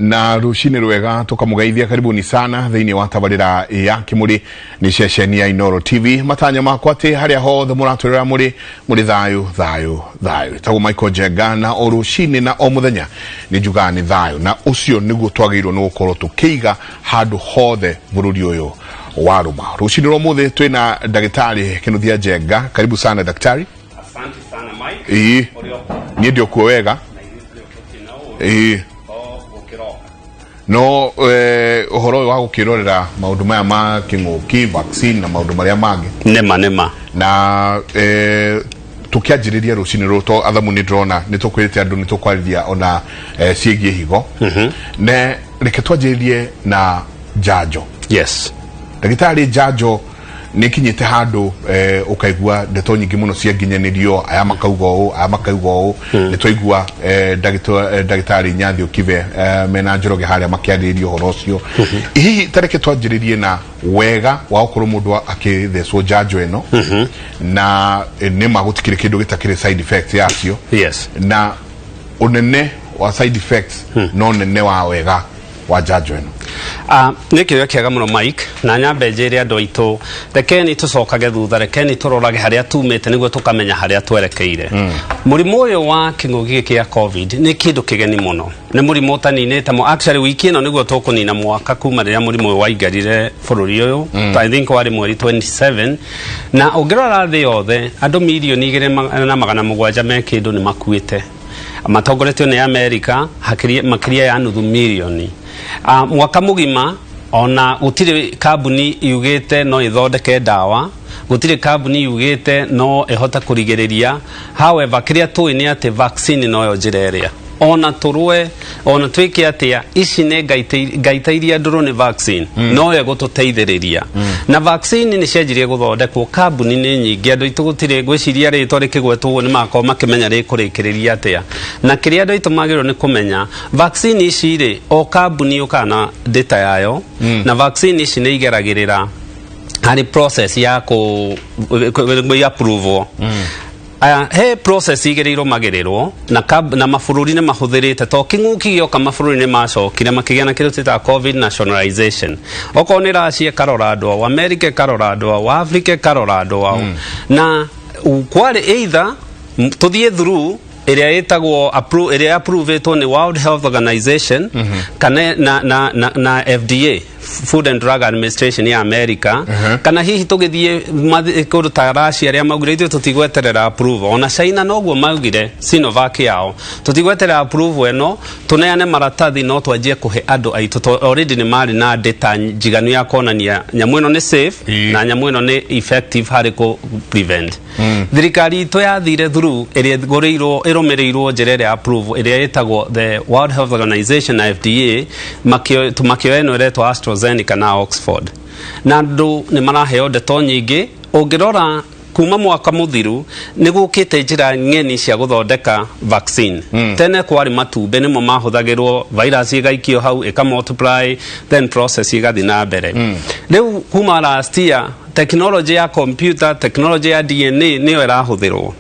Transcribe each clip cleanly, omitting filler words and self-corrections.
Na rucinĩ rwega tũkamũgeithia, karibuni sana thĩinĩ wa tabarĩra ya Kĩmũrĩ nĩ ceceni ya Inoro TV. Matanya makwa atĩ harĩa hothe mũratũrĩra mũrĩ mũrĩ thayũ thayũ thayũ. Ĩtagwo Michael Njenga, na o rũcinĩ na o mũthenya nĩ njugaga nĩ thayũ, na ũcio nĩguo twagĩrĩirwo nĩ gũkorwo tũkĩiga handũ hothe bũrũri ũyũ wa rũma. Rũcinĩ rwa ũmũthĩ twĩna ndagĩtarĩ Kĩnuthia Njenga. Karibu sana daktari. Asante sana Mike. Ũrĩ o Niĩ ndĩ okuo wega. Na ithuĩ tũrĩ o tũtirĩ na ũũru. O gũkĩroka. No ũhoro ũyũ wa gũkĩrorera maũndũ maya ma kĩng'ũki, vaccine na maũndũ marĩa mangĩ. Nĩma nĩma. Na tũkĩanjĩrĩria rũcinĩ rũrũ, to athamu nĩ ndĩrona nĩ tũkwĩrĩte andũ nĩ tũkwarĩria ona ciĩgiĩ higo. Ne reke twanjĩrĩrie na njanjo. Ndagĩtarĩ, njanjo nĩ ikinyĩte handũ ũkaigua ndeto nyingĩ mũno cia nginyanĩrio, aya makauga ũũ, aya makauga ũũ. Nĩ twaigua ndagĩtarĩ Nyathi Ũkibe mena Njoroge harĩa makĩarĩrĩria ũhoro ũcio. Hihi ta reke twanjĩrĩrie na wega wa gũkorwo mũndũ akĩthecwo njanjo ĩno, na nĩma gũtikĩrĩ kĩndũ gĩtakĩrĩ side effects yacio, na ũnene wa side effects no nene wa wega wa njanjo ĩno? Ah, nĩ kĩũria kĩega mũno Mike, na nyambe njĩre andũ aitũ, rekeni tũcokage thutha, rekeni tũrorage harĩa tumĩte nĩguo tũkamenya harĩa twerekeire. Mũrimũ ũyũ wa kĩng'ũki gĩkĩ gĩa COVID nĩ kĩndũ kĩgeni mũno, nĩ mũrimũ ũtaninĩte mo. Actually, wiki ĩno nĩguo tũkũnina mwaka kuma rĩrĩa mũrimũ ũyũ waingarire bũrũri ũyũ. I think warĩ mweri 27, na ũngĩrora thĩ yothe andũ mirioni 2 na 700 me kĩndũ nĩ makuĩte, matongoretio nĩ Amerika makĩria ya nuthu mirioni. Mwaka mũgima ona gũtirĩ kambuni yugĩte no ĩthondeke ndawa, gũtirĩ kambuni yugĩte no ĩhote kũrigĩrĩria. However, kĩrĩa tũĩ nĩ atĩ vaccine noyo njĩra ĩrĩa ona tũrũe ona twĩke atĩa, ici nĩ ngaita iria ndũrũ, nĩ vaccine noyo ĩgũtũteithĩrĩria. Na vaccine nĩ cianjirie gũthondekwo, kambuni nĩ nyingĩ. Andũ aitũ gũtirĩ ngwĩciria rĩtwa rĩkĩgwetwo ũguo nĩ makorwo makĩmenya rĩkũrĩkĩrĩria atĩa. Na kĩrĩa andũ aitũ magĩrĩirwo nĩ kũmenya, vaccine ici rĩ, o kambuni yũkaga na data yayo, na vaccine ici nĩ igeragĩrĩra harĩ process ya kũ approval. Aya, he process igĩrĩ irũmagĩrĩrwo na, na mabũrũri nĩ mahũthĩrĩte to kĩng'ũki gĩoka, mabũrũri nĩ macokire makĩgĩa na kĩndũ twĩtaga COVID nationalization. Okorwo nĩ Russia ĩkarora andũ ao, America ĩkarora andũ ao, Africa ĩkarora andũ ao, na kwarĩ either tũthiĩ through ĩrĩa ĩtagwo ĩrĩa approvetwo nĩ World Health Organization kana na FDA, Food and Drug Administration ya America, kana hihi tũgĩthiĩ kũndũ ta Russia arĩa maugire ithuĩ tũtigweterera approval. Ona China noguo maugire Sinovac yao, tũtigweterera approval ĩno, tũneane maratathi no twanjie kũhe andũ aitũ to already nĩ marĩ na data njiganu ya kuonania nyamũ ĩno nĩ safe na nyamũ ĩno nĩ effective harĩ kũ prevent. Thirikari itũ yathire through ĩrĩa ĩgũrĩirwo ĩrũmĩrĩirwo njĩra ĩrĩa approve ĩrĩa ĩtagwo the World Health Organization na FDA, makĩoya ĩno ĩretwo AstraZeneca na Oxford, na andũ nĩ maraheo ndeto nyingĩ. Ũngĩrora kuma mwaka mũthiru nĩ gũkĩte njĩra ng'eni cia gũthondeka vaccine. Tene kwarĩ matumbĩ nĩmo mahũthagĩrwo, virus ĩgaikio hau ĩka multiply, then process ĩgathiĩ na mbere. Rĩu kuma last year technology ya computer, technology ya DNA nĩyo ĩrahũthĩrwo.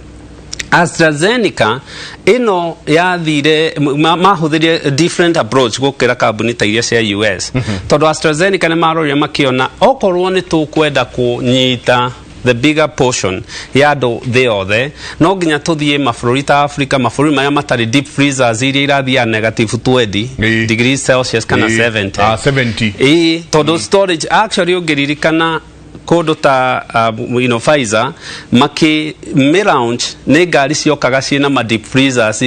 AstraZeneca ĩno yathire mahũthĩrire different approach gũkĩra kambuni ta iria cia US, tondũ AstraZeneca nĩ marorire makĩona okorwo nĩ tũkwenda kũnyita the bigger portion ya andũ thĩ yothe, no nginya tũthiĩ mabũrũri ta Africa, mabũrũri marĩa matarĩ deep freezers iria irathiaga negative 20 degrees Celsius kana 70. Ah, 70. Ĩĩ, tondũ storage actually ũngĩririkana kũndũ ta Pfizer maki launch nĩ ngari ciokaga ciĩna ma deep freezers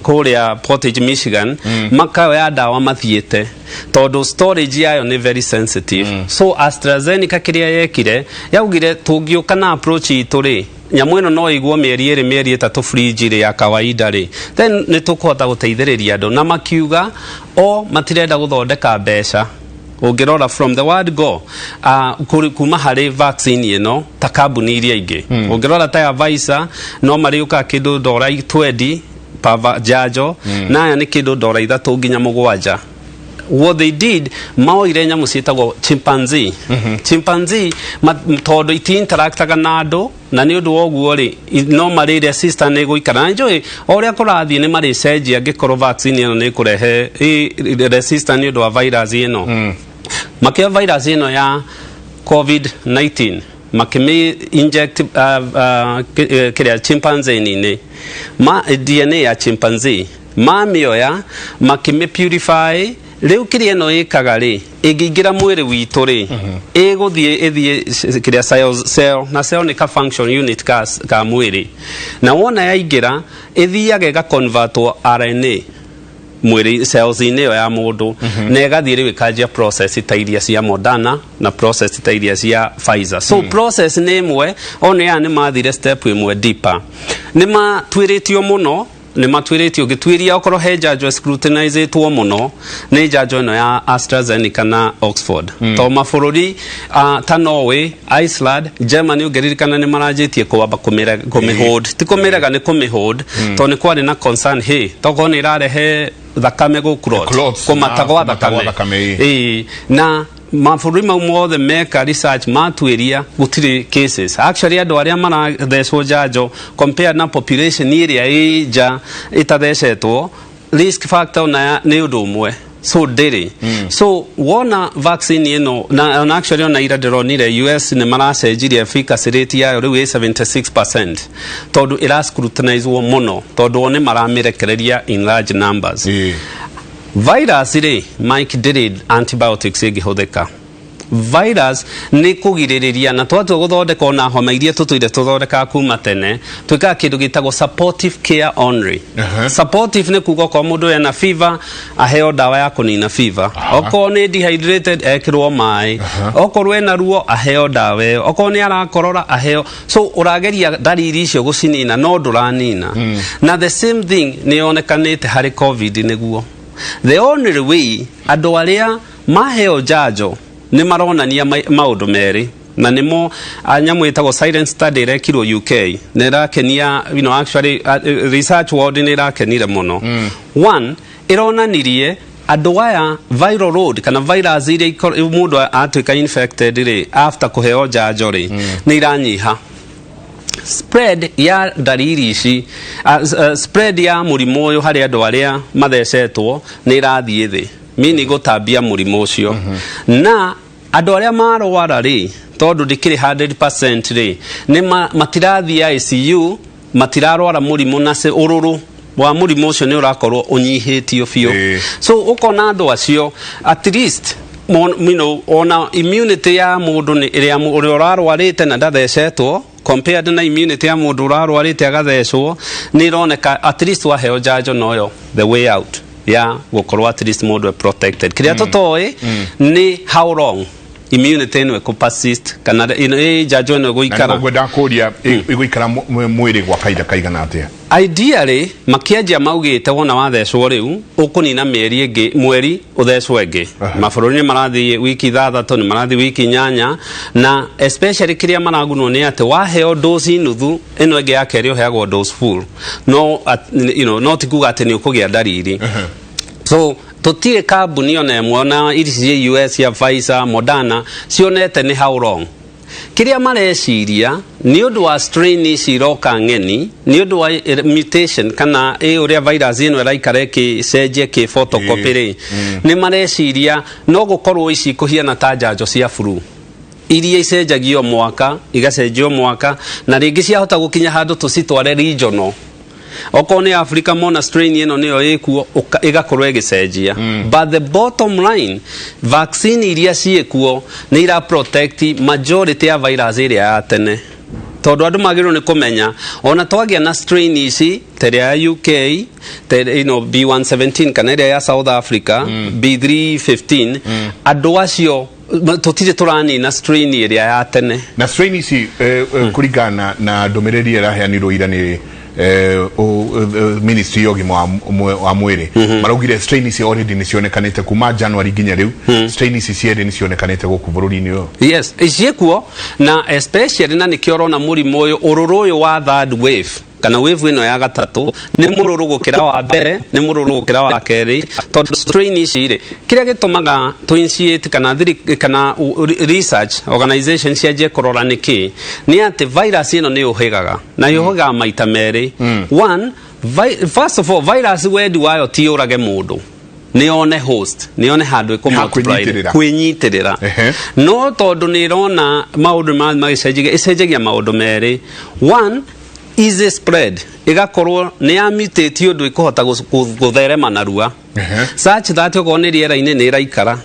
kũrĩa Portage, Michigan, makaoya ndawa mathiĩte tondũ storage yayo nĩ very sensitive. So AstraZeneca kĩrĩa yekire, yaugire tũngĩũka na approach itũ rĩ, nyamũ ĩno no ĩigwo mĩeri 2, mĩeri 3 fridge rĩ ya kawaida rĩ, then nĩ tũkũhota gũteithĩrĩria andũ. Na makiuga o matirenda gũthondeka mbeca. Ũngĩrora from the word go, kuma harĩ vaccine ĩno ta kambuni iria ingĩ, ũngĩrora ta ya Pfizer no marĩũkaga kĩndũ ndora 20 per njanjo, na aya nĩ kĩndũ ndora 3 nginya 7. What they did, maoire nyamũ ciĩtagwo chimpanzee. Chimpanzee tondũ iti-interactaga na andũ, na nĩ ũndũ wa ũguo rĩ, no marĩ resistant nĩ gũikara na njũĩ o ũrĩa kũrathiĩ nĩ marĩcenjia angĩkorwo vaccine ĩno nĩ ĩkũrehe resistant nĩ ũndũ wa virus ĩno. Makĩoya virus ĩno ya COVID-19, makĩmĩ inject kĩrĩa chimpanzee-inĩ, ma DNA ya chimpanzee mamĩoya, makĩmĩ purify. Rĩu kĩrĩa ĩno ĩkaga rĩ, ĩngĩingĩra mwĩrĩ witũ rĩ, ĩgũthiĩ ĩthiĩ kĩrĩa cell, na cell nĩ ka function unit ka mwĩrĩ, na wona yaingĩra ĩthiaga ĩgaconvertwo RNA mwĩrĩ cells-inĩ ĩyo ya mũndũ, na ĩgathiĩ rĩu ĩkanjia process ta iria cia Moderna na process ta iria cia Pfizer. So process nĩ ĩmwe, one aya nĩ mathire step ĩmwe deeper. Nĩ matuĩrĩtio mũno, nĩ matuĩrĩtio ngĩtuĩria okorwo he njanjo scrutinizĩtwo mũno nĩ njanjo ĩno ya AstraZeneca na Oxford, to mabũrũri ta Norway, Iceland, Germany, ũngĩririkana nĩ maranjĩtie kwamba kũmĩhold, ti kũmĩrega, nĩ kũmĩhold, tondũ nĩ kwarĩ na concern hey, tokorwo nĩ ĩrarehe thakame gũ clot. Clots, kũmata na gwa kũmata gwa thakame. Thakame, ĩĩ. Ĩĩ, na mabũrũri mau mothe meka research matuĩria gũtirĩ cases. Actually, andũ arĩa marathecwo njanjo compared na population ĩrĩa ĩ nja ĩtathecetwo, risk factor ona nĩ ũndũ ũmwe, so ndĩrĩ. So wona vaccine ĩno na actually ona ira ndĩronire US nĩ maracenjirie efficacy rate yayo, rĩu ĩ 76%, tondũ ĩra scrutinizwo mũno, tondũ o nĩ maramĩrekereria in large numbers. Virus rĩ, Mike, ndĩrĩ antibiotics ĩngĩhũthĩka. Virus nĩ kũgirĩrĩria, na twatua gũthondeka ona homa iria tũtũire tũthondekaga kuma tene, twĩkaga kĩndũ gĩtagwo supportive care only. Supportive nĩ kuga okorwo mũndũ ena fever, aheo ndawa ya kũnina fever, okorwo nĩ dehydrated, ekĩrwo maĩ, okorwo ena ruo, aheo ndawa ĩyo, okorwo nĩ arakorora, aheo. So ũrageria ndariri icio gũcinina, no ndũranina. Na the same thing nĩ yonekanĩte harĩ COVID. Nĩguo the only way, andũ arĩa maheo njanjo nĩ maronania maũndũ merĩ, na nĩmo nyamũ ĩtagwo silent study ĩrekirwo UK na ĩrakenia, actually research world nĩ ĩrakenire mũno. One, ĩronanirie andũ aya viral load kana virus iria mũndũ atuĩka infected rĩ, after kũheo njanjo rĩ, nĩ iranyiha. Spread ya ndariri ici, spread ya mũrimũ ũyũ harĩ andũ arĩa mathecetwo nĩ ĩrathiĩ thĩ, mini gũtambia mũrimũ ũcio. Na andũ arĩa marwara rĩ, tondũ ndĩkĩrĩ 100% rĩ, nĩ matirathiĩ ICU, matirarwara mũrimũ na ũrũrũ wa mũrimũ ũcio nĩ ũrakorwo ũnyihĩtio biũ. So ũkona andũ acio at least ona immunity ya mũndũ nĩ ĩrĩa ũrĩa ũrarwarĩte na ndathecetwo compared na immunity ya mũndũ ũrarwarĩte agathecwo, nĩ ĩroneka at least waheo njanjo noyo the way out ya gũkorwo at least mũndũ e protected. Kĩrĩa tũtoĩ nĩ how long immunity ĩno ĩkũ persist kana ĩno njanjo ĩno Na ĩgũikara. Nĩguo ngwendaga kũria, ĩgũikara mwĩrĩ gwa kahinda kaigana atĩa? Ideally, makianjia maugĩte wona wathecwo rĩu ũkũnina mĩeri ĩngĩ, mweri ũthecwo ĩngĩ. Mabũrũri nĩ marathiĩ wiki 6, nĩ marathiĩ wiki 8, na especially kĩrĩa maragunwo nĩ atĩ waheo dose nuthu, ĩno ĩngĩ ya kerĩ ũheagwo dose full, no no ti kuga atĩ nĩ ũkũgĩa ndariri. So tũtirĩ kambuni ona ĩmwe, ona iri cia US ya Pfizer, Moderna, cionete nĩ how long. Kĩrĩa mareciria nĩ ũndũ wa strain ici iroka ng'eni, nĩ ũndũ wa mutation kana ũrĩa virus ĩno ĩraikara ĩkĩcenjia kĩ photocopy rĩ, nĩ mareciria no gũkorwo ici kũhiana ta njanjo cia flu iria icenjagio mwaka, igacenjio mwaka, na rĩngĩ ciahota gũkinya handũ tũcitware regional. Okorwo nĩ Africa, mona strain ĩno nĩyo ĩkuo, ĩgakorwo ĩgĩcenjia. But the bottom line, vaccine iria ciĩkuo nĩ ira protect majority ya virus ĩrĩa ya tene, tondũ andũ magĩrĩirwo nĩ kũmenya ona twagĩa na strain ici ta ĩrĩa ya UK, ta B117, kana ĩrĩa ya South Africa, B315, andũ acio tũtirĩ tũranina strain ĩrĩa ya tene. Na strain ici, kũringana na ndũmĩrĩri ĩraheanirwo ira nĩ ministry ya ũgima wa mwĩrĩ, maraugire strain ici already nĩ cionekanĩte kuma January nginya rĩu. Strain ici cierĩ nĩ cionekanĩte gũkũ bũrũri-inĩ ũyũ. Yes, ciĩkuo, na especially na nĩkĩo ũrona mũrimũ ũyũ, ũrũrũ ũyũ wa third wave. Kana wave ĩno ya gatatũ nĩ mũrũrũ gũkĩra wa mbere, nĩ mũrũrũ gũkĩra wa kerĩ, tondũ strain ici rĩ, kĩrĩa gĩtũmaga tũ initiate kana thiri, kana research organization cianjie kũrora nĩkĩ, nĩ atĩ virus ĩno nĩ yũhĩgaga na yũhĩgaga maita merĩ. One, first of all, virus wendi wayo ti yũrage mũndũ, nĩ yone host, nĩ yone handũ ĩkũ multiply. Kwĩnyitĩrĩra. Kwĩnyitĩrĩra. No tondũ nĩ ĩrona maũndũ magĩcenjagia, ĩcenjagia maũndũ merĩ. One, easy spread, ĩgakorwo nĩ ya mutate ũndũ ĩkũhota gũtherema narua, such that okorwo nĩ rĩera-inĩ nĩ ĩraikara.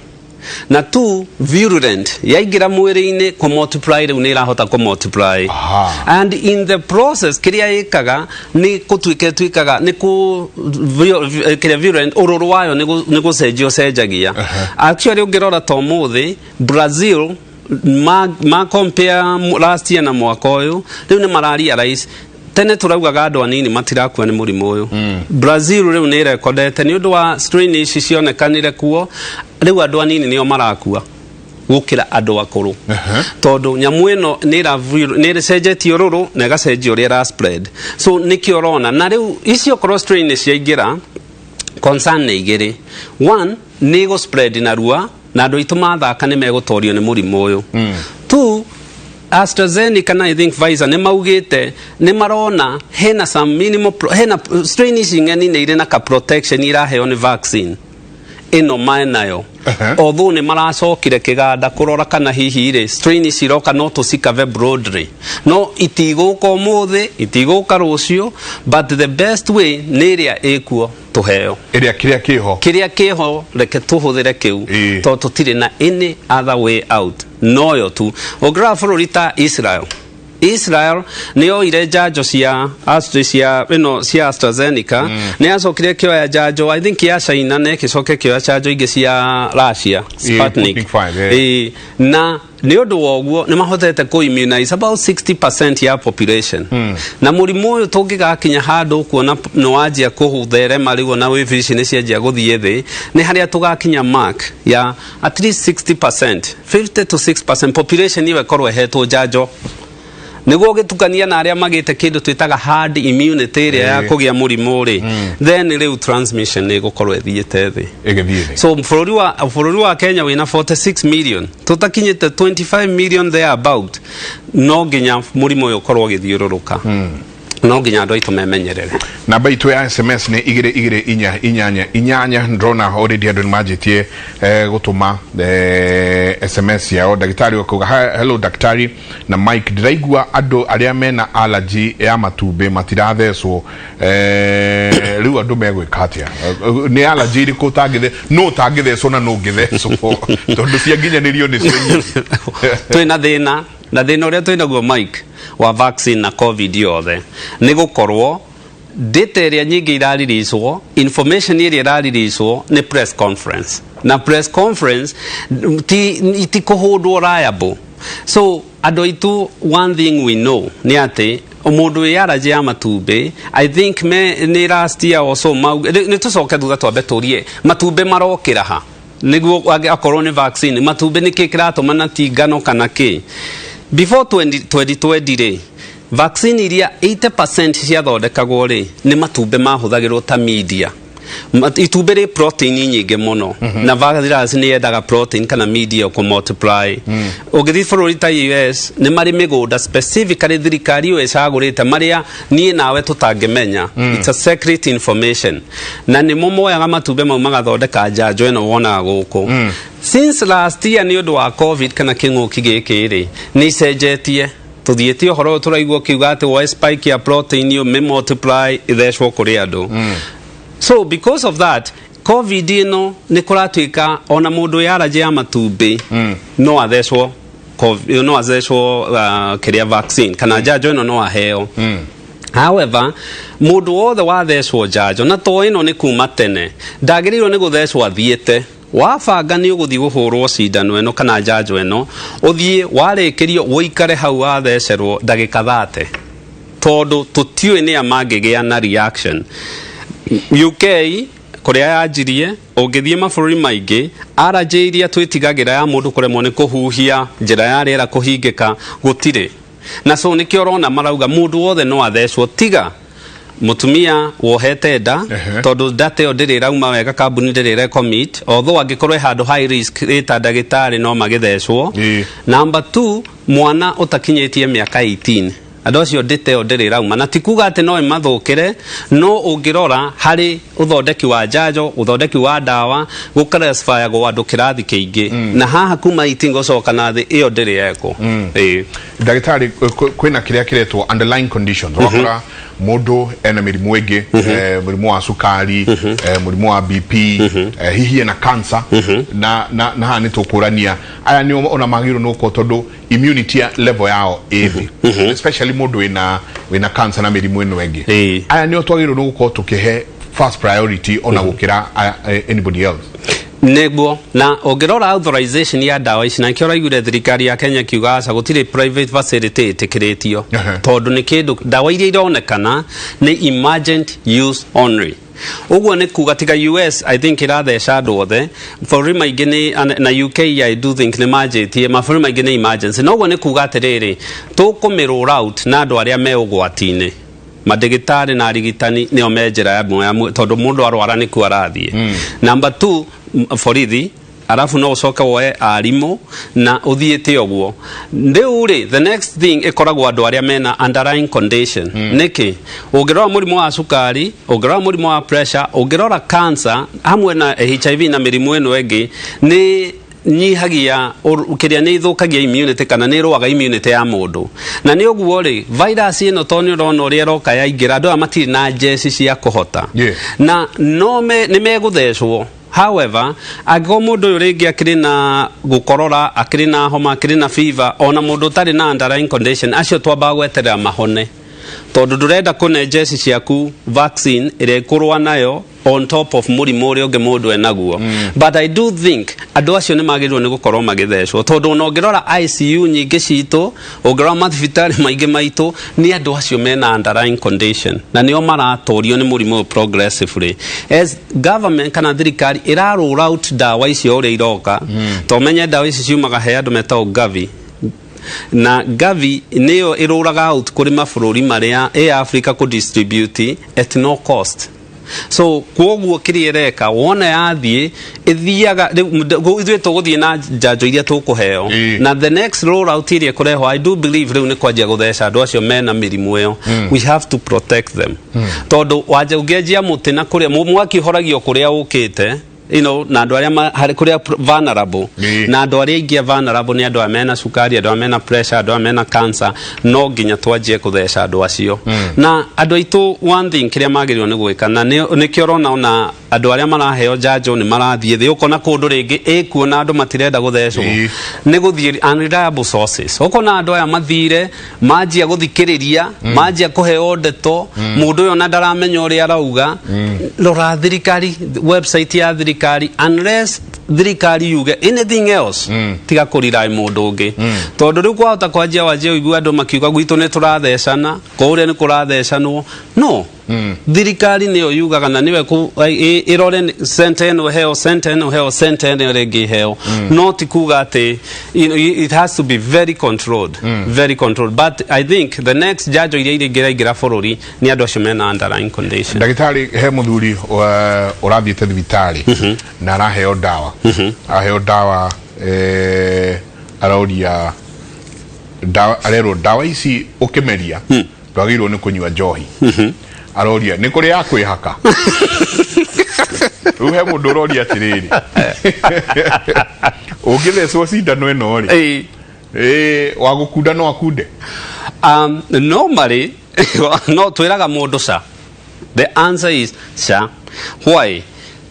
Na two, virulent, yaingĩra mwĩrĩ-inĩ kũ multiply rĩu nĩ ĩrahota kũ multiply. And in the process, kĩrĩa ĩkaga nĩ gũtuĩka ĩtuĩkaga nĩ kũ kĩrĩa virulent, ũrũrũ wayo nĩ gũcenjia ũcenjagia. Actually, ũngĩrora ta ũmũthĩ Brazil, ma compare last year na mwaka ũyũ, rĩu nĩ mara realize tene tũraugaga andũ anini matirakua nĩ mũrimũ ũyũ. Brazil rĩu nĩ ĩrekodete nĩ ũndũ wa strain ici cionekanire kuo, rĩu andũ anini nĩo marakua gũkĩra andũ akũrũ, tondũ nyamũ ĩno nĩ ĩcenjetie ũrũrũ na ĩgacenjia ũrĩa ĩra spread. So nĩkĩo ũrona na rĩu icio korwo strain nĩ ciaingĩra, concern nĩ igĩrĩ. One, nĩ ĩgũ spread narua na andũ aitũ mathaka nĩ megũtorio nĩ mũrimũ ũyũ. Two, AstraZeneca na I think Pfizer nĩ maugĩte nĩ marona hena some minimal hena strain ici ng'eni nĩ irĩ na ka protection iraheo nĩ vaccine ĩno menayo, although nĩ maracokire kĩganda kũrora kana hihi rĩ strain ici iroka no tũcikave broadly. No itigũka ũmũthĩ, itigũka rũciũ, but the best way nĩ ĩrĩa ĩkuo tũheo. Ĩrĩa kĩrĩa kĩho. Kĩrĩa kĩho, reke tũhũthĩre kĩu, tondũ tũtirĩ na any other way out, noyo tu. Ũngĩrora bũrũri ta Israel, Israel nĩ yoire njanjo cia cia ĩno cia AstraZeneca, nĩ yacokire ĩkĩoya njanjo, I think, ya China, na ĩgĩcoka ĩkĩoya njanjo ingĩ cia Russia, Sputnik. Sputnik 5, yeah. Ĩĩ, na nĩ ũndũ wa ũguo nĩ mahotete kũ immunize about 60% ya population. Na mũrimũ ũyũ tũngĩgakinya handũ kuona nĩ wanjia kũtherema rĩu, ona wave ici nĩ cianjia gũthiĩ thĩ, nĩ harĩa tũgakinya mark ya at least 60%, 50 to 6% population ĩyo ĩkorwo ĩhetwo njanjo, nĩguo ũgĩtukania na arĩa magĩte kĩndũ twĩtaga herd immunity ĩrĩa ya kũgĩa mũrimũ rĩ, then rĩu transmission nĩ ĩgũkorwo ĩthiĩte thĩ. Ĩgĩthiĩ thĩ. So bũrũri wa Kenya wĩna 46 million, tũtakinyĩte 25 million there about, no nginya mũrimũ ũyũ ũkorwo ũgĩthiũrũrũka, no nginya andũ aitũ memenyerere. Namba itũ ya SMS nĩ 22488. Ndrona already andũ nĩ manjĩtie gũtũma SMS yao. Ndagĩtarĩ ũkauga, "Hello daktari na Mike, ndĩraigua andũ arĩa mena allergy ya matumbĩ matirathecwo. Rĩu andũ megwĩka atĩa? Nĩ allergy irĩkũ ũtangĩthe, no ũtangĩthecwo na no ũngĩthecwo, tondũ cianginyanĩrio nĩcio nyingĩ?" Twĩna thĩna, na thĩna ũrĩa twĩnaguo, Mike, wa vaccine na COVID yothe nĩ gũkorwo data ĩrĩa nyingĩ irarilicwo, information ĩrĩa ĩrarilicwo nĩ press conference, na press conference ti itikũhũndwo reliable. So andũ aitũ, one thing we know nĩ atĩ mũndũ wĩ allergy ya matumbĩ, I think me nĩ last year or so nĩ tũcoke thutha twambe tũrie matumbĩ marokĩra ha, nĩguo akorwo nĩ vaccine matumbĩ nĩkĩ kĩratũma na ti ngano kana kĩ. Before 20 2020 rĩ, vaccine iria 80% ciathondekagwo rĩ, nĩ matumbĩ mahũthagĩrwo ta media. Itumbĩ rĩ protein nyingĩ mũno, na virus nĩ yendaga protein kana media kũ multiply. Ũngĩthiĩ bũrũri ta US, nĩ marĩ mĩgũnda specifically thirikari ĩyo ĩcagũrĩte, marĩa niĩ nawe tũtangĩmenya, it's a secret information, na nĩmo moyaga matumbĩ mau magathondeka njanjo ĩno wonaga gũkũ. Since last year, nĩ ũndũ wa COVID kana kĩng'ũki gĩkĩ rĩ, nĩ icenjetie. Tũthiĩte ũhoro ũyũ tũraigua ũkiuga atĩ woe spike ya protein ĩyo multiply ĩthecwo kũrĩ andũ. So because of that, COVID ĩno nĩ kũratuĩka ona mũndũ wĩ allergy ya matumbĩ no athecwo no athecwo kĩrĩa vaccine kana njanjo ĩno no aheo. However, mũndũ wothe wathecwo njanjo na to ĩno nĩ kuma tene ndagĩrĩirwo nĩ gũthecwo athiĩte. Wabanga nĩ ũgũthiĩ gũhũrwo cindano ĩno kana njanjo ĩno, ũthiĩ warĩkĩrio ũikare hau wathecerwo ndagĩka 30, tondũ tũtiũĩ nĩa mangĩgĩa na reaction. UK kũrĩa yanjirie, ũngĩthiĩ mabũrũri maingĩ, allergy iria twĩtigagĩra ya mũndũ kũremwo nĩ kũhuhia, njĩra ya rĩera kũhingĩka, gũtirĩ. Na so nĩkĩo ũrona marauga mũndũ wothe no athecwo tiga Mutumia wohete nda, tondu data ĩyo ndĩrĩ ĩrauma wega, kambuni ndĩrĩ ĩrecommit, although angĩkorwo ĩ handũ high risk ĩta ndagĩtarĩ no magĩthecwo. Number 2, mwana ũtakinyĩtie mĩaka 18. Andũ acio ndĩte ĩyo ndĩrĩ ĩrauma, na ti kuga atĩ no ĩmathũkĩre, no ũngĩrora harĩ ũthondeki wa njanjo, ũthondeki wa ndawa, gũclassifyagwo andũ kĩrathi kĩingĩ, na haha kuma 18 gũcoka na thĩ ĩyo ndĩrĩ yekwo. Ĩĩ. Ndagĩtarĩ, kwĩna kĩrĩa kĩretwo underlying conditions. Ũgakora mũndũ ena mĩrimũ ĩngĩ, mũrimũ wa cukari, mũrimũ wa BP, hihi ena cancer, na haha nĩ tũkũrania aya nĩ ona magĩrĩirwo nĩ gũkorwo tondũ immunity level yao ĩ thĩ, especially mũndũ wĩna cancer na mĩrimũ ĩno ĩngĩ. Aya nĩo twagĩrĩirwo nĩ gũkorwo tũkĩhe first priority ona gũkĩra anybody else. Nĩguo, na ũngĩrora authorization ya ndawa ici, na nĩkĩo ũraiguire thirikari ya Kenya kiuga aca, gũtirĩ private facility ĩtĩkĩrĩtio, tondũ nĩ kĩndũ ndawa iria ironekana nĩ emergent use only. Ũguo nĩ kuga tiga US, I think, ĩratheca andũ othe. Bũrũri maingĩ nĩ na UK, I do think nĩ manjĩtie mabũrũri maingĩ nĩ emergency. Na ũguo nĩ kuga atĩrĩrĩ, tũkũmĩ roll out na andũ arĩa me ũgwati-inĩ, mandĩgĩtarĩ na arigitani nĩo me njĩra ya ya tondũ mũndũ arwara nĩkuo arathiĩ. Number 2, borithi, arabu no ũcoke woe arimũ na ũthiĩte ũguo. Rĩu rĩ, the next thing ĩkoragwo andũ arĩa mena underlying condition. Nĩkĩ? Ũngĩrora mũrimũ wa cukari, ũngĩrora mũrimũ wa pressure, ũngĩrora cancer hamwe na HIV na mĩrimũ ĩno ĩngĩ, nĩ nyihagia kĩrĩa nĩ ithũkagia immunity kana nĩ ĩrũaga immunity ya mũndũ. Na nĩ ũguo rĩ, virus ĩno to nĩ ũrona ũrĩa ĩroka yaingĩra, andũ aya matirĩ na njeci cia kũhota na no nĩ megũthecwo. However, angĩkorwo mũndũ ũyũ rĩngĩ akĩrĩ na gũkorora, akĩrĩ na homa, akĩrĩ na fever, ona mũndũ ũtarĩ na underlying condition, acio twambaga gweterera mahone, tondũ ndũrenda kũne njeci ciaku vaccine ĩrĩa ĩkũrũa nayo on top of mũrimũ ũrĩa ũngĩ mũndũ enaguo. But I do think andũ acio nĩ magĩrĩirwo nĩ gũkorwo magĩthecwo, tondũ ona ũngĩrora ICU nyingĩ citũ, ũngĩrora mathibitarĩ maingĩ maitũ, nĩ andũ acio mena underlying condition na nĩo maratorio nĩ mũrimũ ũyũ progressively. As government kana thirikari ĩra roll out ndawa icio ũrĩa iroka, to menye ndawa ici ciumaga he andũ metagwo Gavi, na Gavi nĩyo ĩrũraga out kũrĩ mabũrũri marĩa ĩ Africa kũ distribute at no cost. So kwoguo kĩrĩa ĩreka, wona yathiĩ ĩthiaga rĩu ithuĩ tũgũthiĩ na njanjo iria tũkũheo, na the next roll out ĩrĩa ĩkũrehwo, I do believe rĩu nĩ kwanjia gũtheca andũ acio mena mĩrimũ ĩyo. We have to protect them, tondũ wanja ũngĩanjia mũtĩ na kũrĩa mwaki ũhoragio kũrĩa ũkĩte, na andũ arĩa harĩ kũrĩa vulnerable, na andũ arĩa aingĩ vulnerable nĩ andũ arĩa mena cukari, andũ arĩa mena pressure, andũ arĩa mena cancer. No nginya twanjie kũtheca andũ acio. Na andũ aitũ, one thing kĩrĩa magĩrĩirwo nĩ gwĩka, na nĩkĩo ũrona ona andũ arĩa maraheo njanjo nĩ marathiĩ thĩ, ũkona kũndũ rĩngĩ ĩkuo na andũ matirenda gũthecwo, nĩ gũthiĩ unreliable sources. Ũkona andũ aya mathire manjia gũthikĩrĩria, manjia kũheo ndeto, mũndũ ũyũ ona ndaramenya ũrĩa arauga. Rora thirikari, website ya thirikari. Unless thirikari yuge anything else, tiga kũrirai mũndũ ũngĩ, tondũ rĩu kwahota kwanjia wanjia ũigua andũ makiuga gwitũ nĩ tũrathecana, kũrĩa nĩ kũrathecanwo. No thirikari nĩyo yugaga na nĩwe ĩrore center ĩno heo, center ĩno heo, center ĩno rĩngĩ heo. No ti kuga atĩ it has to be very controlled, very controlled. But I think the next njanjo iria iringĩraingĩra bũrũri nĩ andũ acio mena underlying condition. Ndagĩtarĩ, he mũthuri ũrathiĩte thibitarĩ na araheo ndawa, araheo ndawa, aroria ndawa, arerwo ndawa ici ũkĩmeria ndwagĩrĩirwo nĩ kũnyua njohi. Aroria nĩ kũrĩ ya kwĩhaka. Rĩu he mũndũ ũroria atĩrĩrĩ, ũngĩthecwo cindano ĩno rĩ, wa gũkunda no akunde? Normally no twĩraga mũndũ ca. The answer is ca. Why?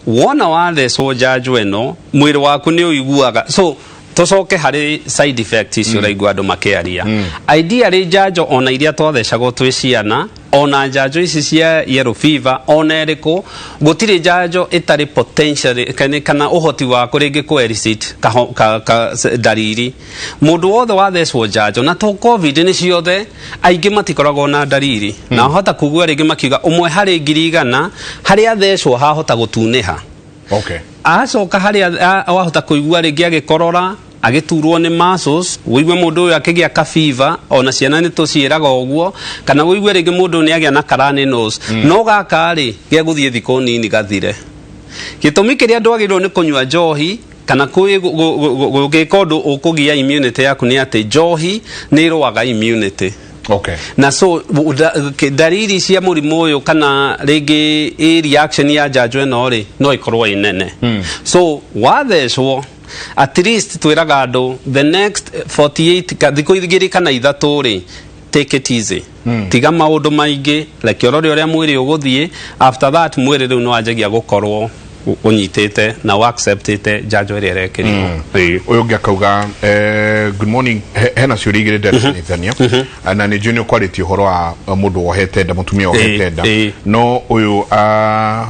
Wona wathecwo njanjo ĩno, mwĩrĩ waku nĩ ũiguaga. So tũcoke harĩ side effect icio ũraigua andũ makĩaria. Ideally, njanjo ona iria twathecagwo twĩ ciana, ona njanjo ici cia yellow fever, ona ĩrĩkũ, gũtirĩ njanjo ĩtarĩ potentially kana ũhoti wa rĩngĩ kũ elicit ka dariri. Mũndũ wothe wathecwo njanjo, na to COVID, nĩ ciothe, aingĩ matikoragwo na ndariri. Na wahota kugua rĩngĩ makiuga ũmwe harĩ 100,000 harĩa athecwo hahota gũtunĩha, acoka harĩa wahota kũigua rĩngĩ agĩkorora. Agĩturwo nĩ muscles, ũigue mũndũ ũyũ akĩgĩa ka fever, ona ciana nĩ tũciĩraga ũguo, kana ũigue rĩngĩ mũndũ nĩ agĩa na ka runny nose. No gaka rĩ, gegũthiĩ thikũ nini gathire. Gĩtũmi kĩrĩa ndwagĩrĩirwo nĩ kũnyua njohi kana gũgĩka ũndũ ũkũgia immunity yaku nĩ atĩ njohi nĩ ĩrũaga immunity. Na so ndariri cia mũrimũ ũyũ kana rĩngĩ ĩ reaction ya njanjo ĩno rĩ, no ĩkorwo ĩ nene. So wathecwo, at least twĩraga andũ the next 48 thikũ 2 kana 3 rĩ, take it easy. Tiga maũndũ maingĩ, reke ũrore ũrĩa mwĩrĩ ũgũthiĩ. After that, mwĩrĩ rĩu nĩ wanjagia gũkorwo ũnyitĩte na ũacceptĩte njanjo ĩrĩa ĩrekĩrirwo. Ĩĩ. Ũyũ ũngĩ akauga, good morning. Hena ciũria igĩrĩ ndĩrenda kũnyitithania, na nĩ njũĩ nĩ ũkwarĩtie ũhoro wa mũndũ wohete nda, mũtumia wohete nda. No ũyũ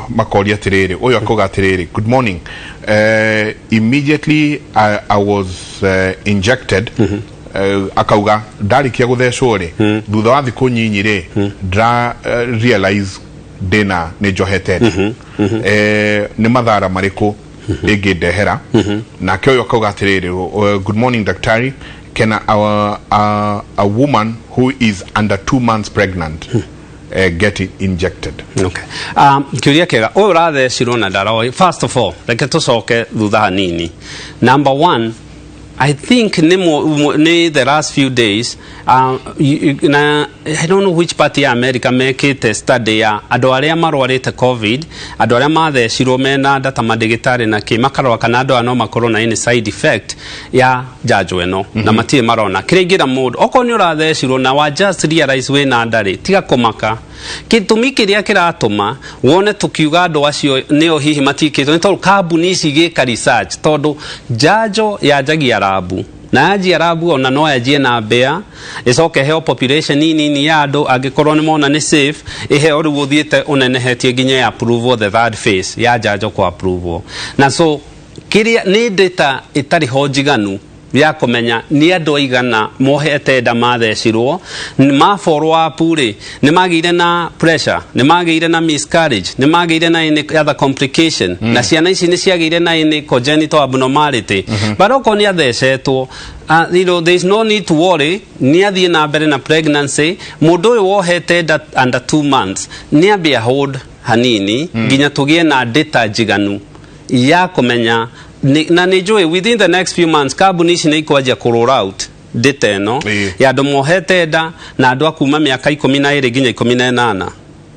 makoria atĩrĩrĩ, ũyũ akauga atĩrĩrĩ, "Good morning. Immediately I was injected," akauga ndarĩkia gũthecwo rĩ, thutha wa thikũ nyinyi rĩ, ndra realize ndĩna nĩ njohete nda. Nĩ mathara marĩkũ ĩngĩndehera? Nake ũyũ akauga atĩrĩrĩ, "Good morning, daktari. Can a woman who is under 2 months pregnant get it injected?" Okay. Kĩũria kĩega. Ũyũ ũrathecirwo na ndaroi, first of all, reke tũcoke thutha hanini. Number one, I think nĩ the last few days, na I don't know which part ya America mekĩte study ya andũ arĩa marwarĩte COVID, andũ arĩa mathecirwo mena nda ta mandĩgĩtarĩ na kĩ, makarora kana andũ aya no makorwo na any side effect ya njanjo ĩno, na matirĩ marona. Kĩrĩa ingĩra mũndũ, okorwo nĩ ũrathecirwo na wa just realize wĩna nda rĩ, tiga kũmaka. Gĩtũmi kĩrĩa kĩratũma wone tũkiuga andũ acio nĩo hihi matikĩtwo nĩ tondũ kambuni ici igĩka research, tondũ njanjo yanjagia rabu, na yanjia rabu ona no yanjie na mbĩa, ĩcoke ĩheo population nini ya andũ. Angĩkorwo nĩ mona nĩ safe, ĩheo rĩu ũthiĩte ũnenehetie nginya ya approval, the third phase ya njanjo kwa approval. Na so kĩrĩa nĩ data ĩtarĩ ho njiganu ya kũmenya nĩ andũ aigana mohete nda mathecirwo, ma follow up rĩ, nĩ magĩire na pressure, nĩ magĩire na miscarriage, nĩ magĩire na any other complication, na ciana ici nĩ ciagĩire na any congenital abnormality. But okorwo nĩ athecetwo, there is no need to worry. Nĩ athiĩ na mbere na pregnancy. Mũndũ ũyũ wohete nda under 2 months nĩ ambia hold hanini nginya tũgĩe na data njiganu ya kũmenya. Na nĩ njũĩ within the next few months kambuni ici nĩ ikwanjia kũ roll out data ĩno ya andũ mohete nda na andũ a kuma mĩaka 12 nginya 18.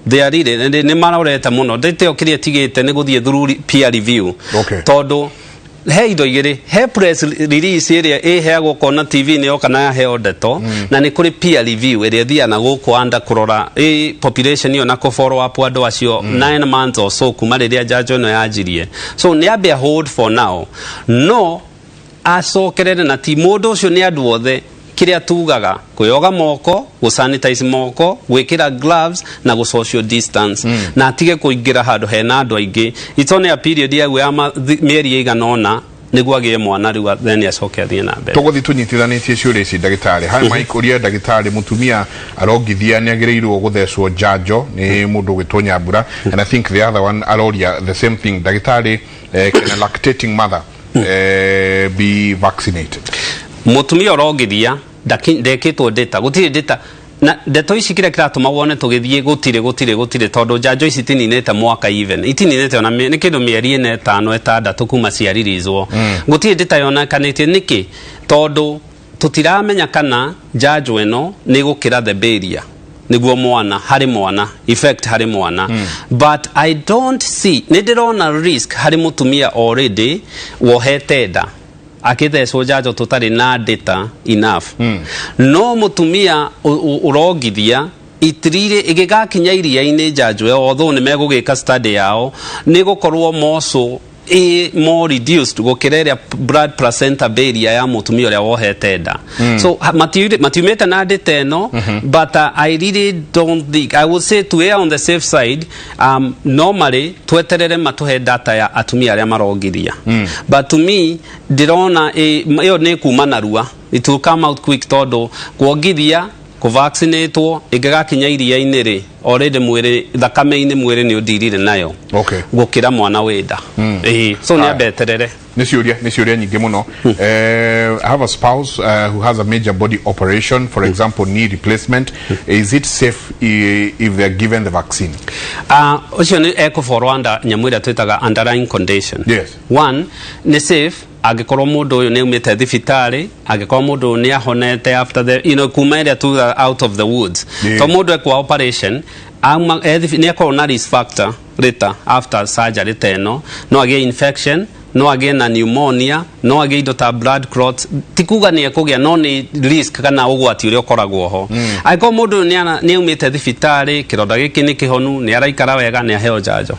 They are really nĩ marorete mũno data ĩyo. Kĩrĩa ĩtigĩte nĩ gũthiĩ through peer review, tondũ he indo igĩrĩ: he press release ĩrĩa ĩheagwo kona TV-inĩ yoka na yaheo ndeto, na nĩ kũrĩ peer review ĩrĩa ĩthiaga na gũkũ anda kũrora ĩ population ĩyo na kũ follow up andũ acio 9 months or so kuma rĩrĩa njanjo ĩno yanjirie. So nĩ ambe hold for now, no acokerere. Na ti mũndũ ũcio, nĩ andũ othe. Kĩrĩa tugaga, kwĩyoga moko, gũsanitize moko, gwĩkĩra gloves na gũ social distance, na atige kũingĩra handũ hena andũ aingĩ. It's only a period yaguo ya mĩeri ĩigana ũna nĩguo agĩe mwana rĩu, then acoke athiĩ na mbere. Tũgũthiĩ tũnyitithanĩtie ciũria ici, ndagĩtarĩ. Hi Mike, ũria ndagĩtarĩ, mũtumia arongithia nĩ agĩrĩirwo gũthecwo njanjo? Nĩ mũndũ ũgwĩtwo Nyambura. And I think the other one aroria the same thing, ndagĩtarĩ, can a lactating mother be vaccinated? Mũtumia ũrongithia ndekĩtwo data, gũtirĩ data. Na ndeto ici, kĩrĩa kĩratũma wone tũgĩthiĩ gũtirĩ gũtirĩ gũtirĩ, tondũ njanjo ici itininĩte mwaka, even itininĩte ona nĩ kĩndũ mĩeri 4, 5, 6 kuma ciaririzwo, gũtirĩ data yonekanĩtie. Nĩkĩ? Tondũ tũtiramenya kana njanjo ĩno nĩ ĩgũkĩra the barrier nĩguo mwana harĩ mwana, effect harĩ mwana. But I don't see, nĩ ndĩrona risk harĩ mũtumia already wohete nda akĩthecwo njanjo tũtarĩ na data enough. No mũtumia ũrongithia itirire ĩgĩgakinya iria-inĩ njanjo ĩyo, although nĩ megũgĩka study yao, nĩ gũkorwo moco ĩ more reduced gũkĩra ĩrĩa blood placenta barrier ya mũtumia ũrĩa wohete nda. So matiumĩte na data ĩno. But I really don't think, I would say to err on the safe side, normally tweterere matũhe data ya atumia arĩa marongithia. But to me, ndĩrona ĩyo nĩ kuma narua, it will come out quick, tondũ kuongithia Kũvaccinatwo ĩngĩgakinya iria-inĩ rĩ, already mwĩrĩ, thakame-inĩ, mwĩrĩ nĩ ũndirire nayo gũkĩra mwana wĩ nda. Ĩĩ, so nĩ Aya. ambeterere. Nĩ ciũria nyingĩ mũno. I have a spouse who has a major body operation, for example knee replacement. Is it safe if they are given the vaccine? Ũcio nĩ ekũborwo under nyamũ ĩrĩa twĩtaga underlying condition. One, nĩ safe angĩkorwo mũndũ ũyũ nĩ aumĩte thibitarĩ, angĩkorwo mũndũ ũyũ nĩ ahonete after the kuma ĩrĩa tuga out of the woods. To mũndũ ekwa operation auma nĩ akorwo na risk factor later after surgery ta ĩno, no agĩe infection, no agĩe na pneumonia, no agĩe indo ta blood clots. Ti kuga nĩ ekũgĩa, no nĩ risk kana ũgwati ũrĩa ũkoragwo ho. Angĩkorwo mũndũ ũyũ nĩ aumĩte thibitarĩ, kĩronda gĩkĩ nĩ kĩhonu, nĩ araikara wega, nĩ aheo njanjo,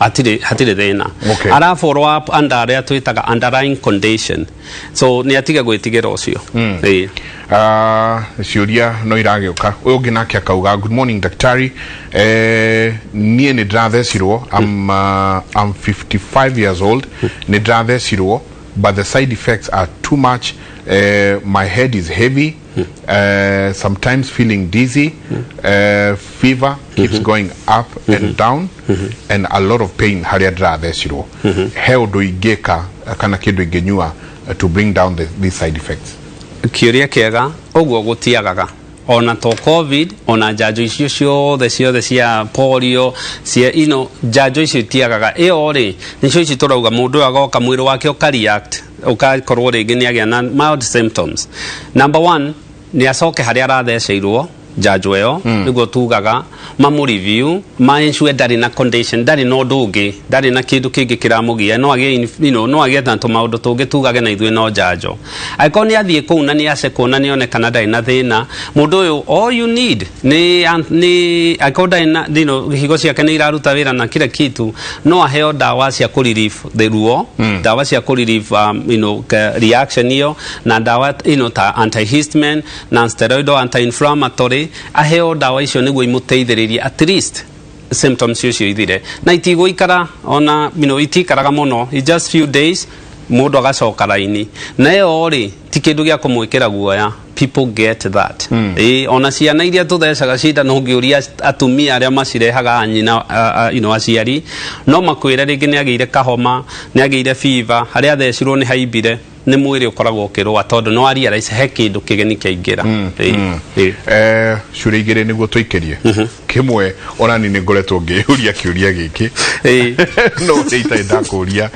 hatirĩ thĩna. Ara follow up under arĩa twĩtaga underlying condition, so nĩ atige gwĩtigĩra ũcio. Ĩĩ. Ciũria no iragĩũka. Ũyũ ũngĩ nake akauga, "Good morning, daktari. Niĩ nĩ ndĩrathecirwo. I'm 55 years old. Nĩ ndĩrathecirwo, but the side effects are too much. My head is heavy, sometimes feeling dizzy, fever keeps going up and down, and a lot of pain harĩa ndĩrathecirwo. He ũndũ ingĩka kana kĩndũ ingĩnyua to bring down these side effects?" Kĩũria kĩega. Ũguo gũtiagaga ona to COVID, ona njanjo icio ciothe ciothe cia polio cia ino njanjo icio itiagaga. Ĩyo rĩ, nĩcio ici tũrauga mũndũ ũyũ agoka, mwĩrĩ wake ũka react, ũgakorwo rĩngĩ nĩ agĩa na mild symptoms. Number one, nĩ acoke harĩa aratheceirwo njanjo ĩyo, nĩguo tugaga mamũ review, ma ensure ndarĩ na condition, ndarĩ na ũndũ ũngĩ, ndarĩ na kĩndũ kĩngĩ kĩramũgia. No agĩe no agĩe na tũmaũndũ tũngĩ tugage na ithuĩ no njanjo. Angĩkorwo nĩ athiĩ kũu na nĩ acekwo na nĩ onekana ndarĩ na thĩna, mũndũ ũyũ, all you need nĩ angĩkorwo ndarĩ na higo ciake nĩ iraruta wĩra na kila kitu, no aheo ndawa cia kũ relieve the ruo, ndawa cia kũ relieve reaction ĩyo, na ndawa ta antihistamine na steroidal anti-inflammatory. Aheo ndawa icio nĩguo imũteithĩrĩrie at least symptoms icio ithire, na itigũikara ona itikaraga mũno. It's just few days, mũndũ agacoka raini. Na ĩyo rĩ, ti kĩndũ gĩa kũmwĩkĩra guoya. People get that. Ĩĩ, ona ciana iria tũthecaga cindano, ũngĩũria atumia arĩa macirehaga, anyina, aciari, no makwĩre rĩngĩ nĩ agĩire kahoma, nĩ agĩire fever, harĩa athecirwo nĩ haimbire. Nĩ mwĩrĩ ũkoragwo ũkĩrũa tondũ no realize he kĩndũ kĩgeni kĩaingĩra. Ĩĩ, ĩĩ. Ciũria igĩrĩ nĩguo tũikĩrie kĩmwe. Ona ni nĩ ngoretwo ngĩyũria kĩũria gĩkĩ, no nĩ itarĩ ndakũria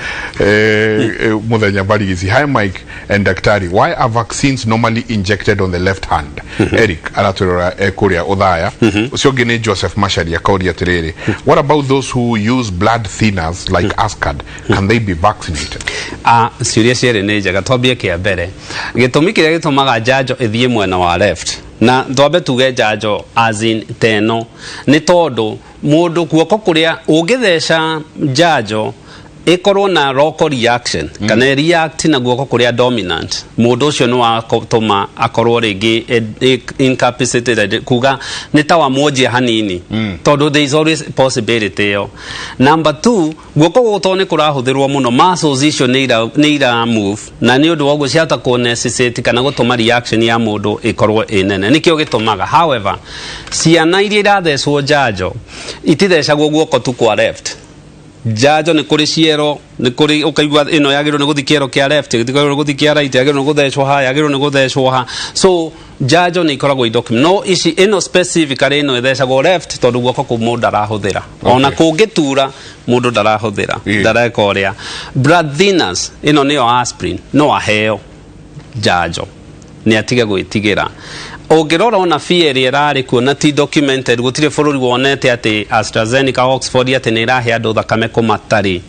mũthenya barigici. "Hi Mike and daktari, why are vaccines normally injected on the left hand?" Eric aratwĩrora kũrĩa ũthaya. Ũcio ũngĩ nĩ Joseph Mashari, akauria atĩrĩrĩ, "What about those who use blood thinners like Ascard? Can they be vaccinated?" Ah, ciũria cierĩ nĩ njega. Twambie kĩa mbere. Gĩtũmi kĩrĩa gĩtũmaga njanjo ĩthiĩ mwena wa left, na twambe tuge njanjo as in teno, nĩ tondũ mũndũ guoko kũrĩa ũngĩtheca njanjo ĩkorwo na local reaction kana react na guoko kũrĩa dominant, mũndũ ũcio nĩ watũma akorwo rĩngĩ incapacitated, kuga nĩ ta wamwonjia hanini, tondũ there is always possibility ĩyo. Number two, guoko gũkũ tondũ nĩ kũrahũthĩrwo mũno, muscles icio nĩ ira move, na nĩ ũndũ wa ũguo ciahota kũ necessitate kana gũtũma reaction ya mũndũ ĩkorwo ĩ nene. Nĩkĩo gĩtũmaga. However, ciana iria irathecwo njanjo itithecagwo guoko tu kwa left. Njanjo nĩ kũrĩ ciero, nĩ kũrĩ ũkaigua ĩno yagĩrĩirwo nĩ gũthiĩ kĩero kĩa left, ĩgĩrĩirwo nĩ gũthiĩ kĩa right, yagĩrĩirwo nĩ gũthecwo ha, yagĩrĩirwo nĩ gũthecwo ha. So njanjo nĩ ikoragwo i document, no ici ĩno specifically ĩno ĩthecagwo left tondũ guoko kũu mũndũ ndarahũthĩra. Ona kũngĩtura, mũndũ ndarahũthĩra, ndareka ũrĩa. Blood thinners, ĩno nĩyo aspirin, no aheo njanjo, nĩ atige gwĩtigĩra. Ũngĩrora ona fear ĩrĩa ĩrarĩ kuo, na ti documented, gũtirĩ bũrũri wonete atĩ AstraZeneca, Oxford, atĩ nĩ ĩrahe andũ thakame kũmatarĩ.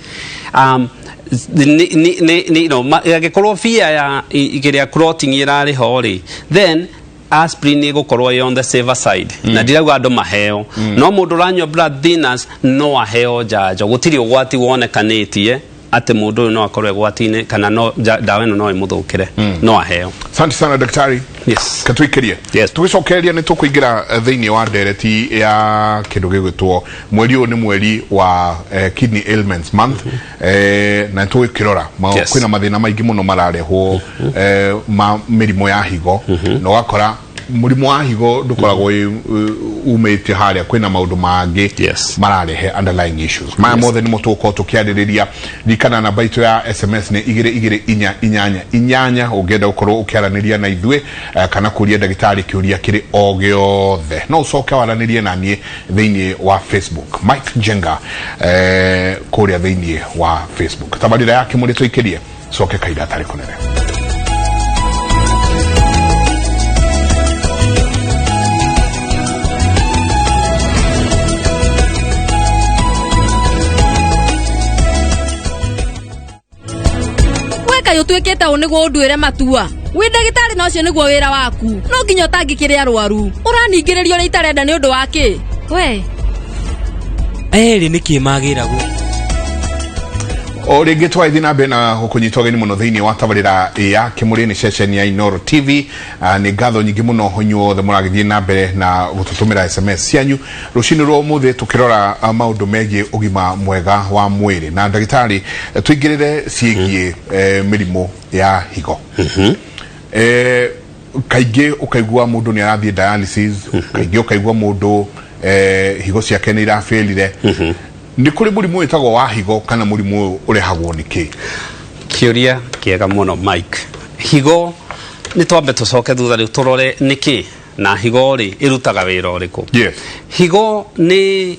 Nĩ angĩkorwo fear ya kĩrĩa clotting ĩrarĩ ho rĩ, then aspirin ĩgũkorwo ĩ on the safer side. Na ndirauga andũ maheo, no mũndũ ũranyua blood thinners no aheo njanjo. Gũtirĩ ũgwati wonekanĩtie atĩ mũndũ ũyũ no akorwo ĩgwati-inĩ kana no ndawa ĩno no ĩmũthũkĩre. No aheo. Asante sana, daktari. Yes. Katũikĩrie. Yes. Tũgĩcokereria nĩ tũkũingĩra thĩinĩ wa ndereti ya kĩndũ gĩgwĩtwo mweri ũyũ nĩ mweri wa Kidney Ailments Month, na nĩ tũgĩkĩrora kwĩna mathĩna maingĩ mũno mararehwo ma mĩrimũ ya higo, na ũgakora Mũrimũ wa higo ndũkoragwo umĩte harĩa, kwĩna maũndũ mangĩ mararehe underlying issues maya mothe nĩmo tũgũkorwo tũkĩarĩrĩria. Ririkana namba itũ ya SMS nĩ 22488, ũngĩenda gũkorwo ũkĩaranĩria na ithuĩ kana kũria ndagĩtarĩ kĩũria kĩrĩ o gĩothe. No ũcoke waranĩrie na niĩ thĩinĩ wa Facebook, Mike Njenga, kũrĩa thĩinĩ wa Facebook. Tabarĩra ya Kĩmũrĩ tũikĩrie coke kahinda atarĩ kũnene. We kaĩ ũtuĩkĩte ũ nĩguo ũnduĩre matua? Wĩ ndagĩtarĩ na ũcio nĩguo wĩra waku, no nginya ũtangĩkĩre arwaru. Ũraningĩrĩria ũrĩa itarenda nĩ ũndũ wa kĩ? We Erĩ nĩkĩ magĩragwo? O rĩngĩ twagĩthiĩ na mbere na gũkũnyita ũgeni mũno thĩinĩ wa tabarĩra ya Kĩmũrĩ nĩ ceceni ya Inoro TV. Nĩ ngatho nyingĩ mũno inyuothe mũragĩthiĩ na mbere na gũtũtũmĩra SMS cianyu rũcinĩ rwa ũmũthĩ, tũkĩrora maũndũ megiĩ ũgima mwega wa mwĩrĩ na ndagĩtarĩ. Tũingĩrĩre ciĩgiĩ mĩrimũ ya higo. Kaingĩ ũkaigua mũndũ nĩ arathiĩ dialysis, kaingĩ ũkaigua mũndũ higo ciake nĩ irabĩrire. Nĩ kũrĩ mũrimũ wĩtagwo wa higo, kana mũrimũ ũyũ ũrehagwo nĩ kĩ? Kĩũria kĩega mũno, Mike. Higo, nĩ twambe tũcoke thutha rĩu tũrore nĩkĩ na higo rĩ ĩrutaga wĩra ũrĩkũ. Higo nĩ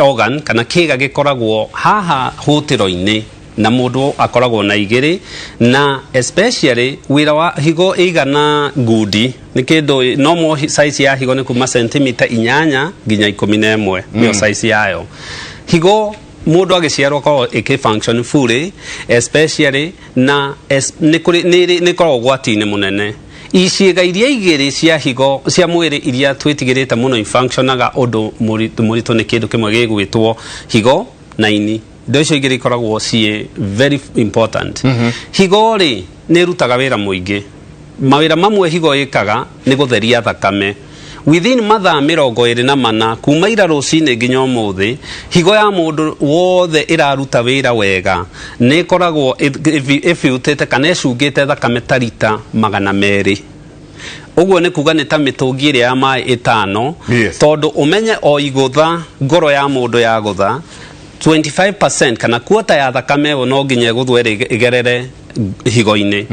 organ kana kĩga gĩkoragwo haha hũtĩro-inĩ, na mũndũ akoragwo na igĩrĩ, na especially wĩra wa higo ĩigana ngundi nĩ kĩndũ normal size ya higo nĩ kuma sentimita 8 nginya 11, nĩyo size yayo. Higo mũndũ agĩciarwo akoragwo ĩkĩ function fully, especially na nĩ kũrĩ nĩ ĩkoragwo ũgwati-inĩ mũnene. Ciĩga iria igĩrĩ cia higo cia mwĩrĩ iria twĩtigĩrĩte mũno ifunctionaga ũndũ mũritũ nĩ kĩndũ kĩmwe gĩgwĩtwo higo na ini. Indo icio igĩrĩ ikoragwo ciĩ very important. Higo rĩ nĩ ĩrutaga wĩra mũingĩ. Mawĩra mamwe higo ĩkaga nĩ gũtheria thakame. Within mathaa 24 kuma ira rũcinĩ nginya ũmũthĩ, higo ya mũndũ wothe ĩraruta wĩra wega nĩ ĩkoragwo ĩbiutĩte kana ĩcungĩte thakame ta rita 200. Ũguo nĩ kuga nĩ ta mĩtũngi ĩrĩa ya maĩ 5. Tondũ ũmenye o igũtha ngoro ya mũndũ yagũtha, 25% kana kuota ya thakame ĩyo no nginya ĩgũthwo ĩgerere higo-inĩ.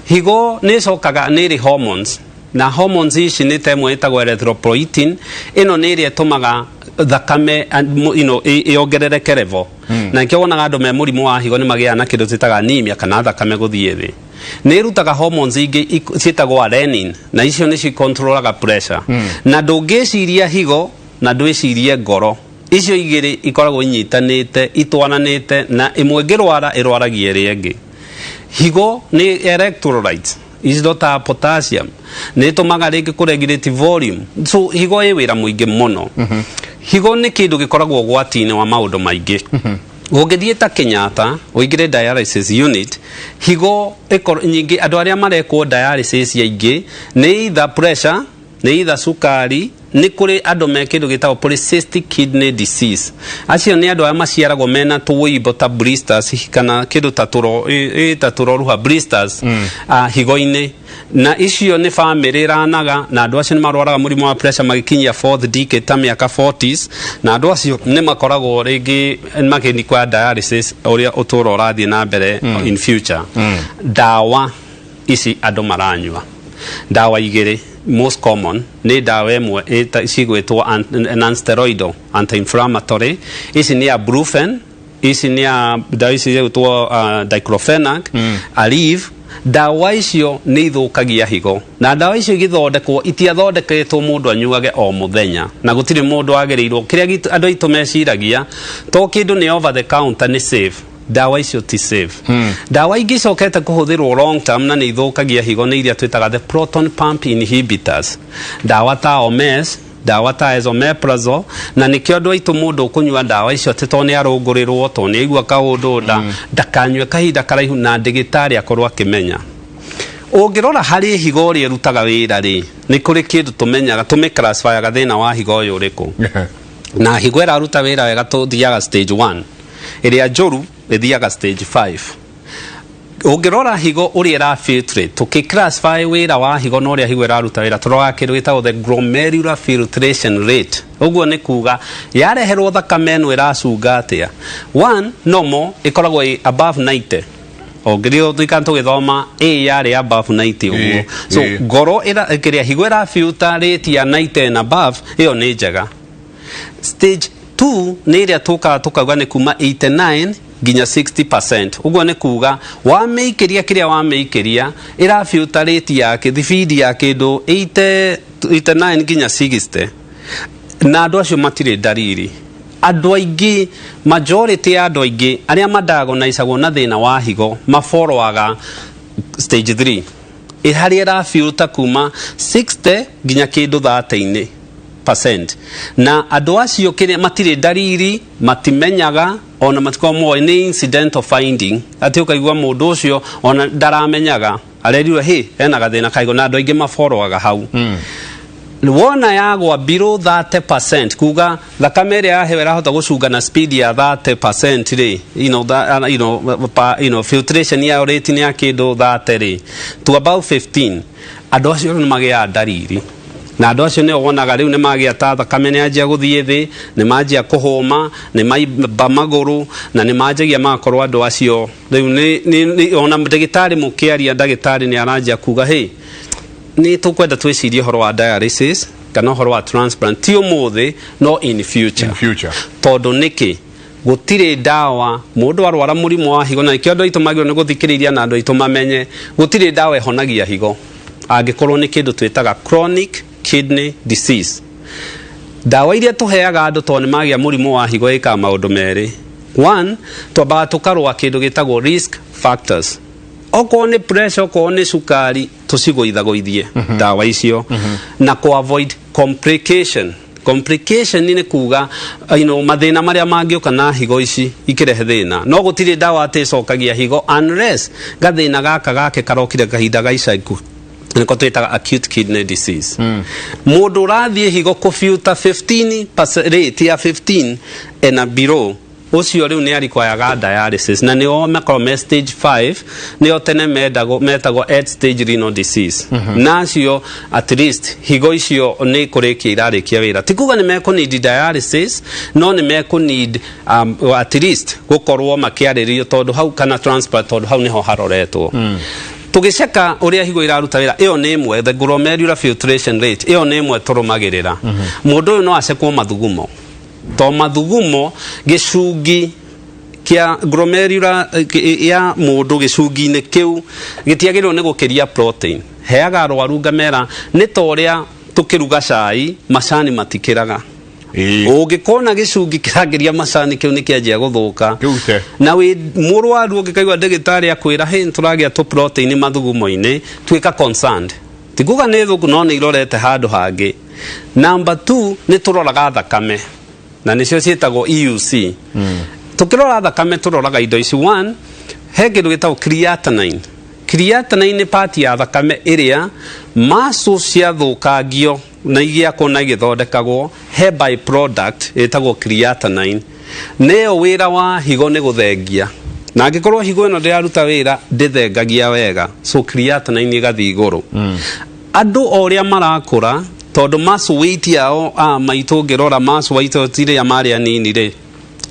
Higo nĩ ĩcokaga nĩ ĩrĩ hormones, na hormones ici nĩ ta ĩmwe ĩtagwo erythropoietin. Ĩno nĩ ĩrĩa ĩtũmaga thakame ĩongerereke level, na nĩkĩo wonaga andũ me mũrimũ wa higo nĩ magĩaga na kĩndũ twĩtaga anemia kana thakame gũthiĩ thĩ. Nĩ ĩrutaga hormones ingĩ ciĩtagwo renin, na icio nĩcio icontrolaga pressure. Na ndũngĩciria higo na ndwĩcirie ngoro, icio igĩrĩ ikoragwo inyitanĩte, itwaranĩte, na ĩmwe ĩngĩrwara ĩrwaragia ĩrĩa ĩngĩ. Higo nĩ electrolytes indo ta potassium nĩ ĩtũmaga rĩngĩ kũregulate volume, so higo ĩ wĩra mũingĩ mũno. Higo nĩ kĩndũ gĩkoragwo ũgwati-inĩ wa maũndũ maingĩ. Ũngĩthiĩ ta Kenyatta ũingĩre dialysis unit, higo nyingĩ andũ arĩa marekwo dialysis aingĩ nĩ either pressure, nĩ either cukari. Nĩ kũrĩ andũ me kĩndũ gĩtagwo polycystic kidney disease. Acio nĩ andũ arĩa maciaragwo mena tũimbo ta blisters kana kĩndũ ta tũro ta tũroruha, blisters higo-inĩ, na icio nĩ famĩlĩ ĩranaga, na andũ acio nĩ marwaraga mũrimũ wa pressure magĩkinyia fourth decade, ta mĩaka 40s, na andũ acio nĩ makoragwo rĩngĩ makĩnikwa dialysis ũrĩa ũtũũro ũrathiĩ na mbere in future. Ndawa ici andũ maranyua, ndawa igĩrĩ most common nĩ ndawa ĩmwe cigwĩtwo non-steroidal anti-inflammatory. Ici nĩ ya Brufen, ici nĩ ya ndawa ici cigwĩtwo diclofenac, Aleve. Ndawa icio nĩ ithũkagia higo, na ndawa icio igĩthondekwo itiathondeketwo mũndũ anyuage o mũthenya, na gũtirĩ mũndũ wagĩrĩirwo. Kĩrĩa andũ aitũ meciragia to kĩndũ nĩ over the counter nĩ safe, ndawa icio ti safe. Ndawa ingĩ icokete kũhũthĩrwo long term na nĩ ithũkagia higo nĩ iria twĩtaga the proton pump inhibitors, ndawa ta Omez, ndawa ta esomeprazole, na nĩkĩo andũ aitũ mũndũ ũkũnyua ndawa icio atĩ to nĩ arũngũrĩrwo, to nĩ aigua kaũndũ nda, ndakanyue kahinda karaihu na ndĩgĩtarĩ akorwo akĩmenya. Ũngĩrora harĩ higo ũrĩa ĩrutaga wĩra rĩ, nĩ kũrĩ kĩndũ tũmenyaga tũmĩclassifyaga thĩna wa higo ũyũ ũrĩkũ. Na higo ĩraruta wĩra wega tũthiaga stage 1, ĩrĩa njũru ĩthiaga stage 5. Ũngĩrora higo ũrĩa ĩra filtrate, tũkĩ classify wĩra wa higo na ũrĩa higo ĩraruta wĩra, tũroraga kĩndũ gĩtagwo the glomerular filtration rate. Ũguo nĩ kuga yareherwo thakame ĩno ĩracunga atĩa. One, normal ĩkoragwo ĩ above 90. Ũngĩrĩ tũikara tũgĩthoma A yarĩ above 90 ũguo. So ngoro kĩrĩa higo ĩra filter rate ya 90 and above, ĩyo nĩ njega. Stage 2 nĩ ĩrĩa tũkaga tũkauga nĩ kuma 89 nginya 60%. Ũguo nĩ kuga wamĩikĩria kĩrĩa wamĩikĩria ĩra filter rate ya thibindi ya kĩndũ 80, 89 nginya 60, na andũ acio matirĩ ndariri. Andũ aingĩ, majority ya andũ aingĩ arĩa madiagnosagwo na thĩna wa higo mafollowaga stage 3, harĩa ĩra kuma 60 nginya kĩndũ 30-inĩ percent, na andũ acio kĩrĩa matirĩ ndariri, matimenyaga, ona matikoragwo moĩ, nĩ incidental finding, atĩ ũkaigua mũndũ ũcio ona ndaramenyaga, arerirwo hĩ ena gathĩna ka higo, na andũ aingĩ mafollowaga hau. Wona yagwa below 30%, kuga thakame ĩrĩa yaheo ĩrahota gũcunga na speed ya 30% rĩ, that, pa, filtration ya rate nĩ ya kĩndũ 30 rĩ to about 15, andũ acio nĩ magĩaga ndariri, na andũ acio nĩo wonaga rĩu nĩ magĩa ta thakame nĩ yanjia gũthiĩ thĩ, nĩ manjia kũhũma, nĩ maimba magũrũ, na nĩ manjagia magakorwo andũ acio rĩu nĩ ona ndagĩtarĩ mũkĩaria, ndagĩtarĩ nĩ aranjia kuga hĩ nĩ tũkwenda twĩcirie ũhoro wa dialysis kana ũhoro wa transplant, ti ũmũthĩ no in future. In future. Tondũ nĩkĩ gũtirĩ ndawa mũndũ arwara mũrimũ wa higo, na nĩkĩo andũ aitũ magĩrĩirwo nĩ gũthikĩrĩria na andũ aitũ mamenye gũtirĩ ndawa ĩhonagia higo angĩkorwo nĩ kĩndũ twĩtaga chronic kidney disease. Ndawa iria tũheaga andũ tondũ nĩ magĩa mũrimũ wa higo ĩkaga maũndũ merĩ. One, twambaga tũkarũa kĩndũ gĩtagwo risk factors, okorwo nĩ pressure, okorwo nĩ cukari, tũcigũithagũithie ndawa icio na ku avoid complication. Complication nĩ kuga mathĩna marĩa mangĩũka na higo ici ikĩrehe thĩna, no gũtirĩ ndawa atĩ ĩcokagia higo unless gathĩna gaka gake karokire kahinda ga ica ikuhĩ, nĩko twĩtaga acute kidney disease. Mũndũ ũrathiĩ higo kũfiuta 15 rate ya 15 and below, ũcio rĩu nĩ arikwayaga dialysis, na nĩo makoragwo me stage 5, nĩo tene mendagwo metagwo end stage renal disease. Na acio at least higo icio nĩ kũrĩkia irarĩkia wĩra, ti kuga nĩ mekũneed dialysis, no nĩ mekũneed at least gũkorwo makĩarĩrĩrio tondũ hau kana transplant, tondũ hau nĩho haroretwo. Tũgĩceka ũrĩa higo iraruta wĩra, ĩyo nĩ ĩmwe, the glomerular filtration rate, ĩyo nĩ ĩmwe tũrũmagĩrĩra. Mũndũ ũyũ no acekwo mathugumo, to mathugumo gĩcungi kĩa glomerular ya mũndũ, gĩcungi-inĩ kĩu gĩtiagĩrĩirwo nĩ gũkĩria protein. Heaga arwaru ngamera nĩ ta ũrĩa tũkĩruga cai, macani matikĩraga. Ũngĩkona gĩcungi kĩrangĩria macani, kĩu nĩ kĩanjia gũthũka. Kĩrute. Na wĩ mũrwaru ũngĩkaigua ndagĩtarĩ akwĩra hĩ tũragĩa tũ protein mathugumo-inĩ, tuĩka concerned, ti kuga nĩ thũku, no nĩ irorete handũ hangĩ. Number 2, nĩ tũroraga thakame, na nĩcio ciĩtagwo EUC. Tũkĩrora thakame tũroraga indo ici. One, he kĩndũ gĩtagwo creatinine. Creatinine nĩ part ya thakame ĩrĩa muscle ciathũkangio na igĩakwo na igĩthondekagwo, he byproduct ĩtagwo creatinine, nĩyo wĩra wa higo nĩ gũthengia, na angĩkorwo higo ĩno ndĩraruta wĩra, ndĩthengagia wega, so creatinine ĩgathiĩ igũrũ. Andũ o ũrĩa marakũra, tondũ muscle weight yao a maitũ, ũngĩrora muscle weight tirĩa marĩ anini rĩ,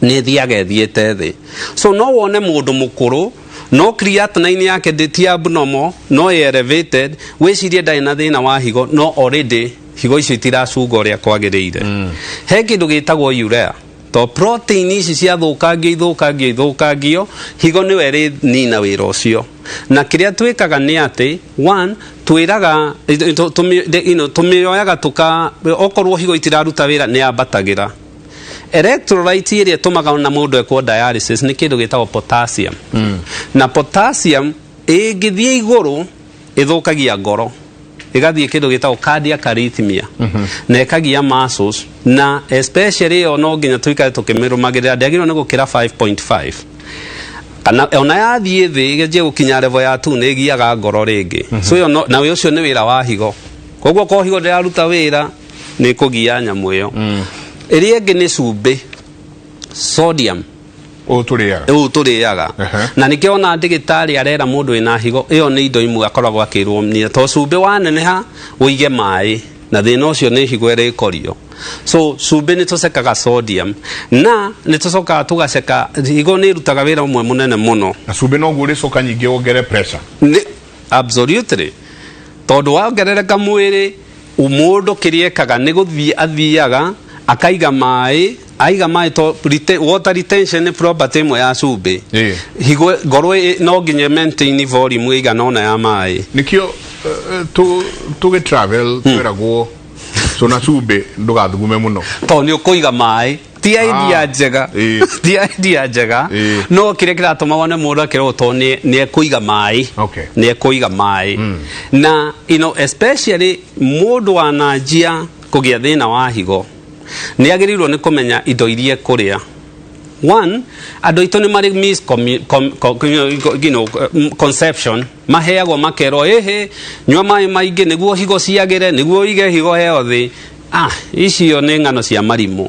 nĩ ĩthiaga ĩthiĩte thĩ. So no wone mũndũ mũkũrũ no creatinine yake ndĩ ti abnormal, no ĩ elevated, wĩcirie ndarĩ na thĩna wa higo, no already higo icio itiracunga ũrĩa kwagĩrĩire. He kĩndũ gĩtagwo urea, to protein ici ciathũkangio, ithũkangio, ithũkangio, higo nĩwe ĩrĩ nina wĩra ũcio. Na kĩrĩa twĩkaga nĩ atĩ one, twĩraga tũmĩoyaga tũka okorwo higo itiraruta wĩra, nĩ yambatagĩra. Electrolyte ĩrĩa ĩtũmaga na mũndũ ekwo dialysis nĩ kĩndũ gĩtagwo potassium. Na potassium ĩngĩthiĩ igũrũ ĩthũkagia ngoro, ĩgathiĩ kĩndũ gĩtagwo cardiac arrhythmia, na ĩkagia muscles, na especially ĩyo no nginya tũikare tũkĩmĩrũmagĩrĩra, ndĩagĩrĩirwo nĩ gũkĩra 5.5, kana ona yathiĩ thĩ ĩgĩanjia gũkinya level ya 2, nĩ ĩgiaga ngoro rĩngĩ. So ĩyo na ũcio nĩ wĩra wa higo, koguo korwo higo ndĩraruta wĩra, nĩ kũgia nyamũ ĩyo. Ĩrĩa ĩngĩ nĩ cumbĩ, sodium. Ũũ tũrĩaga. Ũũ tũrĩaga. Na nĩkĩo ona ndĩgĩtarĩ arera mũndũ wĩna higo ĩyo nĩ indo imwe akoragwo akĩrwo nie to cumbĩ waneneha ũige maĩ na thĩna ũcio nĩ higo ĩrĩkorio. So cumbĩ nĩ tũcekaga sodium na nĩ tũcokaga tũgaceka higo nĩ ĩrutaga wĩra ũmwe mũnene mũno. Na cumbĩ noguo ũrĩcoka nyingĩ wongere pressure. Nĩ, absolutely, tondũ wongerereka mwĩrĩ mũndũ kĩrĩa ekaga nĩ gũthiĩ athiaga akaiga maĩ, aiga maĩ to water retention nĩ property ĩmwe ya cumbĩ. Higo ngoro no nginya maintain volume ĩigana ũna ya maĩ. Nĩkĩo tũgĩ travel tweragwo cũna cumbĩ ndũgathugume mũno. Tondũ nĩ ũkũiga maĩ. Ti idea njega. Ti idea njega. No kĩrĩa kĩratũma wone mũndũ akĩrwo tondũ nĩ ekũiga maĩ. Nĩ ekũiga maĩ. Na you know, especially mũndũ wananjia kũgĩa thĩna wa higo nĩ agĩrĩirwo nĩ kũmenya indo iria ekũrĩa. One, andũ aitũ nĩ marĩ misconception maheagwo makerwo ĩhĩ nyua maĩ maingĩ nĩguo higo ciagĩre nĩguo ũige higo healthy. Icio nĩ ng'ano cia marimũ.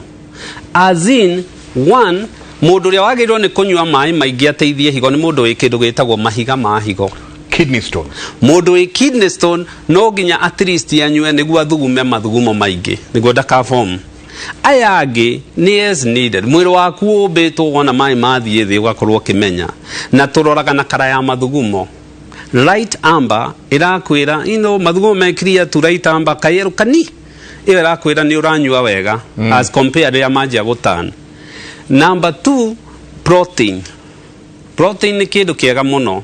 As in, one, mũndũ ũrĩa wagĩrĩirwo nĩ kũnyua maĩ maingĩ ateithie higo nĩ mũndũ wĩ kĩndũ gĩtagwo mahiga ma higo. Kidney stone. Mũndũ wĩ kidney stone no nginya at least anyue nĩguo athugume mathugumo maingĩ nĩguo ndakaform. Aya angĩ nĩ as needed. Mwĩrĩ waku ũmbĩtwo wona maĩ mathiĩ thĩ ũgakorwo ũkĩmenya. Na tũroraga na kara ya mathugumo. Light amber ĩrakwĩra you know, mathugumo me clear tu light amber kayellow kani ĩyo ĩrakwĩra nĩ ũranyua wega as compared rĩrĩa manjia gũtan. Number 2, protein. Protein nĩ kĩndũ kĩega mũno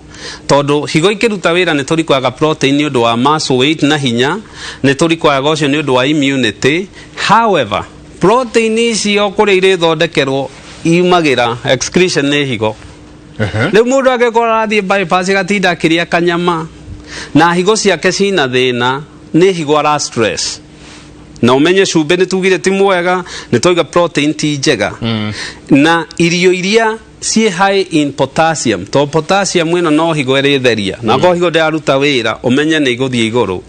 tondũ higo ikĩruta wĩra nĩ tũrikwaga protein nĩ ũndũ wa muscle weight na hinya, nĩ tũrikwaga ũcio nĩ ũndũ wa immunity. However, protein icio kũrĩa irĩthondekerwo iumagĩra excretion nĩ higo. Rĩu mũndũ angĩkorwo arathiĩ bypass agatinda akĩrĩa kanyama na higo ciake cina thĩna, nĩ higo ara stress. Na ũmenye cumbĩ nĩ tugire ti mwega, nĩ twauga protein ti njega. Na irio iria ciĩ high in potassium, to potassium ĩno no higo ĩrĩtheria. Na akorwo higo ndĩraruta wĩra, ũmenye nĩ igũthiĩ igũrũ.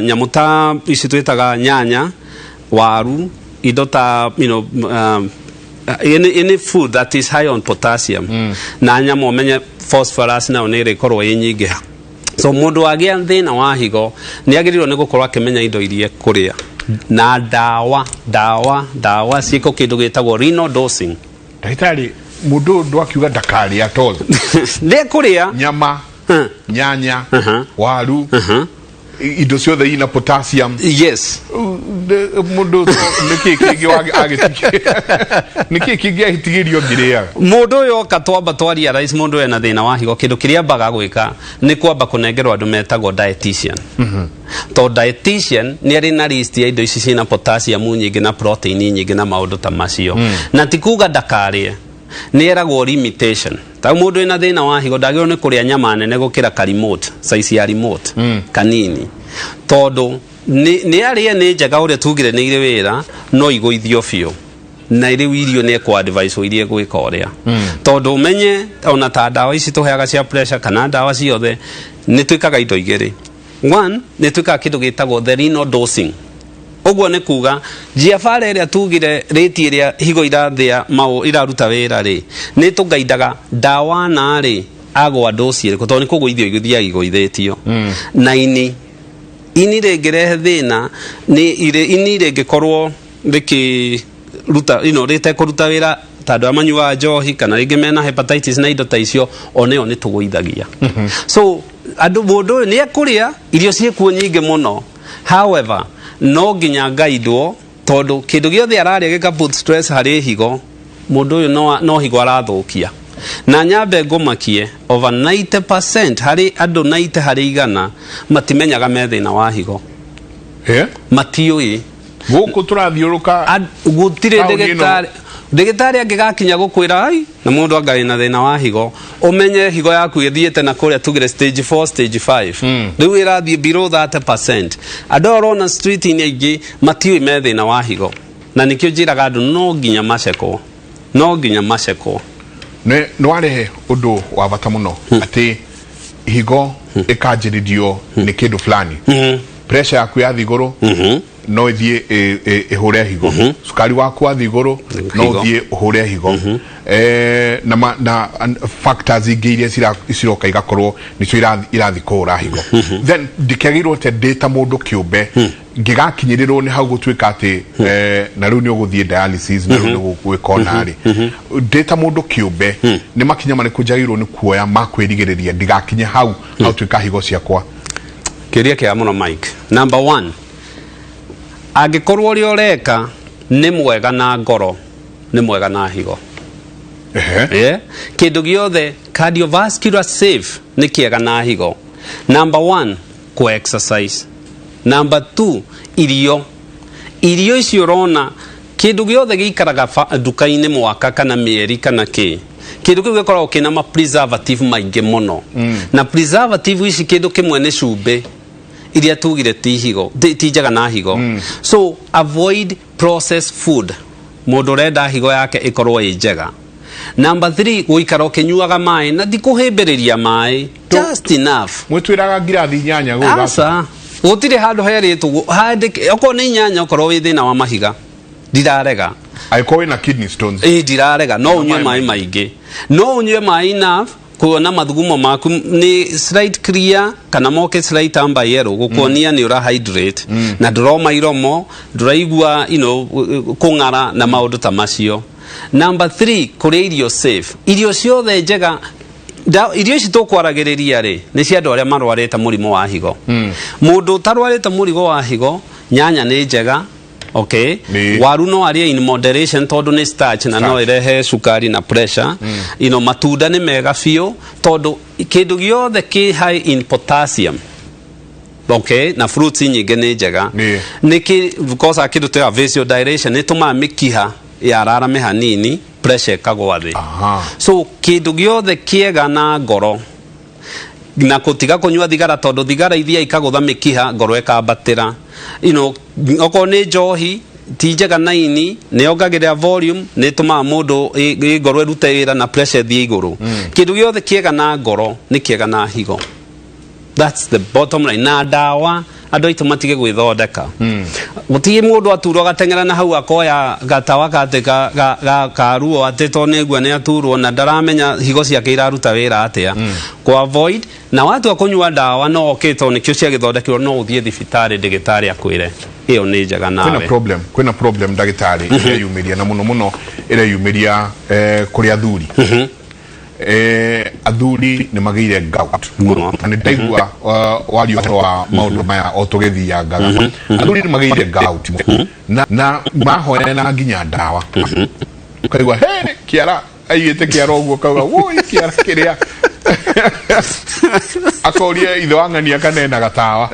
Nyamũ ta ici twĩtaga nyanya, waru, indo ta, you know, any food that is high on potassium. Na nyama ũmenye phosphorus nayo nĩ ĩrĩkorwo ĩ nyingĩ. So mũndũ wagĩa thĩna wa higo nĩ agĩrĩirwo nĩ gũkorwo akĩmenya indo iria ekũrĩa. Na ndawa, ndawa, ndawa ciĩkwo kĩndũ gĩtagwo renal dosing. Ndagĩtarĩ, mũndũ ũyũ ndwakiuga ndakarĩa at all. Ndekũrĩa. Nyama, nyanya, waru, indo ciothe ina potassium. Yes. Mũndũ nĩkĩ kĩngĩ nĩkĩ kĩngĩ agĩtigĩrio ngĩrĩaga? Mũndũ ũyũ oka twamba twaria rais mũndũ ena thĩna wa higo, kĩndũ kĩrĩa ambaga gwĩka nĩ kwamba kũnengerwo andũ metagwo dietitian. Tondũ dietitian nĩ arĩ na list ya indo ici ciĩna potassium nyingĩ na protein nyingĩ na maũndũ ta macio. Na ti kuga ndakarĩe, nĩ eragwo limitation. Ta mũndũ wĩna thĩna wa higo ndagĩrĩirwo nĩ kũrĩa nyama nene gũkĩra ka remote, size ya remote kanini. Tondũ nĩ arĩe nĩ njega ũrĩa tugire nĩ irĩ wĩra, no igũithio biũ. Na rĩu irio nĩ ekũ advise iria gwĩka ũrĩa. Tondũ ũmenye ona ta ndawa ici tũheaga cia pressure kana ndawa ciothe nĩ twĩkaga indo igĩrĩ. One, nĩ twĩkaga kĩndũ gĩtagwo the renal dosing. Ũguo nĩ kuga GFR ĩrĩa tugire rate ĩrĩa higo irathĩa mau iraruta wĩra rĩ, nĩ tũgaindaga ndawa na rĩ agwa dose ĩrĩkũ, tondũ nĩ kũgũithio igũthiaga igũithĩtio. Na ini ini rĩngĩrehe thĩna nĩ ini rĩngĩkorwo rĩkĩruta, you know, rĩtekũruta wĩra ta andũ arĩa manyuaga njohi kana rĩngĩ mena hepatitis na indo ta icio, oneo nĩ tũgũithagia. So andũ mũndũ ũyũ nĩ ekũrĩa irio ciĩkuo nyingĩ mũno, however no nginya ngaindwo tondũ kĩndũ gĩothe ararĩa gĩka put stress harĩ higo, mũndũ ũyũ no higo arathũkia. Na nyambe ngũmakie over 90% harĩ andũ 90 harĩ igana matimenyaga me thĩna wa higo. Matiũĩ. Gũkũ tũrathiũrũka Gũtirĩ taũni ĩno. Ndĩgĩtarĩ angĩgakinya gũkwĩra ai na mũndũ anga wĩna thĩna wa higo, ũmenye higo yaku ĩthiĩte na kũrĩa tugire stage 4 stage 5. Rĩu ĩrathiĩ below 30%. Andũ aya ũrona street-inĩ aingĩ matiũĩ me thĩna wa higo. Na nĩkĩo njĩraga andũ no nginya macekwo. No nginya macekwo. Nĩ warehe ũndũ wa bata mũno atĩ higo ĩkanjĩrĩrio nĩ kĩndũ fulani. Pressure yaku yathiĩ igũrũ, No ĩthiĩ ĩhũre higo. Cukari waku wathiĩ igũrũ, no Higo. ũthiĩ ũhũre higo. Na factors ingĩ iria ciroka igakorwo nĩcio irathi kũhũra higo. Then ndikĩagĩrĩirwo atĩa ndĩ ta mũndũ kĩũmbe ngĩgakinyĩrĩrwo nĩ hau gũtuĩka atĩ na rĩu nĩ ũgũthiĩ dialysis, na rĩu nĩ ũgwĩka ona rĩ, ndĩ ta mũndũ kĩũmbe nĩ makinya marĩkũ njagĩrĩirwo nĩ kuoya ma kwĩrigĩrĩria ndigakinye hau hau tuĩka higo ciakwa? Kĩũria kĩega mũno, Mike. Number one, angĩkorwo ũrĩa ũreka nĩ mwega na ngoro, nĩ mwega na higo. Yeah. Kĩndũ gĩothe cardiovascular safe nĩ kĩega na higo. Number one, ku exercise. Number two, irio. Irio icio ũrona kĩndũ gĩothe gĩikaraga nduka-inĩ mwaka kana mĩeri kana kĩ, kĩndũ kĩu gĩkoragwo kĩna ma preservative maingĩ mũno. Na preservative ici, kĩndũ kĩmwe nĩ cumbĩ iria tugire ti higo, ti njega na higo. So avoid processed food mũndũ ũrenda higo yake ĩkorwo ĩ njega. Number 3, gũikara ũkĩnyuaga maĩ na ti kũhĩmbĩrĩria maĩ, just enough. Mwĩtwĩraga ngirathi 8 gũgĩthaka. Aca, gũtirĩ handũ herĩtwo handĩke okorwo nĩ 8. Okorwo wĩ thĩna wa mahiga, ndirarega. Angĩkorwo wĩna kidney stones. Ĩ, ndirarega, no ũnyue maĩ maĩ maingĩ, no ũnyue maĩ enough kuona mathugumo maku nĩ slight clear kana moke slight amber yellow, gukuonia nĩ ũra hydrate na ndũroma iromo, ndũraigua kũng'ara na maũndũ ta macio. Number 3, kũrĩa irio safe, irio ciothe njega. Irio ici tũkwaragĩrĩria rĩ, nĩ cia andũ arĩa marwarĩte mũrimũ wa higo. Mũndũ ũtarwarĩte mũrimũ wa higo, nyanya nĩ njega, okay? Waru no arĩe in moderation tondũ nĩ starch na no Starch. ĩrehe cukari na pressure. Matunda nĩ mega biũ tondũ kĩndũ gĩothe kĩ high in potassium, okay, na fruits nyingĩ nĩ njega. Nĩ kĩ kosa kĩndũ ta vasodilation, nĩ tũmaga mĩkiha yararame hanini, pressure ĩkagwa thĩ. So kĩndũ gĩothe kĩega na ngoro na kũtiga kũnyua thigara tondũ thigara ithiaga ikagũtha mĩkiha, ngoro ĩkambatĩra. Okorwo nĩ njohi, ti njega na ini, nĩ yongagĩrĩra volume, nĩ ĩtũmaga mũndũ ngoro ĩrute wĩra na pressure ĩthiĩ igũrũ. Kĩndũ gĩothe kĩega na ngoro nĩ kĩega na higo. That's the bottom line. Na ndawa, andũ aitũ matige gwĩthondeka. Gũtirĩ mũndũ aturwo agateng'era na hau akoya gatawa katĩ ka ruo atĩ tondũ nĩaigua nĩ aturwo na ndaramenya higo ciake iraruta wĩra atĩa. Ku avoid na watua kũnyua ndawa no okay, tondũ nĩkĩo ciagĩthondekirwo, no ũthiĩ thibitarĩ, ndĩgĩtarĩ akwĩre ĩyo nĩ njega Kwĩna nawe. problem, kwĩna problem, ndagĩtarĩ, ĩreyumĩria na mũno mũno ĩreyumĩria kũrĩ athuri. Athuri nĩ magĩire gout. Mũno. Na nĩ ndaigua waria ũhoro wa maũndũ maya o tũgĩthiangaga. Athuri nĩ magĩire gout na mahoyana nginya ndawa, ũkaigua he kĩara aigĩte kĩara ũguo, kauga woi kĩara kĩrĩa, akoria ithe wa ng'ania kanena gatawa.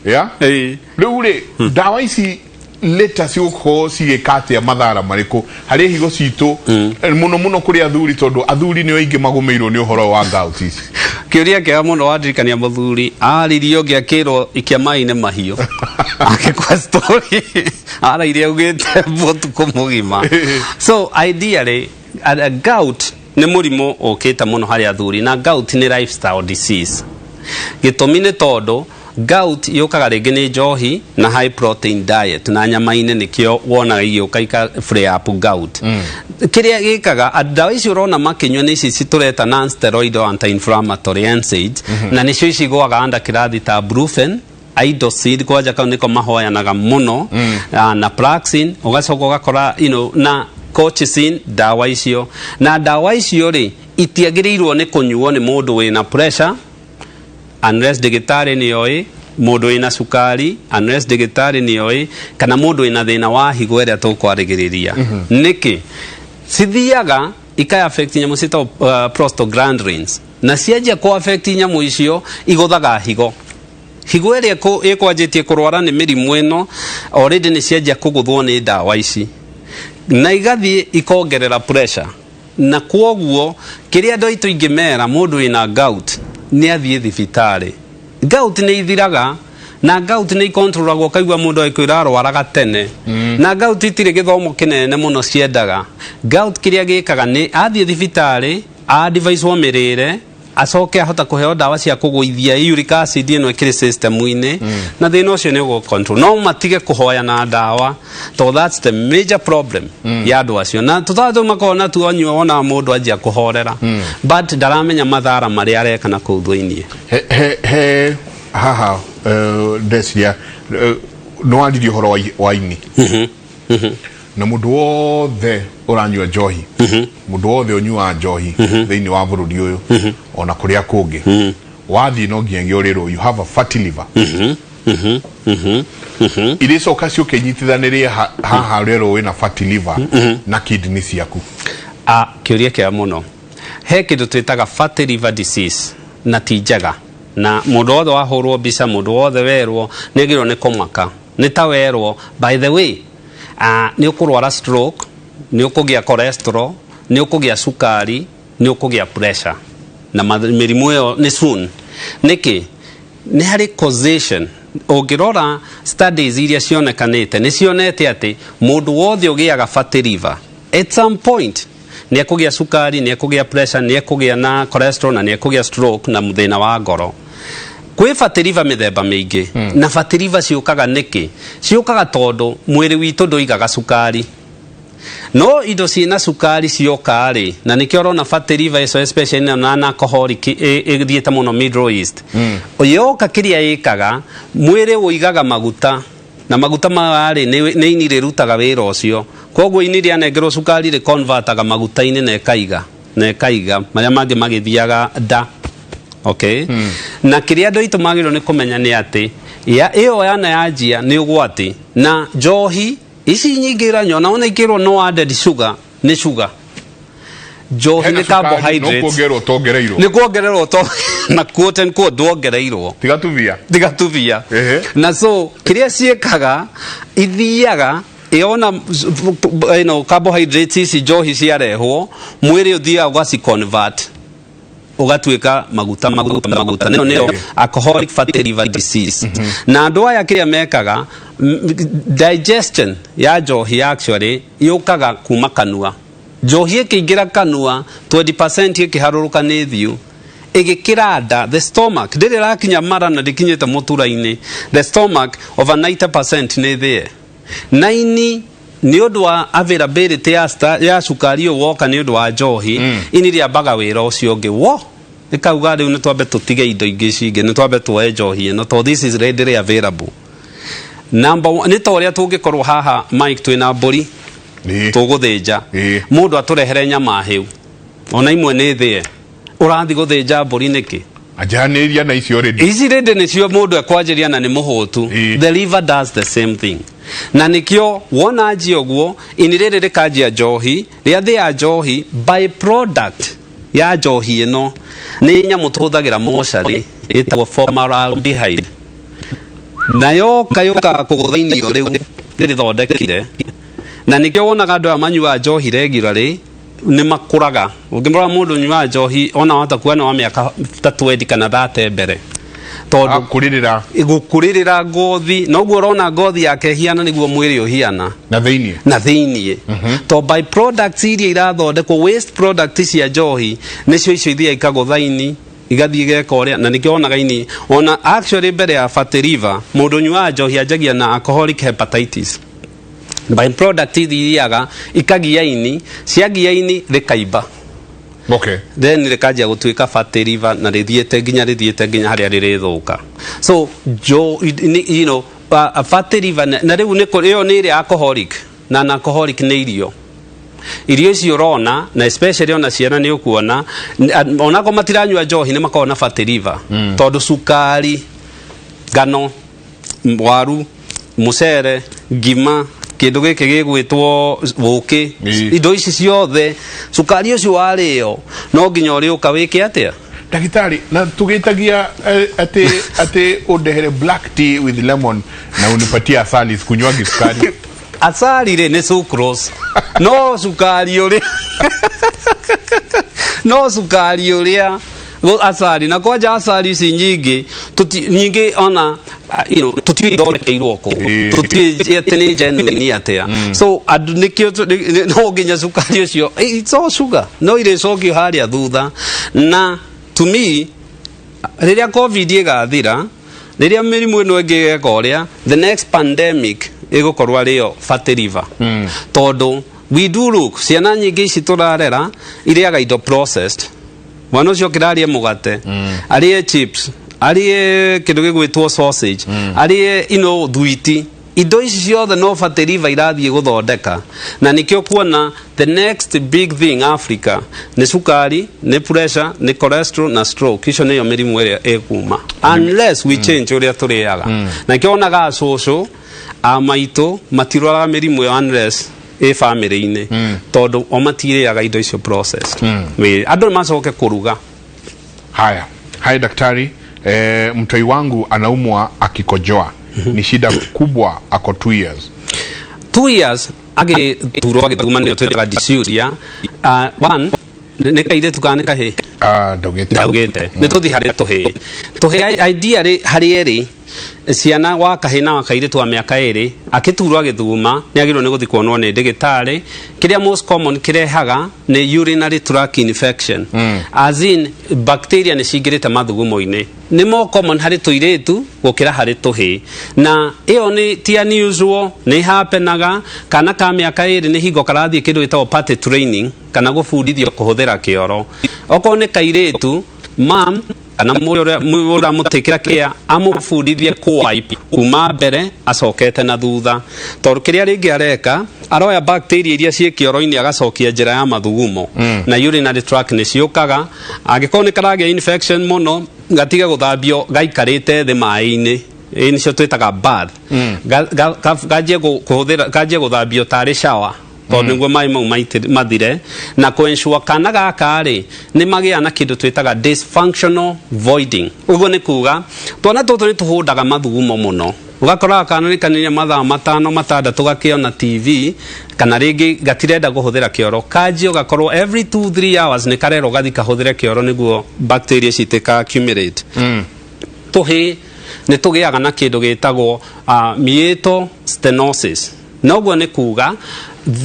Ya rĩu rĩ, ndawa ici later cigũkorwo cigĩka atĩa, mathara marĩkũ harĩ higo citũ, mũno mũno kũrĩ athuri, tondũ athuri nĩo aingĩ magũmĩirwo nĩ ũhoro wa gout ici? Kĩũria kĩega mũno. Wandirikania mũthuri aririe ũngĩ akĩrwo ikia maĩ-inĩ mahiũ, akĩkwa story araire augĩte ũtukũ mũgima. So ideally, a gout nĩ mũrimũ ũkĩte mũno harĩ athuri, na gout nĩ lifestyle disease. Gĩtũmi nĩ tondũ gout yũkaga rĩngĩ nĩ njohi na high protein diet na nyama-inĩ, nĩkĩo wonaga igĩũka ika flare up gout. Kĩrĩa gĩkaga, ndawa ici ũrona makĩnyua nĩ ici tũreta non steroidal anti-inflammatory, NSAIDs, na nĩcio ici igũaga under kĩrathi ta Brufen, Idocid, kwanja kau nĩko mahoyanaga mũno, na Praxin, ũgacoka ũgakora na colchicine. Ndawa icio, na ndawa icio rĩ, itiagĩrĩirwo nĩ kũnyuo nĩ mũndũ wĩna pressure unless ndagĩtarĩ nĩ oĩ, mũndũ wĩna cukari unless ndagĩtarĩ nĩ oĩ, kana mũndũ wĩna thĩna wa higo ĩrĩa tũkwarĩgĩrĩria. Nĩkĩ cithiaga ika affect nyamũ ciĩtagwo prostaglandins, na cianjia kũ affect nyamũ icio igũthaga higo. Higo ĩrĩa ĩkwanjĩtie kũrwara nĩ mĩrimũ ĩno already nĩ cianjia kũgũthwo nĩ ndawa ici na igathiĩ ikongerera pressure. Na kwoguo kĩrĩa andũ aitũ ingĩmera, mũndũ wĩna gout nĩ athiĩ thibitarĩ. Gout nĩ ithiraga na gout nĩ ikontrolagwo. Ũkaigua mũndũ agĩkwĩra arwaraga tene. Na gout itirĩ gĩthomo kĩnene mũno ciendaga. Gout kĩrĩa gĩkaga nĩ athiĩ thibitarĩ, advicewo mĩrĩre. Acoke ahota kũheo ndawa cia kũgũithia uric acid ĩno ĩkĩrĩ system-inĩ, na thĩna ũcio nĩ ũgũ control. No matige kũhoya na ndawa, to that's the major problem ya andũ acio. Na tũtawa tũu makoragwo natuo nyua, wonaga mũndũ anjia kũhorera, but ndaramenya mathara marĩa areka na kũu thĩiniĩ. He haha, ndeciria nĩ waririe ũhoro wa ini, na mũndũ wothe ũranyua njohi, mũndũ wothe ũnyuaga njohi thĩinĩ wa bũrũri ũyũ ona kũrĩa kũngĩ wathiĩ, no nginyagia ũrĩrwo you have a fatty liver. Irĩcoka ciũke inyitithanĩrie haha ũrerwo wĩna fatty liver na kidney ciaku. A kĩũria kĩega mũno. He kĩndũ twĩtaga fatty liver disease, na ti njega, na mũndũ wothe wahũrwo mbica, mũndũ wothe werwo, nĩ agĩrĩirwo nĩ kũmaka. Nĩ ta werwo, by the way, nĩ ũkũrwara stroke, nĩ ũkũgĩa cholesterol, nĩ ũkũgĩa cukari, nĩ ũkũgĩa pressure, na mĩrimũ ĩyo nĩ soon. Nĩkĩ? Nĩ harĩ causation. Ũngĩrora studies iria cionekanĩte, nĩ cionete atĩ mũndũ wothe ũgĩaga fatty liver, at some point nĩ ekũgĩa cukari, nĩ ekũgĩa pressure, nĩ ekũgĩa na cholesterol, na nĩ ekũgĩa stroke na thĩna wa ngoro. Kwĩ fatty liver mĩthemba mĩingĩ. Na fatty liver ciũkaga nĩkĩ? Ciũkaga tondũ mwĩrĩ witũ ndũigaga cukari, no indo ciĩna cukari cioka rĩ, na nĩkĩo ũrona fatty liver icio, especially na non alcoholic, ĩthiĩte mũno Middle East. Yoka, kĩrĩa ĩkaga, mwĩrĩ ũigaga maguta, na maguta maya rĩ, nĩ ini rĩrutaga wĩra ũcio. Koguo ini rĩanengerwo cukari, rĩ convertaga maguta-inĩ na ĩkaiga marĩa mangĩ magĩthiaga nda. Okay, na kĩrĩa andũ aitũ magĩrĩirwo nĩ kũmenya nĩ atĩ ĩyo yana yanjia nĩ ũgwati. Na njohi ici nyingĩ iranyua, na ona ikĩrwo no added sugar, nĩ sugar. Njohi Hena nĩ cukari, no carbohydrates. Kuongererwo tongereirwo. Nĩ kuongererwo to na quote and quote ndwongereirwo. Tiga tubia. Tiga tubia. Na so kĩrĩa ciĩkaga, ithiaga yona carbohydrates ici njohi ciarehwo, mwĩrĩ ũthiaga ũgaci convert, ũgatuĩka maguta, maguta, maguta. Nĩyo nĩyo alcoholic fatty liver disease. Na andũ aya kĩrĩa mekaga, digestion ya njohi actually yũkaga kuma kanua. Njohi ĩkĩingĩra kanua, 20% ĩkĩharũrũka nĩ thiũ, ĩgĩkĩra nda, the stomach. Ndĩrĩ ĩrakinya mara na ndĩkinyĩte mũtura-inĩ. The stomach, over 90% nĩ thĩe. Na ini nĩ ũndũ wa availability ya cukari ũyũ woka nĩ ũndũ wa njohi, ini rĩambaga wĩra ũcio ũngĩ wo rĩkauga, rĩu nĩ twambe tũtige indo ingĩ ici ingĩ, nĩ twambe tuoe njohi ĩno tondũ this is readily available. Number one, nĩ ta ũrĩa tũngĩkorwo haha, Mike, twĩna mbũri tũgũthĩnja, mũndũ atũrehere nyama hĩu, ona imwe nĩ thĩe. Ũrathiĩ gũthĩnja mbũri nĩkĩ? Anjanĩria na icio already. Ici rĩndĩ nĩcio mũndũ ekwanjĩria na nĩ mũhũtu. The liver does the same thing, na nĩkĩo wona anjia ũguo, ini rĩrĩ rĩkanjia njohi, rĩathĩa njohi, by product ya njohi ĩno nĩ nyamũ tũhũthagĩra mocarĩ ĩtagwo formaldehyde, na yoka yũkaga kũgũtha inio rĩu rĩrĩthondekire. Na nĩkĩo wonaga andũ aya manyuaga njohi regularly nĩ makũraga. Ũngĩmũrora mũndũ ũnyuaga njohi, ona wahota kuona wa mĩaka ta 20 kana 30 mbere, tondũ Kũrĩrĩra. Gũkũrĩrĩra ngothi, noguo ũrona ngothi yake ĩhiana, nĩguo mwĩrĩ ũhiana. Na thĩiniĩ. Na thĩiniĩ, to by products iria irathondekwo, waste product cia njohi, nĩcio icio ithiaga ikagũtha ini, igathiĩ igeka ũrĩa. Na nĩkĩo wonaga ini ona actually mbere ya fatty liver, mũndũ ũnyuaga njohi anjagia na alcoholic hepatitis. By product ithiaga ikagia ini, ciagia ini rĩkaimba. Then rĩkanjia gũtuĩka fatty liver, na rĩthiĩte nginya harĩa rĩrĩthũka. So jo, fatty liver na rĩu nĩ ĩyo nĩ ĩrĩa alcoholic na non alcoholic. Nĩ irio icio ũrona, na especially ona ciana nĩ ũkuona onako matiranyua njohi, nĩ makoragwo na fatty liver, tondũ cukari, ngano, waru, mucere, ngima, kindu giki gigwitwo ũkĩ, indo ici ciothe, cukari ũcio warĩo no nginya ũrĩũka wĩke atĩa? Ndagĩtarĩ, na tũgĩtagia atĩ ũndehere black tea with lemon na unipatie asali, sikunywangi sukari. Asali rĩ, nĩ sucrose, no cukari ũrĩa asali, na kwanja asali ici nyingĩ nyingĩ ona tũtiũĩ ithondekeirwo kũ, tũtiũĩ atĩ nĩ genuine atĩa. So andũ nĩkĩo no nginya cukari ũcio, it's all sugar, no irĩcokio harĩa thutha na To me, rĩrĩa COVID ĩgathira, rĩrĩa mĩrimũ ĩno ĩngĩ ĩgeka ũrĩa, the next pandemic ĩgũkorwo arĩyo fatty liver, tondũ we do look, ciana nyingĩ ici tũrarera irĩaga indo processed. Mwana ũcio kĩrarĩe mũgate, arĩe chips, arĩe kĩndũ gĩgwĩtwo sausage, arĩe ino thwiti, indo ici ciothe no fatty liver irathiĩ gũthondeka. Na nĩkĩo kuona the next big thing Africa nĩ cukari, nĩ pressure, nĩ cholesterol na stroke. Icio nĩyo mĩrimũ ĩrĩa ĩkuma unless we change ũrĩa tũrĩaga. Na nĩkĩo wonaga cũcũ a maitũ matirwaraga mĩrimũ ĩyo unless ĩ family-inĩ, tondũ o matirĩaga indo icio processed. Andũ nĩ macoke kũruga. Haya, hai daktari, mtoi wangu anaumwa akikojoa, ni shida kubwa, ako 2 years. 2 years agĩturwo agĩthuguma nĩyo twĩtaga dysuria. One, nĩ kairĩtu kana nĩ kahĩĩ? Ndaugĩte. Ndaugĩte nĩ tũthiĩ harĩ tũhĩĩ. Tũhĩĩ ideally harĩ erĩ, ciana wa kahĩĩ na wa kairĩtu wa mĩaka 2 akĩturwo agĩthuguma nĩ agĩrĩirwo nĩ gũthiĩ kuonwo nĩ ndĩgĩtarĩ. Kĩrĩa most common kĩrehaga nĩ urinary tract infection, as in bacteria nĩ cingĩrĩte mathugumo-inĩ. Nĩ more common harĩ tũirĩtu gũkĩra harĩ tũhĩĩ, na ĩyo nĩ ti unusual, nĩ happenaga. Kana ka mĩaka 2 nĩ hingo karathiĩ kĩndũ gĩtagwo potty training kana gũbundithio kũhũthĩra kĩoro. Okorwo nĩ kairĩtu, mam kana mũrĩa ũramũtĩkĩra kĩa amũbundithie kũwipe kuma mbere acokete na thutha, tondũ kĩrĩa rĩngĩ areka, aroya bacteria iria ciĩ kĩoro-inĩ agacokia njĩra ya mathugumo, na urinary tract nĩ ciũkaga. Angĩkorwo nĩ karagĩa infection mũno, gatige gũthambio gaikarĩte thĩ maĩ-inĩ, ĩ nĩcio twĩtaga bath. Ganjie kũhũthĩra, ganjie gũthambio tarĩ shower, tondũ nĩguo maĩ mau mathire na kũensure kana gaka rĩ nĩ magĩa na kĩndũ twĩtaga dysfunctional voiding. Ũguo nĩ kuga twana tũtũ nĩ tũhũndaga mathugumo mũno. Ũgakoraga kana nĩ kaninia mathaa 5, 6 gakĩona TV, kana rĩngĩ gatirenda kũhũthĩra kĩoro. Kanjio gakorwo every 2 3 hours nĩ karerwo gathi kahũthĩre kĩoro nĩguo bacteria citika accumulate. Tũhĩĩ nĩ tũgĩaga na kĩndũ gĩtagwo meatal stenosis. Noguo nĩ kuga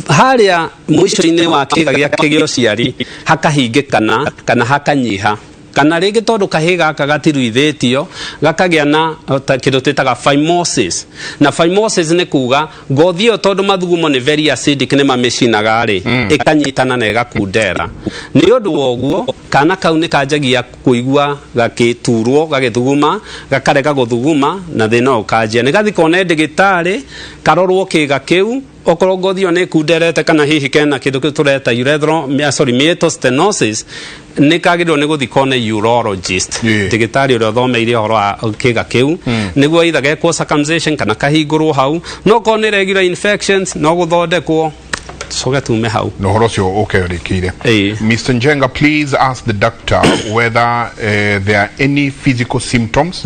harĩa mũico-inĩ wa kĩga gĩake gĩa ũciari hakahingĩkana kana hakanyiha, kana rĩngĩ tondũ kahĩ gaka gatiruithĩtio gakagĩa na kĩndũ twĩtaga phimosis. Na phimosis nĩ kuga ngothi ĩyo, tondũ mathugumo nĩ very acidic, nĩ mamĩcinaga rĩ, ĩkanyitana na ĩgakundera. Nĩ ũndũ wa ũguo kana kau nĩ kanjagia kũigua gakĩturwo gagĩthuguma, gakarega gũthuguma, na thĩna ũyũ ũkanjia. Nĩ gathi kone ndĩgĩtarĩ karorwo kĩga kĩu, okorwo ngothi ĩyo nĩ ĩkunderete kana hihi kena kĩndũ kĩu tũreta urethral, sorry, meatal stenosis, nĩ kagĩrĩirwo nĩ gũthi kone urologist, ndĩgĩtarĩ ũrĩa ũthomeire ũhoro wa kĩga kĩu, nĩguo either gekwo circumcision kana kahingũrwo hau. No korwo nĩ regular infections, no gũthondekwo tucoke tume hau. Na ũhoro ũcio ũkerĩkĩire. Ĩĩ. Mr. Njenga, please ask the doctor whether there are any physical symptoms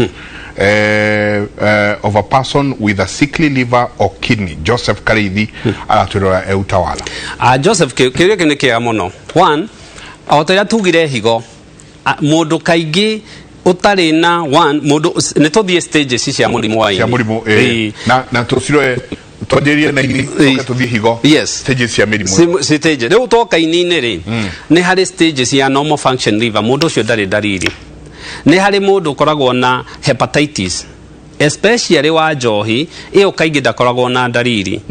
of a person with a sickly liver or kidney. Joseph Karithi aratwĩrora e Utawala. Joseph, kĩũria kĩu nĩ kĩega mũno. One, o ta ũrĩa tugire higo, mũndũ kaingĩ ũtarĩ na one, mũndũ nĩ tũthiĩ stages cia mũrimũ wa ini. Cia mũrimũ. Ĩĩ. Na tũciroe twanjĩrĩrie na ini, tũke tũthiĩ higo. Yes. Stages cia mĩrimũ. Stage rĩu twoka ini-inĩ rĩ, nĩ harĩ stages ya normal function liver, mũndũ ũcio ndarĩ ndariri. Nĩ harĩ mũndũ ũkoragwo na hepatitis, especially wa njohi, ĩyo kaingĩ ndakoragwo na ndariri.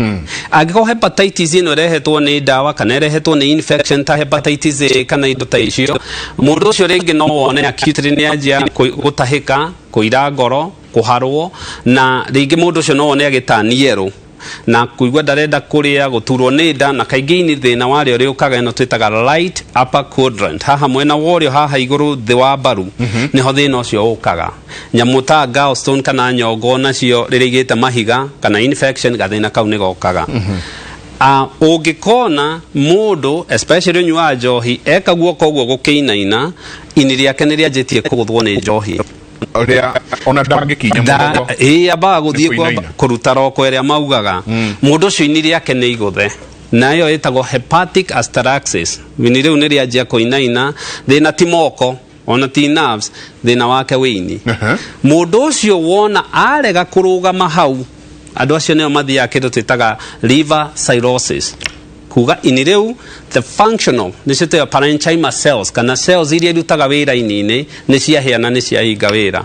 Angĩkorwo hepatitis ĩno ĩrehetwo nĩ ndawa kana ĩrehetwo nĩ infection ta hepatitis A kana indo ta icio, mũndũ ũcio rĩngĩ no wone acutely nĩ anjia gũtahĩka, kũira ngoro, kũharwo, na rĩngĩ mũndũ ũcio no wone agĩtani yerũ na kũigua ndarenda kũrĩa, gũturwo nĩ nda. Na kaingĩ ini thĩna warĩo rĩũkaga ĩno twĩtaga right upper quadrant, haha mwena wa ũrĩo, haha igũrũ thĩ wa mbaru, nĩho thĩna ũcio ũkaga. Nyamũ ta gallstone kana nyongo nacio rĩrĩa igĩte mahiga kana infection, gathĩna kau nĩ gokaga. Ũngĩkona mũndũ especially ũnyuaga njohi eka guoko ũguo gũkĩinaina, ini rĩake nĩ rĩanjĩtie kũgũthwo nĩ njohi. Ũrĩa ona ndangĩkinya mũgongo. Ĩĩ, ambaga gũthiĩ Nĩ kwamba kũinaina. Kũruta roko ĩrĩa maugaga mũndũ ũcio ini rĩake nĩ igũthe, na ĩyo ĩtagwo hepatic asterixis. Ini rĩu nĩ rĩanjia kũinaina. Thĩna ti moko, ona ti nerves, thĩna wake wĩ ini. Mũndũ ũcio wona arega kũrũgama hau, andũ acio nĩo mathiaga kĩndũ twĩtaga liver cirrhosis. Kuga ini rĩu the functional nĩcio twĩya parenchyma cells kana cells iria irutaga wĩra ini-inĩ nĩ ciahĩa na nĩ ciahinga wĩra,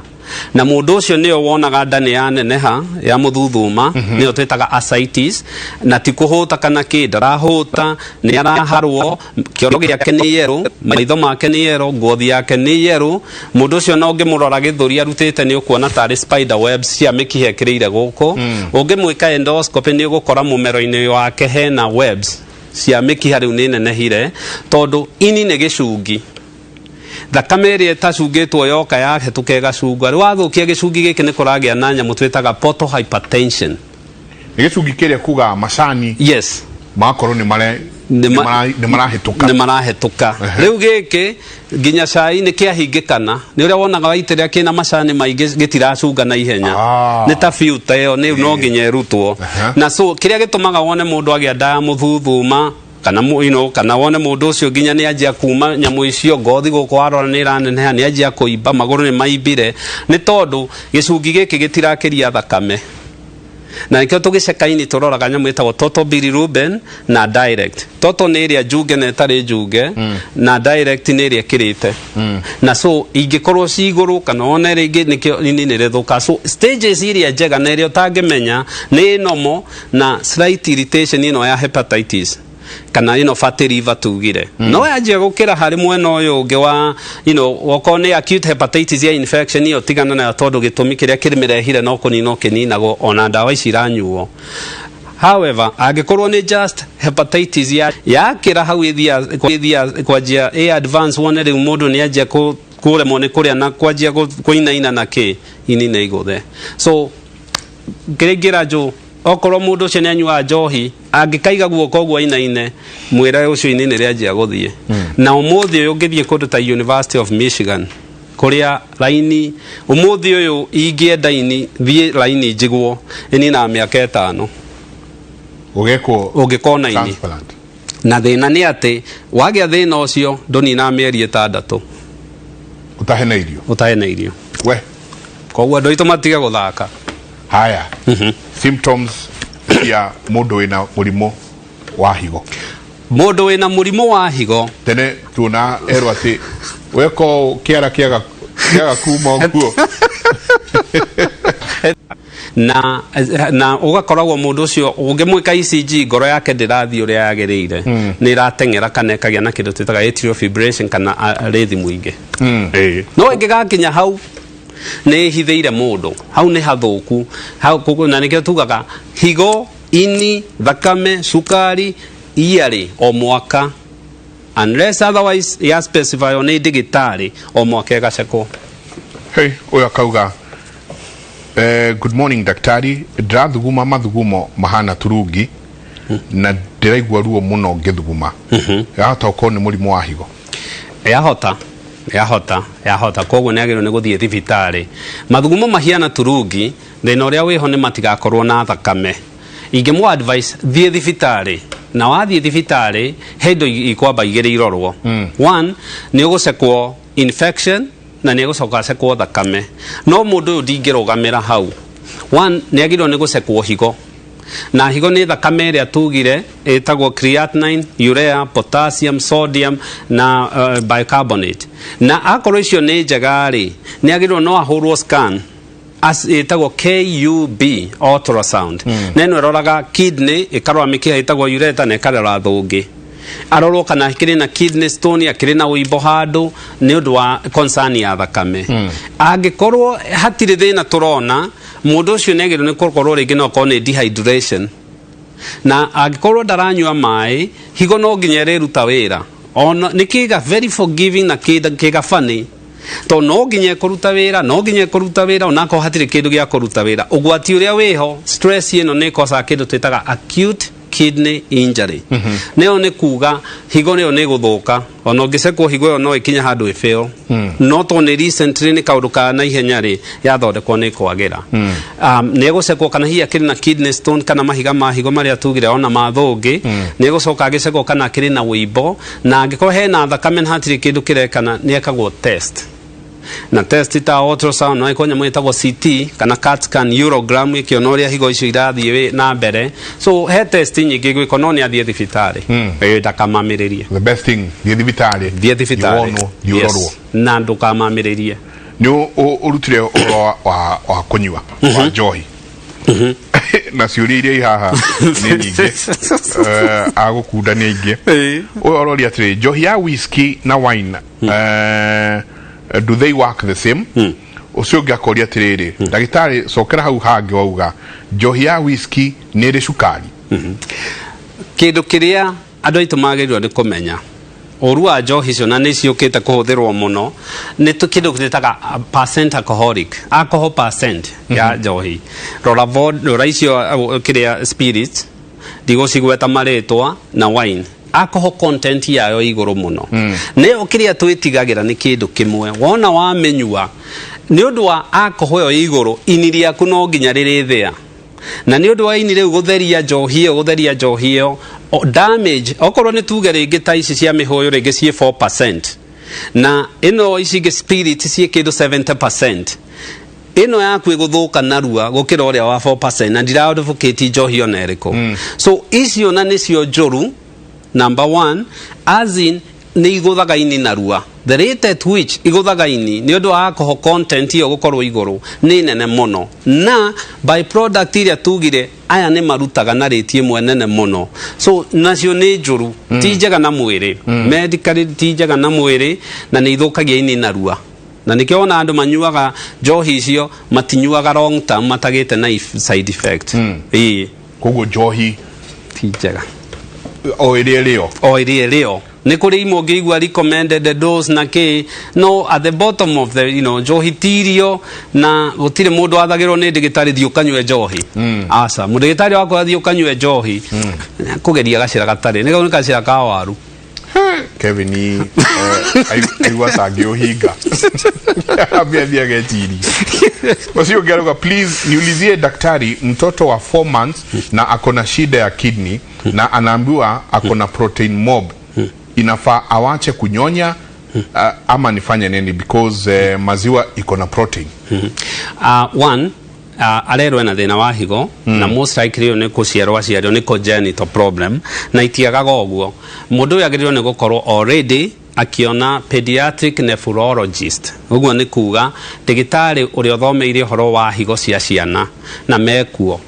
na mũndũ ũcio nĩyo wonaga nda nĩ yaneneha ya mũthuthuma, nĩyo twĩtaga ascites. Na ti kũhũta kana kĩ, ndarahũta, nĩ araharwo, kĩoro gĩake nĩ yerũ, maitho make nĩ yerũ, ngothi yake nĩ yerũ. Mũndũ ũcio na ũngĩmũrora gĩthũri arutĩte, nĩ ũkuona tarĩ spider webs cia mĩkiha ĩkĩrĩire gũkũ. Ũngĩmwĩka endoscopy, nĩ ũgũkora mũmero-inĩ wake hena webs cia mĩkiha. Rĩu nĩ nenehire tondũ ini nĩ gĩcungi, thakame ĩrĩa ĩtacungĩtwo yoka yahĩtũka ĩgacungwa. Rĩu wathũkia gĩcungi gĩkĩ, nĩ kũragĩa na nyamũ twĩtaga portal hypertension. Nĩ gĩcungi kĩrĩa kuga macani magakorwo nĩ mare nĩ marahĩtũka. Nĩ marahĩtũka. Rĩu gĩkĩ nginya cai nĩ kĩahingĩkana, nĩ ũrĩa wonaga waitĩrĩra kĩna macani maingĩ gĩtiracunga na ihenya. Nĩ ta filter ĩyo nĩ no nginya ĩrutwo. Na so kĩrĩa gĩtũmaga wone mũndũ agĩa nda ya mũthuthuma kana kana wone mũndũ ũcio nginya nĩ anjia kuma nyamũ icio ngothi gũkũ, warora nĩ ĩraneneha, nĩ anjia kũimba, magũrũ nĩ maimbire, nĩ tondũ gĩcungi gĩkĩ gĩtirakĩria thakame. Na nĩkĩo tũgĩceka-inĩ tũroraga nyamũ ĩtagwo total bilirubin na direct. Total nĩ ĩrĩa njunge na ĩtarĩ njunge, na direct nĩ ĩrĩa ĩkĩrĩte. Na so ingĩkorwo ci igũrũ kana wone rĩngĩ, nĩkĩo ini nĩ rĩthũka. So stages iria njega na ĩrĩa ũtangĩmenya nĩ normal na slight irritation ĩno ya hepatitis kana ĩno fatty liver tugire, no yanjia gũkĩra harĩ mwena ũyũ ũngĩ wa okorwo nĩ acute hepatitis ya infection, ĩyo tigana nayo, tondũ gĩtũmi kĩrĩa kĩrĩmĩrehire no kũnina ũkĩninagwo ona ndawa ici iranyuo. However, angĩkorwo nĩ just hepatitis ya yakĩra hau, ĩthia kwanjia ĩ advance, wone rĩu mũndũ nĩ anjia kũremwo nĩ kũrĩa na kwanjia kũinaina na kĩ, ini nĩ igũthe. So kĩrĩa ingĩra njũ, okorwo mũndũ ũcio nĩ anyuaga njohi, angĩkaiga guoko ũguo ainaine, mwĩre ũcio ini nĩ rĩanjia gũthiĩ. Na ũmũthĩ ũyũ ũngĩthiĩ kũndũ ta University of Michigan, kũrĩa raini ũmũthĩ ũyũ ingĩenda ini thiĩ raini njigwo, ĩninaga mĩaka 5. Ũgekwo ũngĩkona ini. Transplant. Na thĩna nĩ atĩ wagĩa thĩna ũcio ndũninaga mĩeri 6. Ũtahe irio. Ũtarĩ na irio. We. Koguo andũ aitũ matige gũthaka. Haya, symptoms cia mũndũ wĩna mũrimũ wa higo. Mũndũ wĩna mũrimũ wa higo. Tene tuona erwo atĩ weko kĩara kĩaga kuma ũguo. Na ũgakoragwo mũndũ ũcio ũngĩmwĩka ECG, ngoro yake ndĩrathiĩ ũrĩa yagĩrĩire, nĩ ĩrateng'era kana ĩkagĩa na kĩndũ twĩtaga atrial fibrillation kana rhythm ingĩ. Ĩĩ. No ĩngĩgakinya hau nĩ ĩhithĩire mũndũ, hau nĩ hathũku hau, na nĩkĩo tugaga higo, ini, thakame, cukari iarĩ o mwaka, unless otherwise ya specify nĩ ndĩgĩtarĩ, o mwaka ĩgacekwo. Hey, ũyũ akauga, "Good morning daktari, ndĩrathuguma mathugumo mahana turungi na ndĩraigua ruo mũno ngĩthuguma. Yahota gũkorwo nĩ mũrimũ wa higo?" Yahota koguo nĩ agĩrĩirwo nĩ gũthiĩ thibitarĩ. Mathugumo mahiana turungi, thĩna ũrĩa wĩho nĩ matigakorwo na thakame. Ingĩmũ advice thiĩ thibitarĩ, na wathiĩ thibitarĩ he indo ikwamba igĩrĩ irorwo. One, nĩ ũgũcekwo infection na nĩ egũcoka acekwo thakame. No mũndũ ũyũ ndingĩrũgamĩra hau. One, nĩ agĩrĩirwo nĩ gũcekwo higo, na higo nĩ thakame ĩrĩa tugire ĩtagwo creatinine, urea, potassium, sodium na bicarbonate. Na akorwo icio nĩ njega rĩ, nĩ agĩrĩirwo no ahũrwo scan ĩtagwo KUB ultrasound, na ĩno ĩroraga kidney, ĩkarora mĩkiha ĩtagwo ureter na ĩkarora thũngĩ, arorwo kana akĩrĩ na kidney stone, akĩrĩ na ũimbo handũ, nĩ ũndũ wa concern ya thakame. Angĩkorwo hatirĩ thĩna tũrona, mũndũ ũcio nĩ agĩrĩirwo nĩ gũkorwo rĩngĩ no akorwo nĩ dehydration, na angĩkorwo ndaranyua maĩ, higo no nginya ĩrĩruta wĩra. Ona nĩ kĩga very forgiving na kĩga funny, tondũ no nginya ĩkũruta wĩra, no nginya ĩkũruta wĩra onakorwo hatirĩ kĩndũ gĩa kũruta wĩra. Ũgwati ũrĩa wĩho, stress ĩno nĩ ĩkosaga kĩndũ twĩtaga acute kidney injury. Nĩyo nĩ kuga higo nĩyo nĩ gũthũka. Ona ũngĩcekwo higo ĩyo no ĩkinye handũ ĩfail, no tondũ nĩ recently, nĩ kaũndũ ka na ihenya rĩ, yathondekwo nĩ kwagĩra. Nĩ egũcekwo kana hihi akĩrĩ na kidney stone kana mahiga ma higo marĩa tugire ona ma thũngĩ. Nĩ egũcoka agĩcekwo kana akĩrĩ na wũimbo, na angĩkorwo hena thakame na hatirĩ kĩndũ kĩrekana, nĩ ekagwo test. Na test ta ultrasound, no ĩkorwo nyamũ ĩtagwo CT kana CAT scan, urogram, ĩkĩona ũrĩa higo icio irathiĩ na mbere. So he test nyingĩ gwĩkwo, no nĩ athiĩ thibitarĩ. Ndakamamĩrĩrie. The best thing, thiĩ thibitarĩ. Thiĩ thibitarĩ. Wonwo, thiĩ ũrorwo. Yes. Na ndũkamamĩrĩrie. Nĩ ũrutire ũhoro wa kũnyua wa njohi, na ciũria iria i haha nĩ nyingĩ. Agũkunda nĩ aingĩ. Ũyũ ũroria atĩrĩ, njohi ya whisky na wine, do they work the same? Ũcio ũngĩ akoria atĩrĩrĩ, ndagĩtarĩ, cokera hau hangĩ wauga njohi ya whisky nĩ ĩrĩ cukari. Kĩndũ kĩrĩa andũ aitũ magĩrĩirwo nĩ kũmenya, ũru wa njohi icio, na nĩ ciũkĩte kũhũthĩrwo mũno, nĩ kĩndũ gĩtaga percent alcoholic, alcohol percent ya njohi. Rora rora icio, kĩrĩa spirit, ndigũcigweta marĩtwa, na wine, alcohol content yayo igũrũ mũno. Nĩyo kĩrĩa twĩtigagĩra nĩ kĩndũ kĩmwe, wona wamĩnyua, nĩ ũndũ wa alcohol ĩyo ĩ igũrũ, ini rĩaku no nginya rĩrĩthĩa, na nĩ ũndũ wa ini rĩu gũtheria njohi ĩyo, gũtheria njohi ĩyo, damage, okorwo nĩ tuge rĩngĩ ta ici cia mĩhũyũ rĩngĩ ciĩ 4%, na ĩno ici ingĩ spirit ciĩ kĩndũ 70%, ĩno yaku ĩgũthũka narua gũkĩra ũrĩa wa 4%, na ndira advocate njohi ona ĩrĩkũ. So icio na nĩcio njũru number one, as in nĩ igũthaga ini narua. The rate at which igũthaga ini nĩ ũndũ wa alcohol content ĩyo gũkorwo igũrũ nĩ nene mũno, na by product iria tugire aya nĩ marutaga na rate ĩmwe nene mũno. So nacio nĩ njũru, ti njega na mwĩrĩ, medically ti njega na mwĩrĩ, na nĩ ithũkagia ini narua. Na nĩkĩo wona andũ manyuaga njohi icio matinyuaga long term matagĩte na side effect. Ĩĩ. Koguo njohi ti njega. O ĩrĩa ĩrĩo. O ĩrĩa ĩrĩo. Nĩ kũrĩ imwe ũngĩigua recommended dose na kĩ, no at the bottom of the njohi ti irio, na gũtirĩ mũndũ wathagĩrwo nĩ ndĩgĩtarĩ, "Thiĩ ũkanyue njohi." Aca, mũndĩgĩtarĩ wakwa, "Thiĩ ũkanyue njohi," kũgeria gacĩra gatarĩ nĩ nĩ gacĩra ka waru. Kevin aigua tangĩũhinga, ambia thiĩ agetirie. Ũcio ũngĩ arauga, "Please niulizie daktari, mtoto wa 4 months na ako na shida ya kidney na anaambiwa ako na protein mob, inafaa awache kunyonya ama nifanye nini, because maziwa iko na protein?" One, arerwo ena thĩna wa higo, na most likely ũyũ nĩ kũciarwo aciarwo, nĩ congenital problem, na itiagaga ũguo. Mũndũ ũyũ agĩrĩirwo nĩ gũkorwo already akiona pediatric nephrologist. Ũguo nĩ kuga ndagĩtarĩ ũrĩa ũthomeire ũhoro wa higo cia ciana, na mekuo.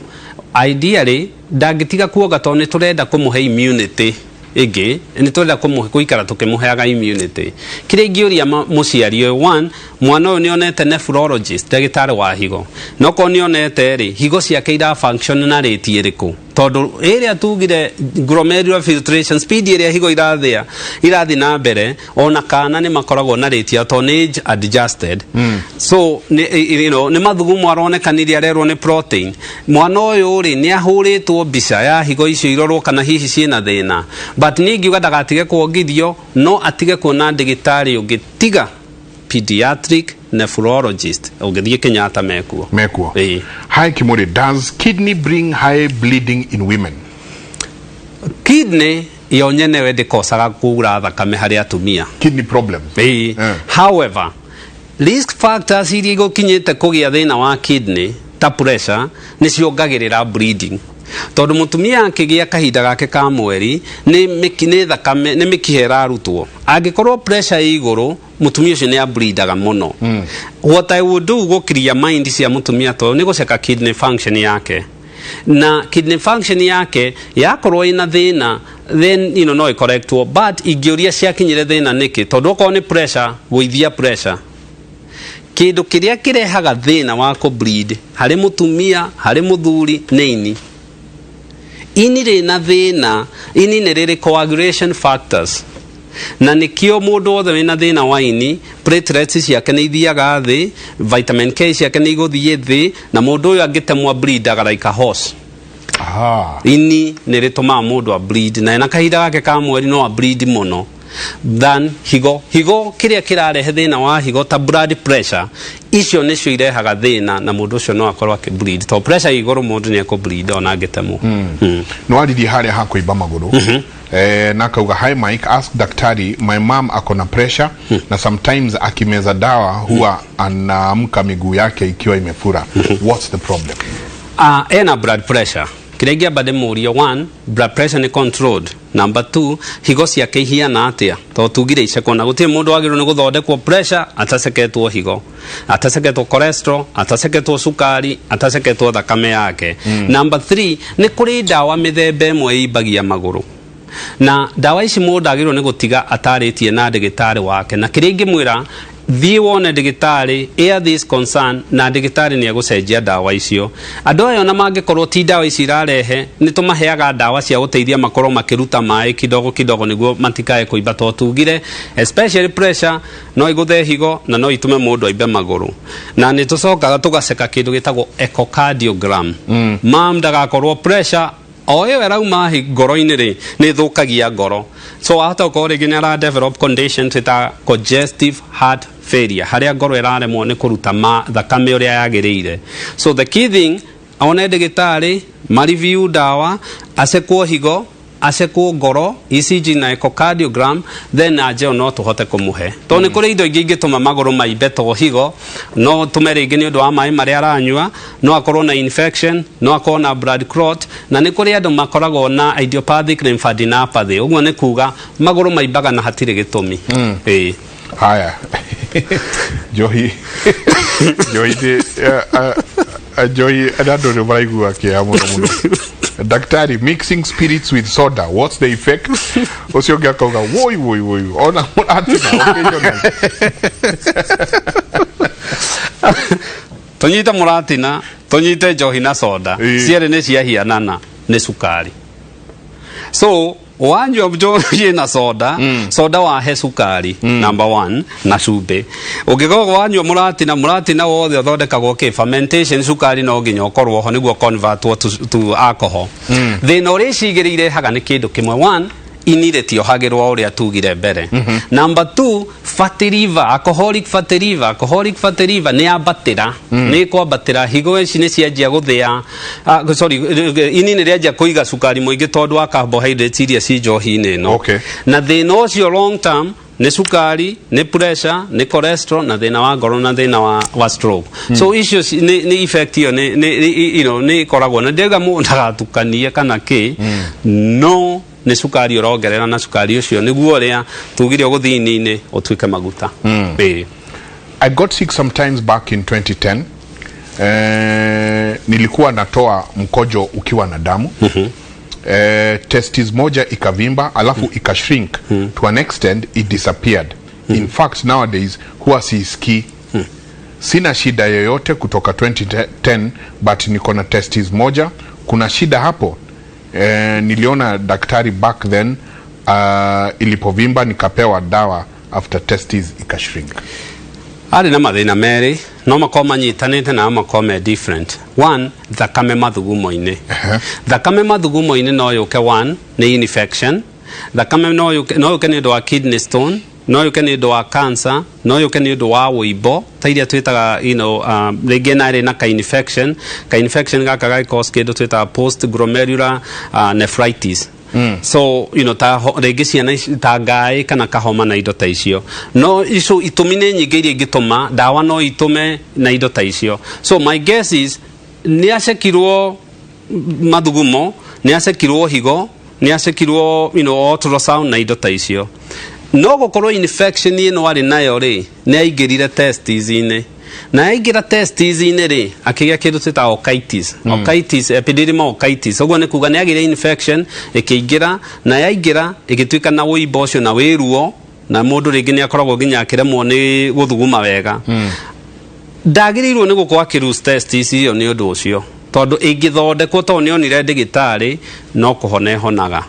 Ideally ndangĩtiga kuonga, tondũ nĩ tũrenda kũmũhe immunity ĩngĩ, nĩ tũrenda kũmũhe gũikara tũkĩmũheaga immunity. Kĩrĩa ingĩũria mũciari ũyũ, one, mwana ũyũ nĩ onete nephrologist, ndagĩtarĩ wa higo? No korwo nĩ onete rĩ, higo ciake ira function na rate ĩrĩkũ? Tondũ ĩrĩa tugire glomerular filtration speed, ĩrĩa higo irathĩa irathiĩ na mbere, ona kana nĩ makoragwo na rate ya, tondũ nĩ age adjusted. So nĩ nĩ mathugumo aronekanirie, arerwo nĩ protein. Mwana ũyũ rĩ, nĩ ahũrĩtwo mbica ya higo icio irorwo kana hihi ciĩna thĩna? But niĩ ingiuga ndagatige kuongithio, no atige kuona ndagĩtarĩ ũngĩ tiga pediatric nephrologist. Ũngĩthiĩ Kenyatta mekuo. Mekuo. Ĩĩ. Hi Kimuri, does kidney bring high bleeding in women? Kidney yo nyenewe ndĩkosaga kura thakame harĩ atumia. Kidney problems. Ĩĩ. However, risk factors iria igũkinyĩte kũgĩa thĩna wa kidney ta pressure nĩ ciongagĩrĩra bleeding, tondũ mũtumia akĩgĩa kahinda gake ka mweri nĩ thakame, nĩ mĩkiha ĩrarutwo. Angĩkorwo pressure ĩ igũrũ, mũtumia ũcio nĩ ableedaga mũno. What I would do gũkiria mind cia mũtumia ta ũyũ nĩ gũceka kidney function yake, na kidney function yake yakorwo ĩna thĩna, then no ĩkorektwo. But ingĩũria ciakinyire thĩna nĩkĩ, tondũ okorwo nĩ pressure, gũithia pressure. Kĩndũ kĩrĩa kĩrehaga thĩna wa kũbleed harĩ mũtumia, harĩ mũthuri, nĩ ini. Ini rĩna thĩna, ini nĩ rĩrĩ coagulation factors, na nĩkĩo mũndũ wothe wĩna thĩna wa ini, platelets ciake nĩ ithiaga thĩ, vitamin K ciake nĩ igũthiĩ thĩ, na mũndũ ũyũ angĩtemwo bleedaga like a horse. Ini nĩ rĩtũmaga mũndũ a bleed, na ena kahinda gake ka mweri no a bleed mũno. Than higo. Higo, kĩrĩa kĩrarehe thĩna wa higo ta blood pressure, icio nĩcio irehaga thĩna, na mũndũ ũcio no akorwo akĩbleed, to pressure igũrũ mũndũ nĩ ekũbleed ona angĩtemwo. Nĩ waririe harĩa ha kũimba magũrũ, na akauga, "Hi Mike, ask daktari, my mom ako na pressure na sometimes akimeza dawa huwa anaamka miguu yake ikiwa imefura. What's the problem?" Ena blood pressure. Kĩrĩa ingĩamba ndĩmũrie, one, blood pressure nĩ controlled? Number two, higo ciake ihiana atĩa? Tondũ tugire icekwo, na gũtirĩ mũndũ wagĩrĩirwo nĩ gũthondekwo pressure ataceketwo higo, ataceketwo cholesterol, ataceketwo cukari, ataceketwo thakame yake. Number three, nĩ kũrĩ ndawa mĩthemba ĩmwe ĩimbagia magũrũ, na ndawa ici mũndũ agĩrĩirwo nĩ gũtiga atarĩtie na ndĩgĩtarĩ wake. Na kĩrĩa ingĩmwĩra, thiĩ wone ndĩgĩtarĩ, air this concern, na ndĩgĩtarĩ nĩ egũcenjia ndawa icio. Andũ aya ona mangĩkorwo ti ndawa ici irarehe, nĩ tũmaheaga ndawa cia gũteithia makorwo makĩruta maĩ kidogo kidogo nĩguo matikae kũimba, tondũ tugire especially pressure no ĩgũthe higo na no itume mũndũ aimbe magũrũ. Na nĩ tũcokaga tũgaceka kĩndũ gĩtagwo echocardiogram, mam ndagakorwo pressure o ĩyo ĩrauma ngoro-inĩ rĩ, nĩ ĩthũkagia ngoro. So wahota gũkorwo rĩngĩ nĩ ara develop condition twĩta congestive heart failure, harĩa ngoro ĩraremwo nĩ kũruta ma thakame ũrĩa yagĩrĩire. So the key thing, one ndĩgĩtarĩ, mareview ndawa, acekwo higo, acekwo ngoro, ECG na echocardiogram, then angio no tũhote kũmũhe, tondũ nĩ kũrĩ indo ingĩ ingĩtũma magũrũ maimbe to higo. No tũme rĩngĩ nĩ ũndũ wa maĩ marĩa aranyua, no akorwo na infection, no akorwo na blood clot, na nĩ kũrĩ andũ makoragwo na idiopathic lymphadenopathy, ũguo nĩ kuga magũrũ maimbaga na hatirĩ gĩtũmi. Ĩĩ. Haya, njohi, njohi nĩ njohi, andũ nĩ maraigua kĩeha mũno mũno. "Daktari, mixing spirits with soda, what's the effect?" Ũcio ũngĩ akauga, "Woi woi woi, ona mũratina ũkĩnyona." Tũnyite mũratina, tũnyite njohi na soda, cierĩ nĩ ciahianana, nĩ cukari. So wanyua njohi na soda, soda wahe cukari number one na cumbĩ. Ũngĩkorwo wanyua mũratina, mũratina wothe ũthondekagwo kĩ fermentation, cukari no nginya ũkorwo ho nĩguo convertwo to alcohol. Thĩna ũrĩa ici igĩrĩ irehaga nĩ kĩndũ kĩmwe. One, ini rĩtiohagĩrwo ũrĩa tugire mbere. Number two, fatty liver, alcoholic fatty liver. Alcoholic fatty liver nĩ yambatĩra, nĩ kwambatĩra, higo ici nĩ cianjia gũthĩa, sorry, ini nĩ rĩanjia kũiga cukari mũingĩ tondũ wa carbohydrates iria ci njohi-inĩ ĩno. Na thĩna ũcio long term nĩ cukari, nĩ pressure, nĩ cholesterol, na thĩna wa ngoro, na thĩna wa stroke. So icio nĩ effect ĩyo nĩ nĩ ĩkoragwo na ndĩrauga mũndũ ndagatukanie kana kĩ, no nĩ cukari ũrongerera, na cukari ũcio nĩguo ũrĩa tugire ũgũthiĩ ini-inĩ ũtuĩke maguta. Ĩĩ. I got sick sometimes back in 2010. Nilikuwa natoa mkojo ukiwa na damu. Testis moja ikavimba, alafu ikashrink to an extent it disappeared. In fact, nowadays huwa siisikii. Sina shida yoyote kutoka 2010, but niko na testis moja. Kuna shida hapo? Niliona daktari back then, ilipovimba nikapewa dawa after testis ikashrink. Arĩ na mathĩna merĩ, no makorwo manyitanĩte na no makorwo me different. One, thakame mathugumo-inĩ. Thakame mathugumo-inĩ no yũke, one, nĩ infection. Thakame no yũke nĩ ũndũ wa kidney stone, no yũke nĩ ũndũ wa cancer, no yũke nĩ ũndũ wa wũimbo ta iria twĩtaga rĩngĩ na ĩrĩ na ka infection. Ka infection gaka gagĩ cause kĩndũ twĩtaga post glomerular nephritis. So ta rĩngĩ ciana ta ngaĩ kana kahoma na indo ta icio. No icio itũmi nĩ nyingĩ iria ingĩtũma, ndawa no itũme na indo ta icio. So my guess is nĩ acekirwo mathugumo, nĩ acekirwo higo, nĩ acekirwo ultrasound na indo ta icio. No gũkorwo infection ĩno arĩ nayo rĩ, nĩ aingĩrire testis-inĩ, na aingĩra testis-inĩ rĩ, akĩgĩa kĩndũ twĩtaga orchitis. Orchitis, epididymal orchitis, ũguo nĩ kuga nĩ agĩire infection ĩkĩingĩra, na yaingĩra ĩgĩtuĩka na wũimbo ũcio na wĩruo, na mũndũ rĩngĩ nĩ akoragwo nginya akĩremwo nĩ gũthuguma wega. Ndagĩrĩirwo nĩ gũkorwo akĩlose testis ĩyo nĩ ũndũ ũcio, tondũ ĩngĩthondekwo, tondũ nĩ onire ndĩgĩtarĩ, no kũhona ĩhonaga.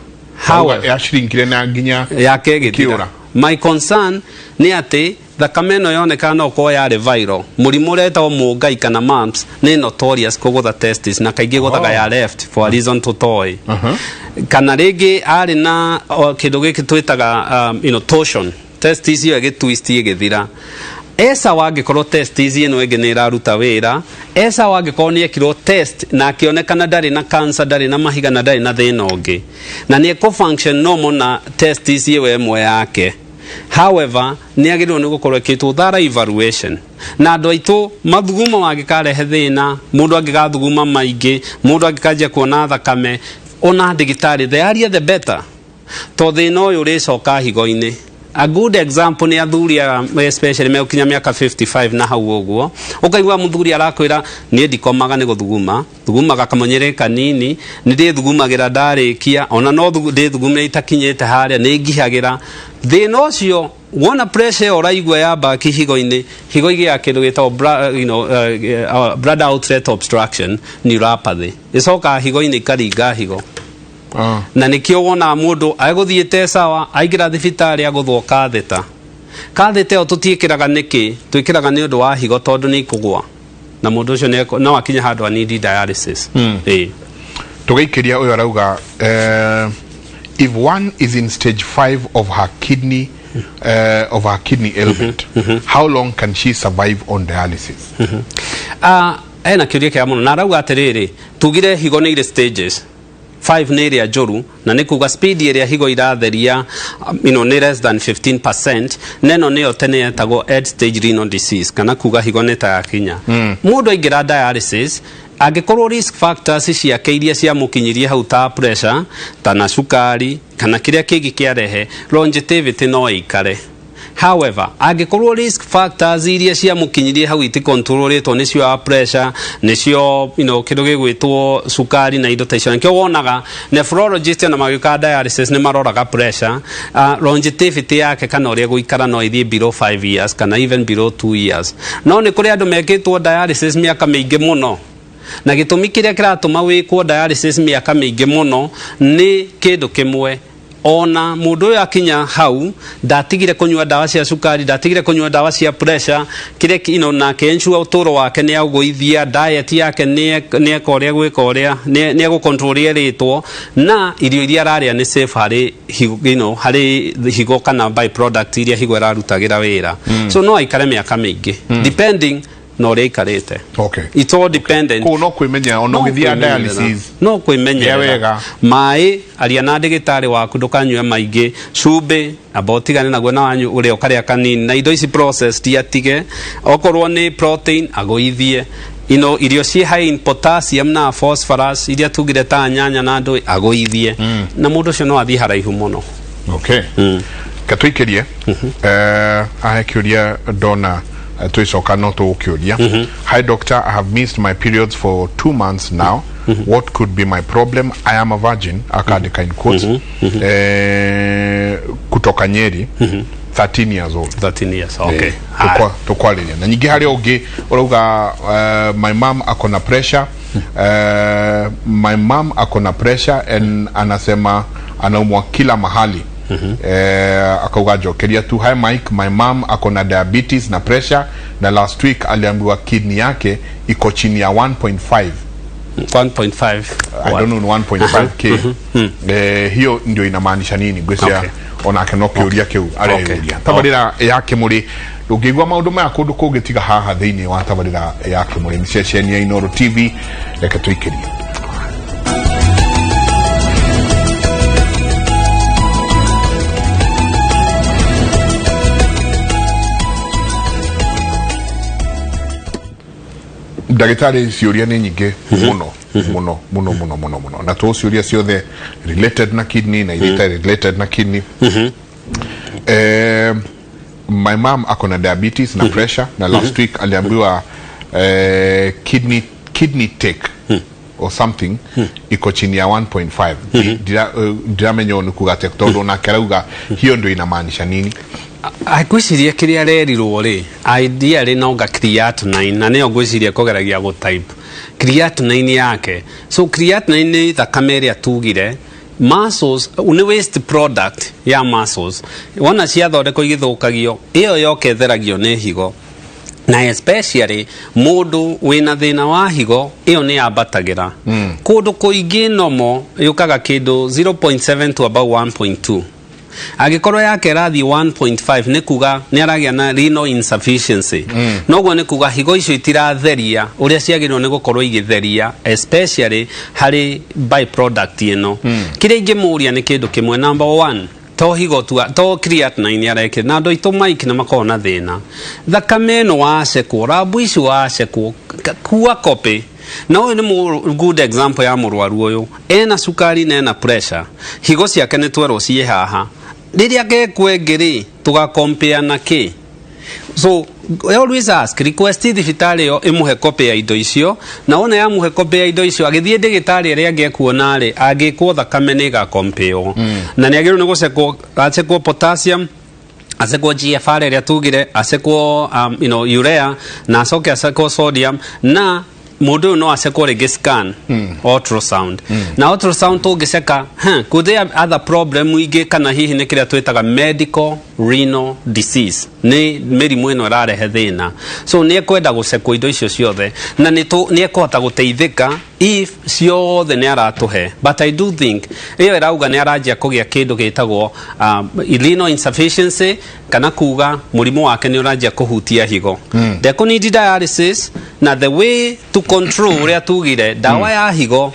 Auga yashrinkire na nginya yake ĩgĩthira. ĩkĩũra. My concern nĩ atĩ Thakame ĩno yonekaga no ũkorwo yarĩ viral. Mũrimũ ũrĩa wĩtagwo mũngai kana mumps nĩ notorious kũgũtha testis, na kaingĩ ĩgũthaga ya left for a reason tũtoĩ. Kana rĩngĩ arĩ na kĩndũ gĩkĩ twĩtaga torsion, testis ĩyo ĩgĩtwist ĩgĩthira. Esawa angĩkorwo testis ĩno ĩngĩ nĩ ĩraruta wĩra, esawa angĩkorwo nĩ ekirwo test na akĩonekana ndarĩ na cancer, ndarĩ na mahiga na ndarĩ na thĩna ũngĩ, na nĩ ekũ function normal na testis ĩyo ĩmwe yake. However, nĩ agĩrĩirwo nĩ gũkorwo ĩkĩtwo thorough evaluation. Na andũ aitũ, mathugumo mangĩkarehe thĩna, mũndũ angĩgathuguma maingĩ, mũndũ angĩkanjia kuona thakame, ona ndagĩtarĩ, the earlier the better, to thĩna ũyũ ũrĩcoka higo-inĩ. A good example nĩ athuri aya, especially megũkinya mĩaka 55 na hau ũguo, ũkaigua mũthuri arakwĩra, "Niĩ ndikomaga nĩ gũthuguma, thugumaga kamũnyĩrĩ kanini, nĩ ndĩthugumagĩra ndarĩkia, ona no ndĩthugumĩre itakinyĩte harĩa, nĩ ngihagĩra." Thĩna ũcio wona pressure ĩyo ũraigua ya mbaki higo-inĩ, higo igĩaga kĩndũ gĩtagwo bladder outlet obstruction neuropathy, ĩcokaga higo-inĩ ikaringa higo. Na nĩkĩo wonaga mũndũ agũthiĩte sawa, aingĩra thibitarĩ agũthwo katheta. Katheta ĩyo tũtiĩkĩraga nĩkĩ? Twĩkĩraga nĩ ũndũ wa higo, tondũ nĩ ikũgwa na mũndũ ũcio no akinye handũ anidi dialysis. Ĩĩ. Tũgĩikĩria, ũyũ arauga, if one is in stage 5 of her kidney ailment, how long can she survive on dialysis? Ah, ena kĩũria kĩega mũno, na arauga atĩrĩrĩ, tugire higo nĩ irĩ stages, 5 nĩ ĩrĩa njũru, na nĩ kuga speed ĩrĩa higo iratheria nĩ less than 15%, na ĩno nĩyo tene yetagwo end stage renal disease, kana kuga higo nĩ ta yakinya. Mũndũ aingĩra dialysis, angĩkorwo risk factors ciake iria ciamũkinyirie hau, ta pressure, ta na cukari, kana kĩrĩa kĩngĩ kĩarehe, longevity no ĩikare. However, angĩkorwo risk factors iria ciamũkinyirie hau itikontrolĩtwo, nĩcio ya pressure, nĩcio kĩndũ gĩgwĩtwo cukari na indo ta icio, nĩkĩo wonaga nephrologist ona magĩũka dialysis nĩ maroraga pressure, longevity yake kana ũrĩa gũikara no ĩthiĩ below 5 years kana even below 2 years. No nĩ kũrĩ andũ mekĩtwo dialysis mĩaka mĩingĩ mũno, na gĩtũmi kĩrĩa kĩratũma wĩkwo dialysis mĩaka mĩingĩ mũno nĩ kĩndũ kĩmwe: ona mũndũ ũyũ akinya hau ndatigire kũnyua ndawa cia cukari, ndatigire kũnyua ndawa cia pressure, kĩrĩa na akĩensure ũtũũro wake nĩ agũithia diet yake, nĩ eka ũrĩa gwĩka ũrĩa nĩ egũcontrol ũrĩa ĩrĩtwo, na irio iria ararĩa nĩ safe harĩ higo, harĩ higo kana by product iria higo ĩrarutagĩra wĩra. So no aikare mĩaka mĩingĩ, depending na ũrĩa aikarĩte. It's all dependent. Koguo no kwĩmenyera ona No ũgĩthiĩ kwĩmenyerera. dialysis. No kwĩmenyerera. Rĩa wega. Maĩ, aria na ndĩgĩtarĩ waku, ndũkanyue maingĩ. Cumbĩ amba ũtigane naguo, na wanyu ũrĩa ũkarĩa kanini, na indo ici processed atige. Okorwo nĩ protein agũithie ino irio ciĩ high in potassium na phosphorus iria tugire ta nyanya na ndũĩ agũithie, na mũndũ ũcio no athiĩ haraihu mũno. Okay, katũikĩrie ahe kĩũria ndona, tũicoka no tũgũkĩũria. "Hi doctor, I have missed my periods for 2 months now. What could be my problem? I am a virgin," akandĩka in quotes, kutoka Nyeri, 13 years old. 13 years, okay. Tũkwarĩria na nyingĩ harĩ ũngĩ ũrauga, "My mom akona pressure, my mom akona pressure and anasema anaumwa kila mahali." Akauga njokeria tu. "Hi Mike, my mom akona diabetes na pressure, na last week aliambiwa kidney yake iko chini ya 1.5." 1.5? I don't know 1.5 k. Hiyo ndio inamaanisha nini? Ngwĩciria onake no kĩũria kĩu areyũria. Tabarĩra ya Kĩmũrĩ, ndũngĩigua maũndũ maya kũndũ kũngĩ tiga haha thĩinĩ wa tabarĩra ya Kĩmũrĩ, nĩ ceceni ya Inooro TV. Reke tũikĩrie. Ndagĩtarĩ, ciũria nĩ nyingĩ mũno mũno mũno mũno mũno mũno, na tũciũria ciothe related na kidney na iria itarĩ related na kidney. My mom ako na diabetes na pressure, na last week aliambiwa kidney take or something iko chini ya 1.5. Ndiramenya ũũ nĩ kuga atĩa, tondũ onake arauga hiyo ndio inamaanisha nini. Ngwĩciria kĩrĩa arerirwo rĩ, ideally no nga creatinine, na nĩyo ngwĩciria kũgeragia gũtype creatinine yake. So creatinine nĩ thakame ĩrĩa tugire. Muscles nĩ waste product ya muscles, wona ciathondekwo igĩthũkagio, ĩyo yoka ĩtheragio nĩ higo, na especially mũndũ wĩna thĩna wa higo ĩyo nĩ yambatagĩra kũndũ kũingĩ. Nomo yũkaga kĩndũ 0.7 to about 1.2. Angĩkorwo yake ĩrathiĩ 1.5, nĩ kuga nĩ aragĩa na renal insufficiency. Noguo nĩ kuga higo icio itiratheria ũrĩa ciagĩrĩirwo nĩ gũkorwo igĩtheria, especially harĩ byproduct ĩno. Kĩrĩa ingĩmũria nĩ kĩndũ kĩmwe. Number one, to higo tu, to creatinine arekire na andũ aitũ Mike nĩ makoragwo na thĩna. Thakame ĩno wacekwo, lab ici wacekwo, kua copy. Na ũyũ nĩ good example ya mũrwaru ũyũ ena cukari na ena pressure. Higo ciake nĩ twerwo ciĩ haha. Rĩrĩa gekwo ĩngĩ rĩ, tũgakompea na kĩ? So I always ask, request thibitarĩ ĩyo ĩmũhe copy ya indo icio, na wona yamũhe copy ya indo icio, agĩthiĩ ndĩgĩtarĩ ĩrĩa angĩ ekuona rĩ, angĩkwo thakame nĩ ĩgakompewo na nĩ agĩrĩirwo nĩ gũcekwo, acekwo potassium, acekwo GFR ĩrĩa tugire, acekwo urea, na acoke acekwo sodium, na mũndũ ũyũ no acekwo rĩngĩ scan, ultrasound. Na ultrasound tũngĩceka, could there other problem ingĩ, kana hihi nĩ kĩrĩa twĩtaga medical renal disease, nĩ mĩrimũ ĩno ĩrarehe thĩna. So nĩ ekwenda gũcekwo indo icio ciothe na nĩ ekũhota gũteithĩka if ciothe nĩ aratũhe. But I do think ĩyo ĩrauga nĩ aranjia kũgĩa kĩndũ gĩtagwo renal insufficiency, kana kuga mũrimũ wake nĩ ũranjia kũhutia higo. Ndekũnidi dialysis, na the way to control ũrĩa tugire, ndawa ya higo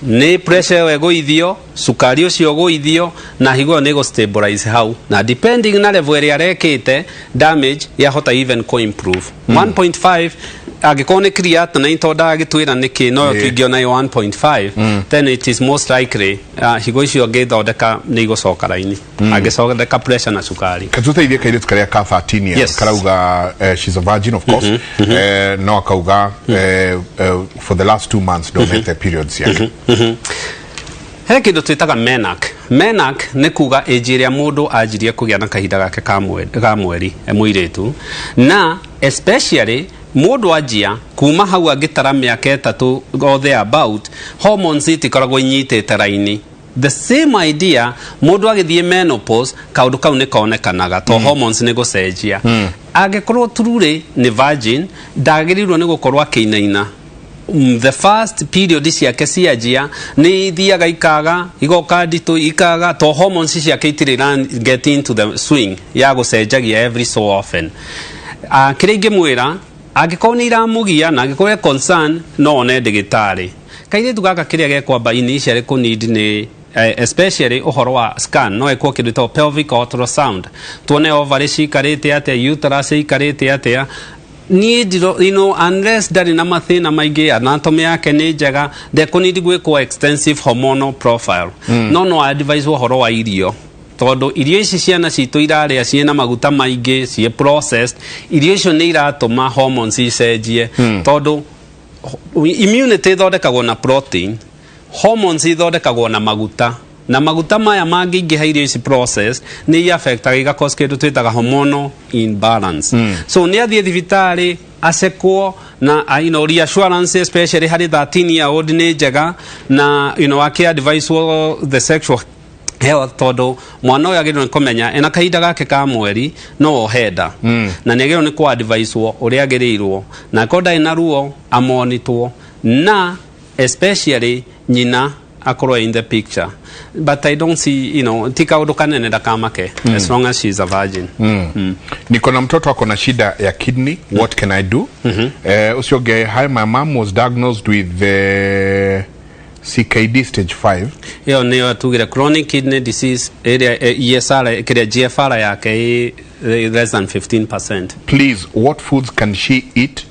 nĩ pressure ĩyo ĩgũithio, cukari ũcio ũgũithio, na higo ĩyo nĩ ĩgũ stabilize hau, na depending na level ĩrĩa arekĩte damage, yahota even co improve 1.5. Angĩkorwo nĩ creatinine, tondũ ndagĩtwĩra nĩkĩ, noyo tũingĩona ĩ 1.5, then it is most likely higo icio angĩthondeka nĩ igũcoka raini, angĩthondeka pressure na cukari. Katuteithie kairĩtu karĩa ka 13 years. Karauga she's a virgin, of course, no akauga for the last 2 months ndonete periods yake. He kĩndũ twĩtaga menarche. Menarche nĩ kuga age ĩrĩa mũndũ anjirie kũgĩa na kahinda gake ka mweri, mũirĩtu, na especially mũndũ anjia kuma hau angĩtara mĩaka 3 or there about, hormones itikoragwo inyitĩte raini. The same idea, mũndũ agĩthiĩ menopause, kaũndũ kau nĩ konekanaga to hormones nĩ gũcenjia. Angĩkorwo truly nĩ virgin, ndagĩrĩirwo nĩ gũkorwo akĩinaina. The first period ciake cianjia nĩ ithiaga ikaga, igoka nditũ, ikaga, to hormones ciake itirĩ get into the swing ya gũcenjagia every so often. Kĩrĩa ingĩmwĩra, angĩkorwo nĩ iramũgia na angĩkorwo e concern, no one ndĩgĩtarĩ. Kairĩtu gaka kĩrĩa gekwamba initially kũneed nĩ especially ũhoro wa scan. No ĩkwo kĩndũ gĩtagwo pelvic ultrasound, tuone ovary cikarĩte atĩa, uterus ĩikarĩte atĩa. Niĩ ndiro unless ndarĩ na mathĩna maingĩ, anatomy yake nĩ njega, ndekũnidi gwĩkwo extensive hormonal profile. No advise ũhoro wa irio, tondũ irio ici ciana citũ irarĩa ciĩna maguta maingĩ, ciĩ processed, irio icio nĩ iratũma hormones icenjie, tondũ immunity ĩthondekagwo na protein, hormones ithondekagwo na maguta, na maguta maya mangĩingĩha irio ici processed nĩ iaffectaga, igacause kĩndũ twĩtaga hormonal imbalance. So nĩ athiĩ thibitarĩ acekwo na reassurance, especially harĩ 13 year old, nĩ njega, na akĩ advise the sexual health, tondũ mwana ũyũ agĩrĩirwo nĩ kũmenya ena kahinda gake ka mweri no ohe nda, na nĩ agĩrĩirwo nĩ kũ advicewo ũrĩa agĩrĩirwo, na akorwo ndarĩ na ruo amonitwo, na especially nyina akorwo in the picture. But I don't see, ti kaũndũ kanene, ndakamake as long as she is a virgin. Niko na mtoto ako na shida ya kidney, what can I do? Ũcio ũngĩ, hi, my mom was diagnosed with CKD stage 5. Ĩyo nĩyo tugire chronic kidney disease ĩrĩa ESR, kĩrĩa GFR yake ĩ less than 15%. Please, what foods can she eat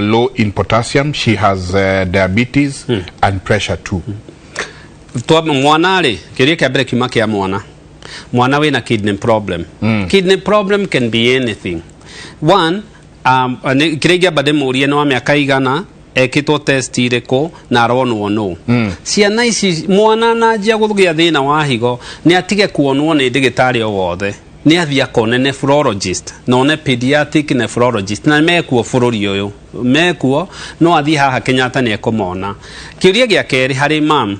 low in potassium? She has diabetes and pressure too. Twa mwana rĩ, kĩũria kĩa mbere kiuma kĩa mwana, mwana wĩna kidney problem. Kidney problem can be anything. One, kĩrĩa ingĩamba ndĩmũrie nĩ wa mĩaka igana, ekĩtwo test irĩkũ, na aronwo nũ. Ciana ici, mwana nanjia kũgĩa thĩna wa higo, nĩ atige kuonwo nĩ ndĩgĩtarĩ o wothe, nĩ athiĩ akone nephrologist, na one pediatric nephrologist, na mekuo bũrũri ũyũ, mekuo, no athiĩ haha Kenyatta nĩ ekũmona. Kĩũria gĩa kerĩ harĩ mam.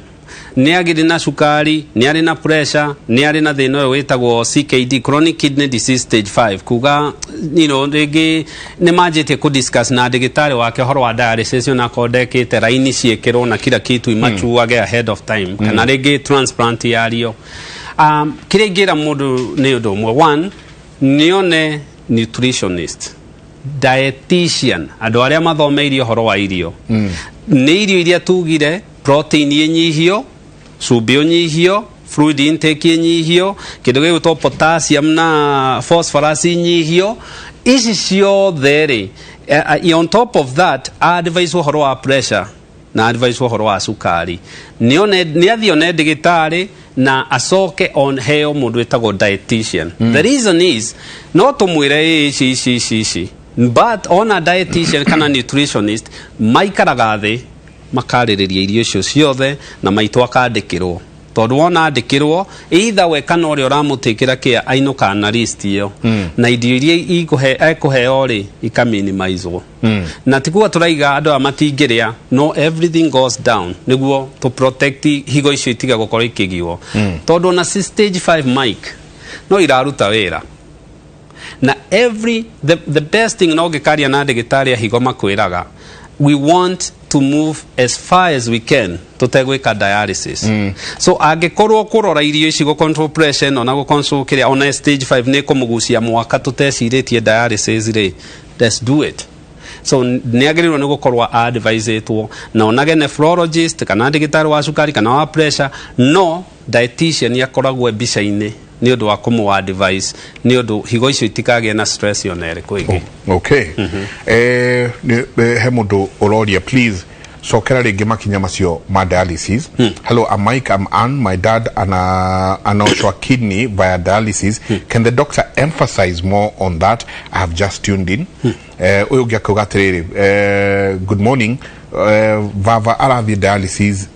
Nĩ agĩrĩ na cukari, nĩ arĩ na pressure, nĩ arĩ na thĩna ũyũ wĩtagwo CKD, chronic kidney disease stage 5, kuga rĩngĩ nĩ manjĩtie kũ discuss na ndagĩtarĩ wake ũhoro wa dialysis, onakorwo ndekĩte raini ciĩkĩrwo na kila kitu imachuage ahead of time, kana rĩngĩ transplant yario. Kĩrĩa ingĩra mũndũ nĩ ũndũ ũmwe. One, nĩone nutritionist, dietitian, andũ arĩa mathomeire ũhoro wa irio. Nĩ irio iria tugire, protein ĩnyihio, cumbĩ ũnyihio, fluid intake ĩnyihio, kĩndũ gĩgwĩtwo potassium na phosphorus inyihio, ici ciothe rĩ. On top of that, advice ũhoro wa pressure na advice ũhoro wa cukari. Nĩ athiĩ one ndagĩtarĩ na acoke on heo mũndũ wĩtagwo dietitian. The reason is, no tũmwĩre ĩ ici ici ici ici, but ona dietitian kana nutritionist maikaraga thĩ makarĩrĩria irio icio ciothe na maitũ akandĩkĩrwo, tondũ wona andĩkĩrwo, either we kana ũrĩa ũramũtĩkĩra kĩa ainũkaga na list ĩyo, na irio iria ekũheo rĩ ikaminimizwo. Na ti kuga tũraiga andũ aya matingĩrĩa, no everything goes down nĩguo to protect higo icio itiga gũkorwo ikĩgiwo, tondũ ona si stage 5, Mike, no iraruta wĩra na every the best thing no ngĩkaria na ndagĩtarĩ a higo makwĩraga, we want to move as far as we can tũtegwĩka dialysis. So angĩkorwo kũrora irio ici, gũ control pressure ĩno na gũ control kĩrĩa, ona stage 5 nĩ kũmũgucia mwaka tũtecirĩtie dialysis rĩ, let's do it. So nĩ agĩrĩirwo nĩ gũkorwo advisetwo na onage nephrologist kana ndagĩtarĩ wa cukari kana wa pressure, no dietitian nĩ akoragwo mbica-inĩ nĩ ũndũ wa kũmũ advice, nĩ ũndũ higo icio itikagĩe na stress ona ĩrĩkũ ĩngĩ. Okay. He mũndũ ũroria, please cokera rĩngĩ makinya macio ma dialysis. Hello, I'm Mike, I'm Ann. My dad anaoshwa kidney via dialysis. Can the doctor emphasize more on that? I have just tuned in. Ũyũ ũngĩ akauga atĩrĩrĩ, good morning, vava arathiĩ dialysis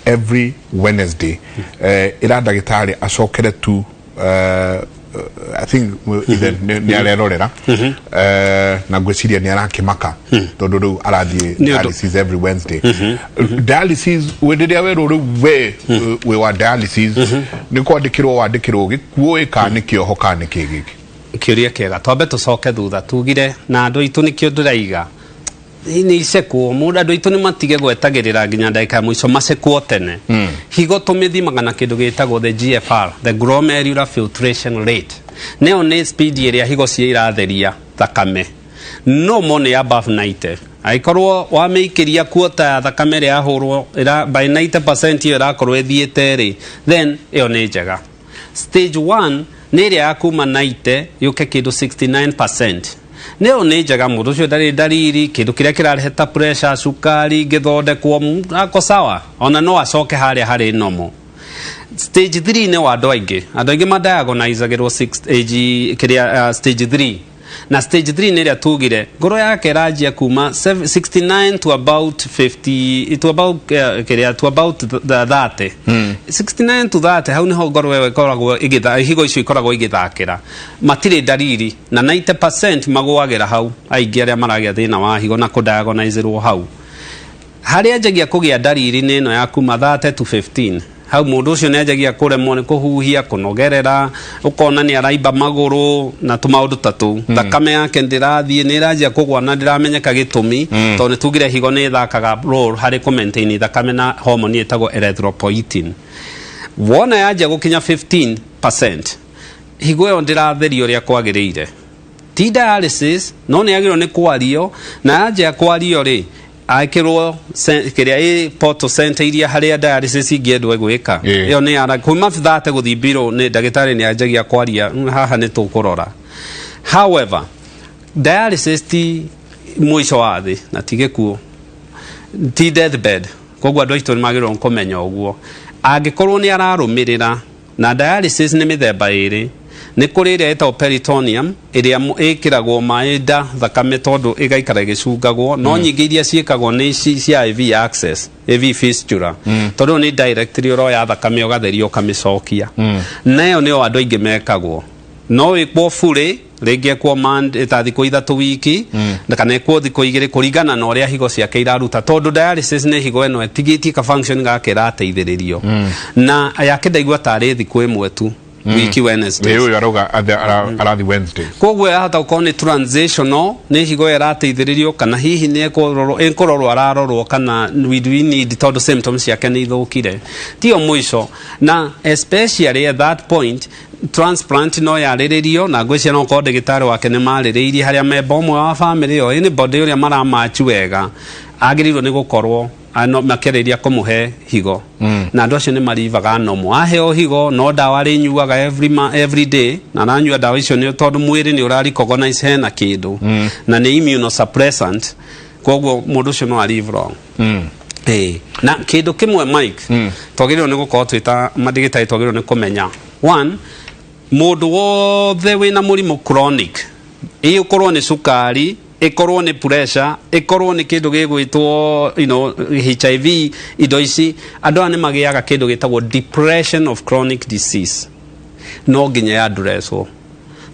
every Wednesday. Ĩra ndagĩtarĩ acokere tu. I think ithe nĩ arerorera na ngwĩciria nĩ arakĩmaka tondũ rĩu arathiĩ Nĩ ũndũ- dialysis every Wednesday. Dialysis, we rĩrĩa werwo rĩu we wĩ wa dialysis, nĩ kwandĩkĩrwo wandĩkĩrwo gĩkuũ ĩ kana nĩ kĩoho kana nĩ kĩ gĩkĩ? Kĩũria kĩega. Twambe tũcoke thutha, tugire na andũ aitũ nĩkĩo ndĩraiga nĩ icekwo mũndũ, andũ aitũ nĩ matige gwetagĩrĩra nginya ndagĩka ya mũico, macekwo tene. Higo tũmĩthimaga na kĩndũ gĩtagwo the GFR, the glomerular filtration rate. Nĩyo nĩ speed ĩrĩa higo cia iratheria thakame. No mo nĩ above 90. Angĩkorwo wamĩikĩria kuota ya thakame ĩrĩa yahũrwo by 90% ĩyo ĩrakorwo ĩthiĩte rĩ, then ĩyo nĩ njega. Stage 1 nĩ ĩrĩa ya kuma 90 yũke kĩndũ 69%, nĩyo nĩ njega. Mũndũ ũcio ndarĩ ndariri, kĩndũ kĩrĩa kĩrarehe ta pressure, cukari ngĩthondekwo, ako sawa, ona no acoke harĩa harĩ normal. Stage 3 nĩ wa andũ aingĩ. Andũ aingĩ madiagonizagĩrwo age kĩrĩa stage 3, na stage 3 nĩ ĩrĩa tugire ngoro yake ĩranjia kuma 69 to about 50 to about kĩrĩa to about the 30, 69 to 30. Hau niho ngoro ĩyo ĩkoragwo ĩgĩtha, higo icio ikoragwo igĩthakĩra, matirĩ ndariri, na 90% magũagĩra hau. Aingĩ arĩa maragĩa thĩna wa higo na kũdiagonizĩrwo hau, harĩa anjagia kũgĩa ndariri nĩ ĩno ya kuma 30 to 15. Hau mũndũ ũcio nĩ anjagia kũremwo nĩ kũhuhia, kũnogerera, ũkona nĩ araimba magũrũ na tũmaũndũ ta tũu. Thakame yake ndĩrathiĩ, nĩ ĩranjia kũgwa na ndĩramenyeka gĩtũmi, tondũ nĩ tugire higo nĩ ĩthakaga role harĩ kũ maintain thakame na hormone ĩtagwo erythropoietin. Wona yanjia gũkinya 15%, higo ĩyo ndĩratherio ũrĩa kwagĩrĩire. Ti dialysis, no nĩ yagĩrĩirwo nĩ kwario, na yanjia kwario rĩ, akĩrwo kĩrĩa ĩ portal center iria harĩa dialysis ingĩendwo gwĩka. Ĩyo nĩ yara kuma thate gũthiĩ mbirũ, nĩ ndagĩtarĩ nĩ anjagia kwaria, haha nĩ tũkũrora." However, dialysis ti mũico wa thĩ na ti gĩkuũ, ti deathbed. Koguo andũ aitũ nĩ magĩrĩirwo nĩ kũmenya ũguo angĩkorwo nĩ ararũmĩrĩra. Na dialysis nĩ mĩthemba ĩrĩ. Nĩ kũrĩ ĩrĩa ĩtagwo peritoneum, ĩrĩa ĩkĩragwo maĩ nda thakame tondũ ĩgaikara ĩgĩcungagwo, no nyingĩ iria ciĩkagwo nĩ ici cia IV access, IV fistula, tondũ nĩ directly ũroya thakame ũgatheria ũkamĩcokia. Nayo nĩyo andũ aingĩ mekagwo. No ĩkwo burĩ, rĩngĩ ekwo ta thikũ 3 wiki, na kana ekwo thikũ 2 kũringana na ũrĩa higo ciake iraruta, tondũ dialysis nĩ higo ĩno ĩtigĩtie ka function gake ĩrateithĩrĩrio, na yake ndaigua tarĩ thikũ 1 tu wiki, Wednesday. Ĩ, ũyũ arauga arathi Wednesday. Koguo yahota gũkorwo nĩ transitional, nĩ higo ĩyo ĩrateithĩrĩrio, kana hihi nĩ ĩkũrorwo ararorwo, kana we do need, tondũ symptoms ciake nĩ ithũkire, tiyo mũico. Na especially at that point, transplant no yarĩrĩrio, na ngwĩciria no korwo ndagĩtarĩ wake nĩ marĩrĩirie harĩa memba ũmwe wa family o anybody ũrĩa maramachi wega agĩrĩirwo nĩ gũkorwo ano makĩarĩria kũmũhe higo. Na andũ acio nĩ marivaga nomo aheo higo, no ndawa arĩnyuaga every day, na aranyua ndawa icio nĩ tondũ mwĩrĩ nĩ ũra recognize hena kĩndũ, na nĩ immunosuppressant. Koguo mũndũ ũcio no a live long. Ĩĩ. Na kĩndũ kĩmwe, Mike, twagĩrĩirwo nĩ gũkorwo twĩ ta mandagĩtarĩ, twagĩrĩirwo nĩ kũmenya, one, mũndũ wothe wĩna mũrimũ chronic, ĩ ũkorwo nĩ cukari, ĩkorwo nĩ pressure, ĩkorwo nĩ kĩndũ gĩgwĩtwo HIV, indo ici, andũ aya nĩ magĩaga kĩndũ gĩtagwo depression of chronic disease. No nginya ya addresswo,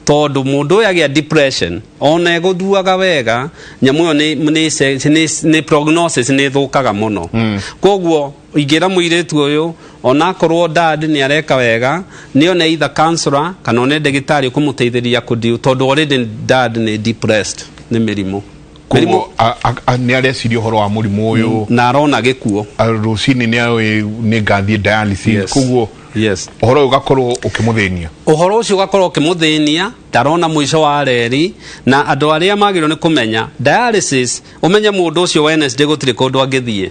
tondũ mũndũ ũyũ agĩa depression, ona ĩgũthuaga wega, nyamũ ĩyo nĩ prognosis nĩ ĩthũkaga mũno. Koguo ingĩra mũirĩtu ũyũ, onakorwo dad nĩ areka wega, nĩ one either counselor kana one ndagĩtarĩ ũkũmũteithĩrĩria kũdeal, tondũ already dad nĩ depressed nĩ mĩrimũ. Koguo nĩ areciria ũhoro wa mũrimũ ũyũ na arona gĩkuo. Rũcinĩ nĩ aũĩ nĩ ngathiĩ dialysis. Koguo ũhoro ũyũ ũgakorwo ũkĩmũthĩnia. Ũhoro ũcio ũgakorwo ũkĩmũthĩnia, ndarona mũico wa reri. Na andũ arĩa magĩrĩirwo nĩ kũmenya dialysis, ũmenye mũndũ ũcio Wednesday gũtirĩ kũndũ angĩthiĩ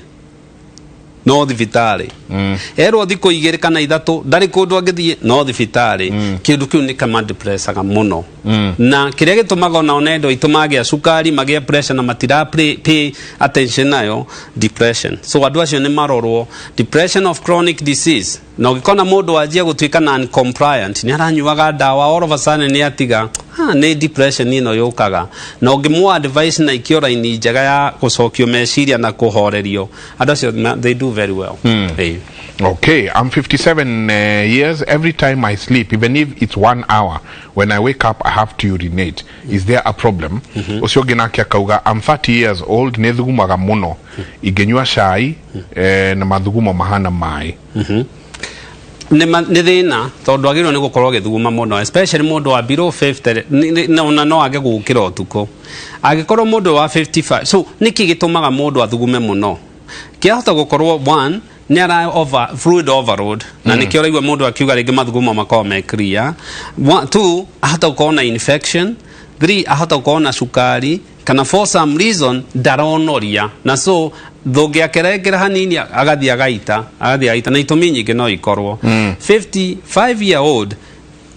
no thibitarĩ. Erwo thikũ 2 kana 3, ndarĩ kũndũ angĩthiĩ no thibitarĩ. Kĩndũ kĩu nĩ kamadepressaga mũno, na kĩrĩa gĩtũmaga ona one andũ aitũ magĩa cukari, magĩa pressure, na matira pay attention nayo depression. So andũ acio nĩ marorwo depression of chronic disease. Na ũngĩkona mũndũ wanjia gũtuĩka non compliant, nĩ aranyuaga ndawa, all of a sudden nĩ atiga, nĩ depression ĩno yũkaga. Na ũngĩmũ advice na ikio raini njega ya gũcokio meciria na kũhorerio, andũ acio they do very well. Ĩĩ. Okay, I'm 57 years. Every time I sleep, even if it's 1 hour, when I wake up, I have to urinate. Is there a problem? Ũcio ũngĩ nake akauga, I'm 30 years old, nĩ thugumaga mũno. Ingĩnyua cai na mathugumo mahana maĩ. Nĩ thĩna, tondũ agĩrĩirwo nĩ gũkorwo agĩthuguma mũno, especially mũndũ wa below 50, ona no age gũkĩra ũtukũ angĩkorwo mũndũ wa 55. So nĩkĩ gĩtũmaga mũndũ athugume mũno? Kĩahota gũkorwo, one, nĩ ara over, fluid overload, na nĩkĩo ũraigua mũndũ akiuga rĩngĩ mathugumo makorwo me clear. One, two, ahota gũkorwo na infection. Three, ahota gũkorwo na cukari, kana for some reason ndaronoria, na so thũngĩ akerengera hanini agathiĩ agaita, na itũmi nyingĩ no ikorwo. 55 year old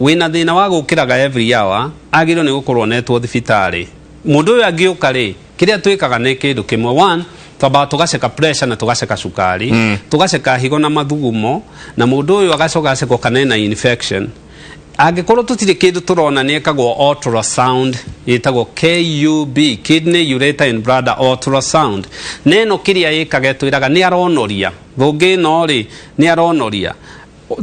wĩna thĩna wa gũkĩraga every hour agĩrĩirwo nĩ gũkorwo onetwo thibitarĩ. Mũndũ ũyũ angĩũka rĩ, kĩrĩa twĩkaga nĩ kĩndũ kĩmwe. One, twambaga tũgaceka pressure na tũgaceka cukari, tũgaceka higo na mathugumo, na mũndũ ũyũ agacoka agacekwo kana ena infection. Angĩkorwo tũtirĩ kĩndũ tũrona, nĩ ĩkagwo ultrasound ĩtagwo KUB, kidney, ureter and bladder ultrasound. Na ĩno kĩrĩa ĩkaga, ĩtwĩraga nĩ aronoria thũngĩ ĩno rĩ, nĩ aronoria.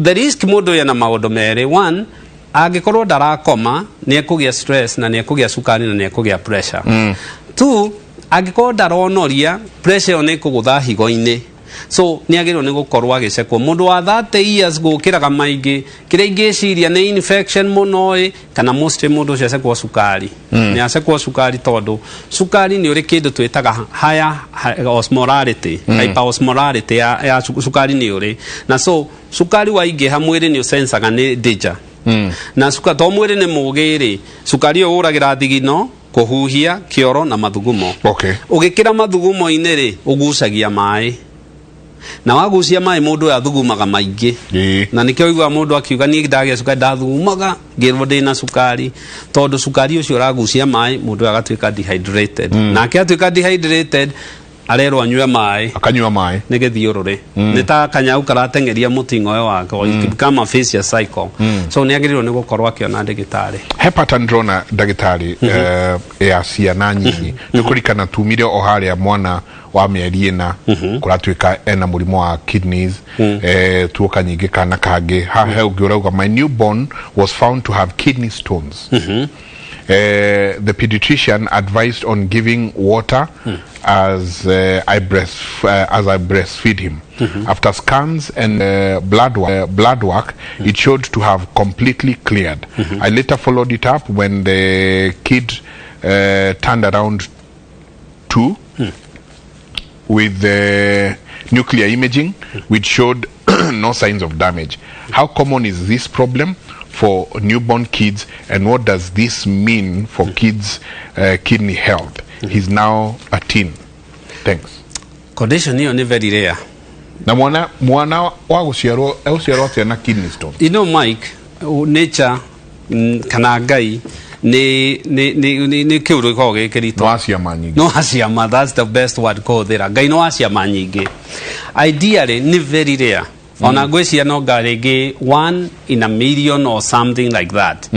The risk, mũndũ ũyũ ena maũndũ merĩ. One, angĩkorwo ndarakoma, nĩ ekũgĩa stress na nĩ ekũgĩa cukari na nĩ ekũgĩa pressure. Two, angĩkorwo ndaronoria, pressure ĩyo nĩ ĩkũgũtha higo-inĩ. So nĩ agĩrĩirwo nĩ gũkorwo agĩcekwo. Mũndũ wa 30 years gũkĩraga maingĩ, kĩrĩa ingĩciria nĩ infection mũno ĩ, kana mostly mũndũ ũcio acekwo cukari. Nĩ acekwo cukari, tondũ cukari nĩ ũrĩ kĩndũ twĩtaga higher osmolarity, hyperosmolarity ya cukari nĩ ũrĩ na. So cukari waingĩha, mwĩrĩ nĩ ũsensaga nĩ danger. Na to mwĩrĩ nĩ mũgĩ rĩ, cukari ũyũ ũragĩra thigino, kũhuhia, kĩoro na mathugumo. Ũgĩkĩra mathugumo-inĩ rĩ, ũgucagia maĩ, na wagucia maĩ, mũndũ ũyũ athugumaga maingĩ. Na nĩkĩo ũiguaga mũndũ akiuga, "Niĩ ndagĩa cukari, ndathugumaga ngĩrwo ndĩna cukari," tondũ cukari ũcio ũragucia maĩ, mũndũ ũyũ agatuĩka dehydrated. Nake atuĩka dehydrated, Arerwo anyue maĩ. Akanyua maĩ. Nĩ gĩthiũrũrĩ, nĩ ta kanyau karateng'eria mũting'oe wake. It become a vicious cycle, so nĩ agĩrĩirwo nĩ gũkorwo akĩona ndagĩtarĩ. He pattern ndĩrona, ndagĩtarĩ, ya ciana nyinyi. Nĩ kũrikana tumire o harĩa mwana wa mĩeri 4 kũratuĩka ena mũrimũ wa kidneys. Tuoka nyingĩ kana kangĩ haha he ũngĩ ũrauga, "My newborn was found to have kidney stones. The pediatrician advised on giving water as I breastfeed him. After scans and blood work, it showed to have completely cleared. I later followed it up when the kid turned around 2 with the nuclear imaging, which showed no signs of damage. How common is this problem for newborn kids, and what does this mean for kids' kidney health? He's now a teen. Thanks." Condition ĩyo nĩ very rare. Na mwana wa gũciarwo egũciarwo atĩa na kidney stone? You know, Mike, nature kana Ngai nĩ kĩũndũ gĩkoragwo gĩ kĩritũ. No wa ciama nyingĩ. No aciama, that's the best word kũhũthĩra. Ngai no aciama nyingĩ. Ideally nĩ very rare, ona ngwĩciria no nga rĩngĩ one in a million or something like that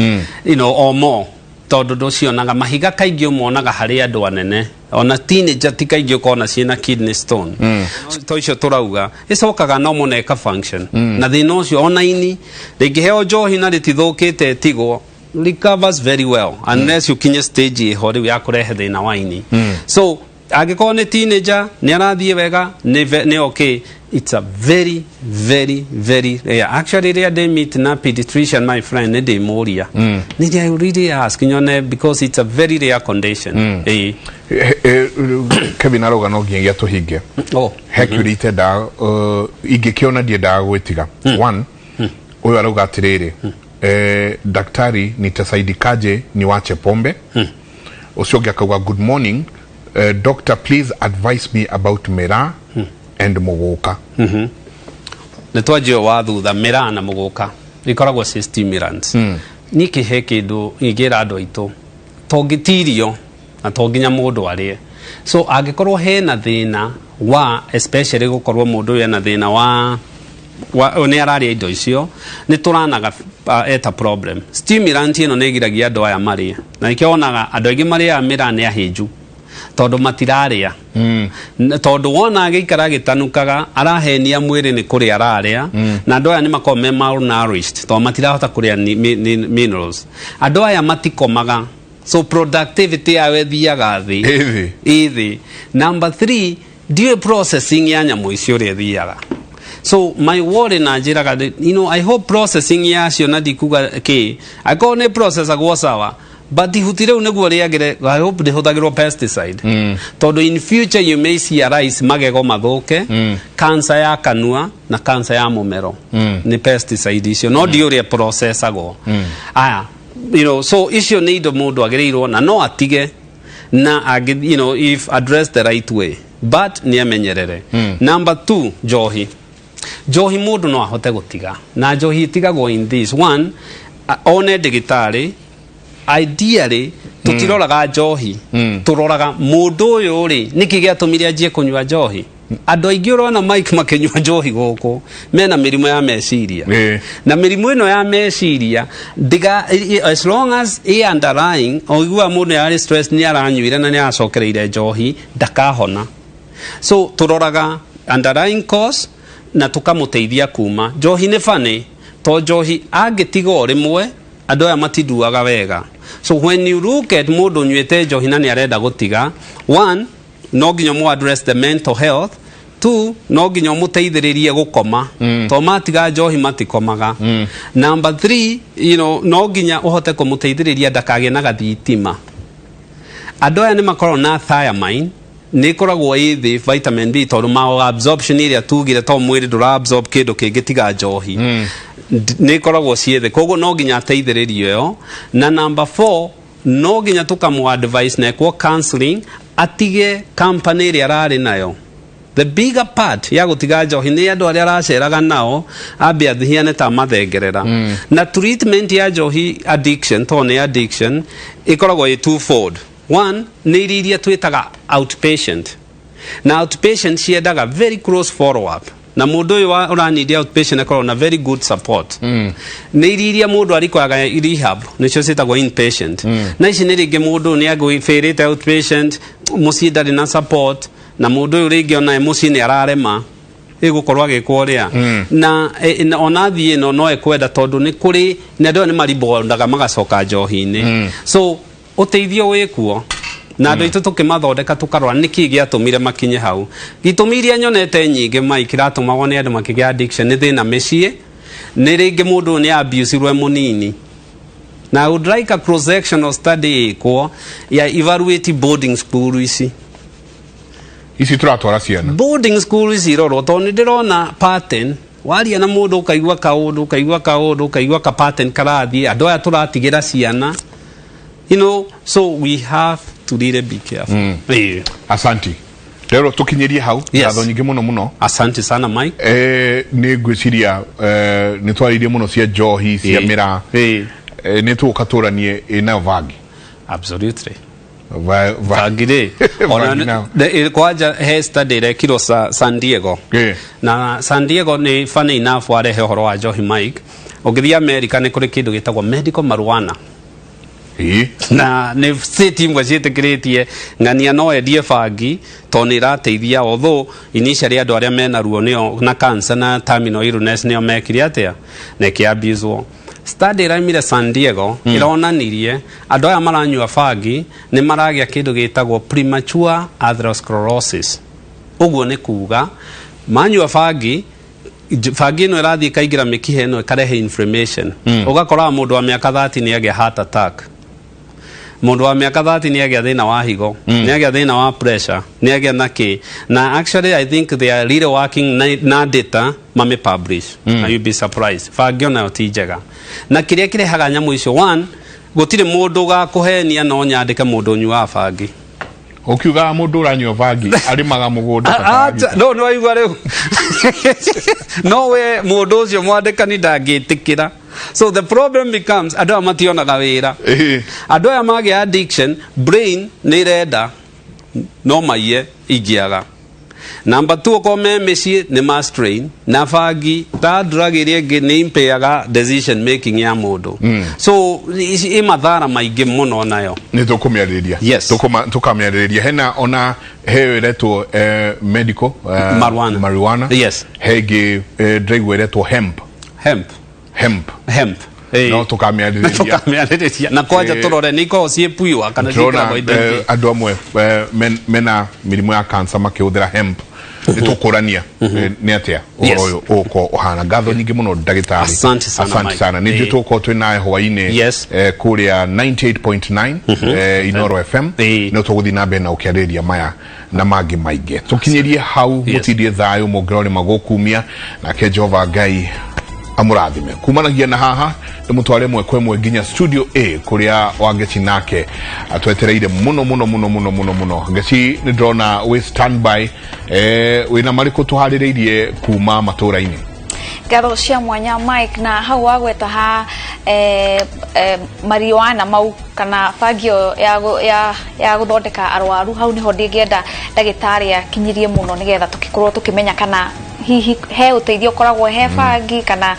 or more, tondũ ndũcionaga mahiga kaingĩ ũmonaga harĩ andũ anene, ona teenager ti kaingĩ ũkona ciĩna kidney stone. To icio tũrauga ĩcokaga normal na ĩka function, na thĩna ũcio ona ini rĩngĩheo njohi na rĩtithũkĩte ĩtigwo, recovers very well unless ũkinye stage ĩho rĩu ya kũrehe thĩna wa ini. So angĩkorwo nĩ teenager, nĩ arathiĩ wega, nĩ okay. It's a very, very, very rare. Actually, rĩrĩa ndĩ meet na pediatrician, my friend, nĩ ndĩmũria, nĩ ndĩ really ask nyone, because it's a very rare condition. Ĩĩ. Kevin arauga no nginyagia tũhinge. Oh. He kĩũria itendaga ingĩkĩona ndiendaga gwĩtiga. One, ũyũ arauga atĩrĩrĩ, "Daktari, nitasaidikaje niwache pombe?" Ũcio ũngĩ akauga, "Good morning, doctor, please advise me about miraa and mũgũka." Nĩ twanjia wa thutha. Mĩraa na mũgũka ikoragwo ci stimulants. Niĩ kĩhe kĩndũ ingĩra andũ aitũ, ti irio na to nginya mũndũ arĩe. So angĩkorwo hena thĩna wa, especially gũkorwo mũndũ ũyũ ena thĩna wa nĩ ararĩa indo icio, nĩ tũranaga eta problem. Stimulant ĩno nĩ ĩgiragia andũ aya marĩe, na nĩkĩo wonaga andũ aingĩ marĩaga mĩraa nĩ ahĩnju, tondũ matirarĩa. Tondũ wona agĩikara agĩtanukaga, arahenia mwĩrĩ nĩ kũrĩa ararĩa. Na andũ aya nĩ makoragwo me malnourished, tondũ matirahota kũrĩa minerals. Andũ aya matikomaga, so productivity yao ĩthiaga thĩ. Ĩ thĩ. Ĩ thĩ. Number three, ndiũĩ processing ya nyamũ icio ũrĩa ĩthiaga. So my worry, na njĩraga, I hope processing yacio, na ndikuga kĩ, angĩkorwo nĩ processagwo sawa, but ihuti rĩu nĩguo rĩagĩre, I hope ndĩhũthagĩrwo pesticide, tondũ in future you may see arise magego mathũke, cancer ya kanua na cancer ya mũmero. Nĩ pesticide icio, no ndiũ ũrĩa processagwo aya. So icio nĩ indo mũndũ agĩrĩirwo na no atige na angĩ, if addressed the right way, but nĩ amenyerere. Number two, njohi. Njohi mũndũ no ahote gũtiga, na njohi ĩtigagwo in this one, one ndĩgĩtarĩ. Ideally tũtiroraga njohi, tũroraga mũndũ ũyũ rĩ, nĩkĩ gĩatũmire anjie kũnyua njohi. Andũ aingĩ ũrona, Mike, makĩnyua njohi gũkũ mena mĩrimũ ya meciria. Na mĩrimũ ĩno ya meciria ndiga, as long as ĩ underlying, ũiguaga mũndũ nĩ arĩ stress, nĩ aranyuire na nĩ aracokereire njohi, ndakahona. So tũroraga underlying cause na tũkamũteithia kuma njohi. Nĩ funny to njohi angĩtiga o rĩmwe, andũ aya matinduaga wega. So when you look at mũndũ ũnyuĩte njohi na nĩ arenda gũtiga, one, no nginya mũ address the mental health. Two, no nginya ũmũteithĩrĩrie gũkoma, to matiga njohi matikomaga. Number three, no nginya ũhote kũmũteithĩrĩria ndakagĩe na gathitima. Andũ aya nĩ makoragwo na thiamine nĩ ĩkoragwo ĩ thĩ, vitamin B, tondũ ma absorption ĩrĩa tugire, to mwĩrĩ ndũra absorb kĩndũ kĩngĩ tiga njohi, nĩ ĩkoragwo ciĩ thĩ. Koguo no nginya ateithĩrĩrio ĩyo. Na number four, no nginya tũkamũ advice na ekwo counseling atige company ĩrĩa ararĩ nayo. The bigger part ya gũtiga njohi nĩ andũ arĩa araceraga nao, ambe athiane ta mathengerera. Na treatment ya njohi addiction, tondũ nĩ addiction, ĩkoragwo ĩ twofold. One, nĩ iria twĩtaga outpatient. Na outpatient ciendaga very close follow up na mũndũ ũyũ ũranidi outpatient akorwo na very good support. Nĩ iria mũndũ arikwaga rehab, nĩcio ciĩtagwo inpatient. Na ici nĩ rĩngĩ mũndũ nĩ agwĩbĩrĩte outpatient, mũciĩ ndarĩ na support, na mũndũ ũyũ rĩngĩ onaye mũciĩ nĩ ararema ĩgũkorwo agĩkwo ũrĩa na na ona thiĩ ĩno no ekwenda, tondũ nĩ kũrĩ na andũ aya nĩ maribondaga magacoka njohi-inĩ. So ũteithio wĩkuo na andũ aitũ tũkĩmathondeka, tũkarora nĩkĩ gĩatũmire makinye hau. Itũmi iria nyonete nyingĩ, Mike, iratũmagwo nĩ andũ makĩgĩa addiction nĩ thĩna mĩciĩ, nĩ rĩngĩ mũndũ ũyũ nĩ abusirwo e mũnini. Na I would like a cross sectional study ĩkwo ya evaluate boarding school ici. Ici tũratwara ciana. Boarding school ici irorwo, tondũ nĩ ndĩrona pattern. Waria na mũndũ ũkaigua kaũndũ, ũkaigua kaũndũ, ũkaigua ka pattern karathiĩ, andũ aya tũratigĩra ciana, so we have to really be careful. Asanti, rero tũkinyĩrie hau. Yes. Ngatho nyingĩ mũno mũno. Asante sana, Mike. Nĩ ngwĩciria nĩ twarĩirie mũno cia njohi, cia mĩraa. Nĩ tũgũka tũranie ĩnayo bangi. Absolutely. Bangi rĩ ona Bangi nayo. Kwanja he study ĩrekirwo San Diego. Na San Diego nĩ funny enough, warehe ũhoro wa njohi, Mike, ũngĩthiĩ America nĩ kũrĩ kĩndũ gĩtagwo medical marijuana. Na nĩ state imwe ciĩtĩkĩrĩtie ng'ania no endie bangi tondũ nĩ ĩrateithia, although initially andũ arĩa mena ruo nĩo na cancer na terminal illness nĩo mekire atĩa na ĩkĩabuswo. Study ĩraumire San Diego ĩronanirie andũ aya maranyua bangi nĩ maragĩa kĩndũ gĩtagwo premature atherosclerosis. Ũguo nĩ kuga manyua bangi, bangi ĩno ĩrathiĩ ĩkaingĩra mĩkiha ĩno, ĩkarehe inflammation. Ũgakoraga mũndũ wa mĩaka 30 nĩ agĩa heart attack, mũndũ wa mĩaka 30 nĩ agĩa thĩna wa higo, nĩ agĩa thĩna wa pressure, nĩ agĩa na kĩ. Na actually I think they are really working na data mame publish and you'll be surprised. Bangi onayo ti njega, na kĩrĩa kĩrehaga nyamũ icio, one, gũtirĩ mũndũ ũgakũhenia, no nyandĩke mũndũ ũnyuaga bangi. Ũkiugaga mũndũ ũranyua bangi arĩmaga mũgũnda ta karagita. No nĩ waigua rĩu, no we mũndũ ũcio mwandĩkani ndangĩtĩkĩra. So the problem becomes andũ aya mationaga wĩra. Andũ aya magĩa addiction, brain nĩ ĩrenda no maiye ingĩaga. Number two, okorwo me mĩciĩ nĩ ma strain na bangi ta drug ĩrĩa ĩngĩ nĩ impairaga decision making ya mũndũ. So ĩ mathara maingĩ mũno nayo. Nĩ tũkũmĩarĩrĩria. Yes. Tũkamĩarĩrĩria. Hena ona he ĩretwo medical marijuana. Marijuana. Yes. He ĩngĩ ndĩraigua ĩretwo hemp. Hemp. Hemp. Hemp. No tũkamĩarĩrĩria. Tũkamĩarĩrĩria na kwanja tũrore nĩ ikoragwo ciĩ pure kana ndĩrona ciĩkĩragwo indo ingĩ. Andũ amwe mena mĩrimũ ya cancer makĩhũthĩra hemp. Nĩ tũkũrania nĩ atĩa ũhoro ũyũ ũgũkorwo ũhana. Ngatho nyingĩ mũno, ndagĩtarĩ. Asante sana, Asante Mike. sana. Nĩ njũĩ tũgũkorwo twĩ nawe hwaĩ-inĩ kũrĩa 98.9 Inoro FM. No tũgũthiĩ na mbere na ũkĩarĩrĩria maya na mangĩ maingĩ. Tũkinyĩrie hau. Mũtindie thayũ, mũngĩrwo nĩ magũkumia nake Jehova Ngai amũrathime. Kumanagia na haha ndĩmũtware ĩmwe kwa ĩmwe nginya studio A kũrĩa Wangeci nake atwetereire mũno mũno mũno mũno mũno mũno. Ngeci, nĩ ndĩrona wĩ standby. Wĩna marĩkũ tũharĩrĩirie kuma matũra-inĩ? Ngatho cia mwanya, Mike. Na hau wagweta ha marijuana mau kana bangi ĩyo ya gũthondeka arwaru, hau niho ndingĩenda ndagĩtarĩ akinyirie mũno, nĩgetha tũgĩkorwo tũkĩmenya kana hihi he ũteithio ũkoragwo he bangi kana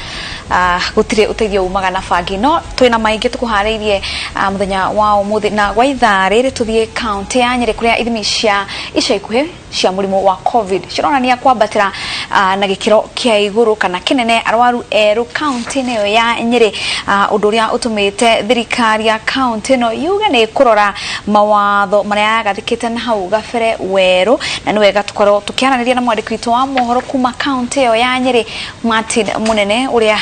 gũtirĩ ũteithio umaga na bangi. No twĩna maingĩ tũkũharĩirie mũthenya wa ũmũthĩ, na gwa ithaa rĩrĩ tũthiĩ kaunti ya Nyĩrĩ kũrĩa ithimi cia ica ikuhĩ cia mũrimũ wa COVID cironania kwambatĩra na gĩkĩro kĩa igũrũ kana kĩnene arwaru erũ kaunti-inĩ ĩyo ya Nyĩrĩ, ũndũ ũrĩa ũtũmĩte thirikari ya kaunti ĩno yuge nĩ ĩkũrora mawatho marĩa yagathĩkĩte na hau gabere werũ. Na nĩ wega tũkorwo tũkĩaranĩria na mwandĩki witũ wa mohoro kuma kaunti ĩyo ya Nyĩrĩ, Martin Mũnene, ũrĩa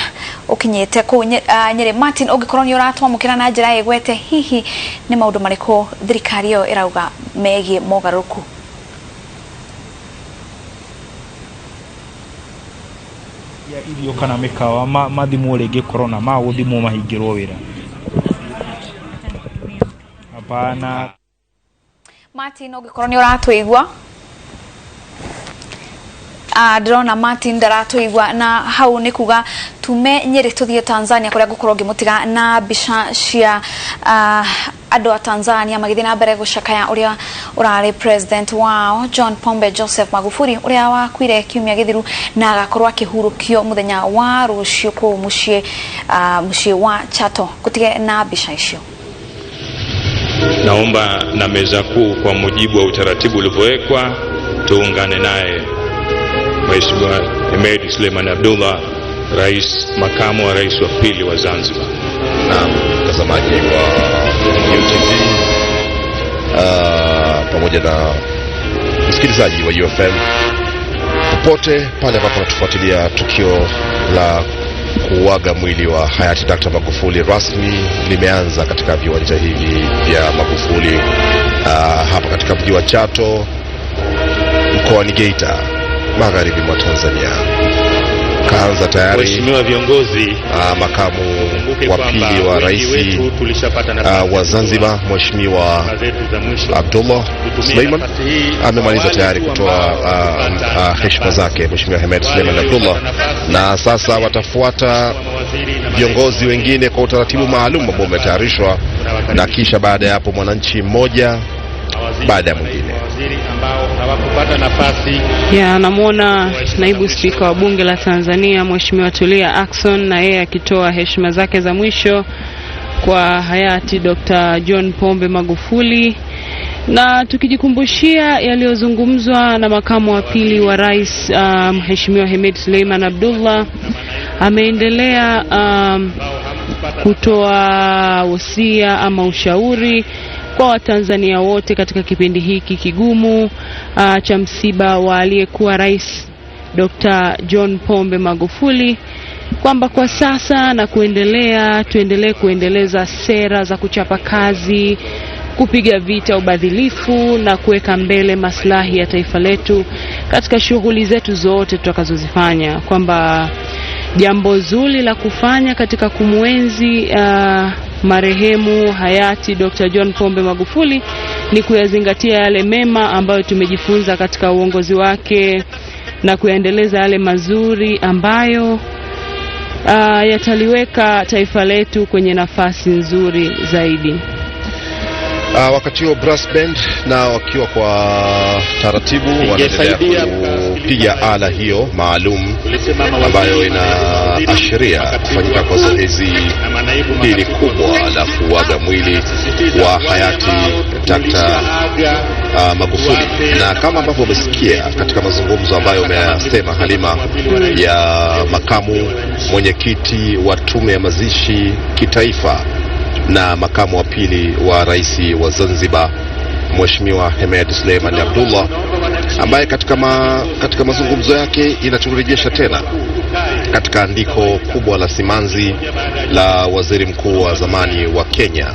ũkinyĩte kũu Nyĩrĩ. Martin, ũngĩkorwo nĩ ũratwamũkĩra na njĩra ĩgwete, hihi nĩ maũndũ marĩkũ thirikari ĩyo ĩrauga megiĩ mogarũrũku? Ya irio kana mĩkawa mathimwo rĩngĩ corona, magũthimwo mahingĩrwo wĩra, hapana. Martin, ũngĩkorwo nĩ ũratũigua. Ndĩrona Martin ndaratũigua, na hau nĩ kuga tume Nyĩrĩ tũthiĩ Tanzania kũrĩa ngũkorwo ngĩmũtiga na mbica cia Andũ a Tanzania magĩthiĩ na mbere gũcakaya ũrĩa ũrarĩ president wao John Pombe Joseph Magufuli, ũrĩa wakuire kiumia gĩthiru na agakorwo akĩhurũkio mũthenya wa rũciũ kũu mũciĩ wa Chato. Gũtige na mbica icio. Naomba na meza kuu, kwa mujibu wa utaratibu ulivyowekwa, tuungane naye Mheshimiwa Hemed Suleiman Abdullah, rais makamu wa rais wa pili wa Zanzibar. Na mtazamaji wa UTV pamoja na msikilizaji wa UFM popote pale ambapo unatufuatilia, tukio la kuuaga mwili wa hayati Dr. Magufuli rasmi limeanza katika viwanja hivi vya Magufuli hapa katika mji wa Chato mkoani Geita, magharibi mwa Tanzania. Kaanza tayari Waheshimiwa viongozi, makamu kumbuke wa kwamba pili wa wengi rais wetu tulishapata nafasi wa Zanzibar Mheshimiwa kutoa zetu za mwisho. Abdullah Tutumie Suleiman nafasi hii kwa amemaliza wale tayari tu kutoa ambao hawakupata heshima nafasi. zake Mheshimiwa Hemed Wale Suleiman waliopata Abdullah, nafasi, na sasa watafuata mawaziri na viongozi wengine kwa utaratibu maalum ambao umetayarishwa, na kisha baada ya hapo mwananchi mmoja mawaziri baada ya na mwingine. mawaziri ambao hawakupata nafasi. Ya, namwona naibu spika wa bunge la Tanzania Mheshimiwa Tulia Ackson na yeye akitoa heshima zake za mwisho kwa hayati Dr. John Pombe Magufuli, na tukijikumbushia yaliyozungumzwa na makamu wa pili wa rais Mheshimiwa Hemed Suleiman Abdullah, ameendelea kutoa wosia ama ushauri kwa Watanzania wote katika kipindi hiki kigumu cha msiba wa aliyekuwa rais Dr. John Pombe Magufuli, kwamba kwa sasa na kuendelea tuendelee kuendeleza sera za kuchapa kazi, kupiga vita ubadhilifu na kuweka mbele maslahi ya taifa letu katika shughuli zetu zote tutakazozifanya, kwamba jambo zuri la kufanya katika kumwenzi marehemu hayati Dr. John Pombe Magufuli ni kuyazingatia yale mema ambayo tumejifunza katika uongozi wake na kuyaendeleza yale mazuri ambayo yataliweka taifa letu kwenye nafasi nzuri zaidi. Wakati huo brass band na wakiwa kwa taratibu wanaendelea Ingesaidia kupiga ala hiyo maalum Tulisema mawaziri, ambayo manaibu inaashiria makatibu kufanyika wakuu kwa zoezi na manaibu hili makatibu kubwa wakuu. la kuaga mwili Sisitiza wa wale hayati ambao Dr. tulishaaga Magufuli, tuwape na kama ambavyo umesikia katika mazungumzo ambayo umeyasema Halima, ya makamu mwenyekiti wa tume ya mazishi kitaifa na makamu wa pili wa rais wa Zanzibar Mheshimiwa Hemed Suleiman Abdullah, ambaye katika mazungumzo yake inaturejesha tena katika andiko kubwa la simanzi la waziri mkuu wa zamani wa Kenya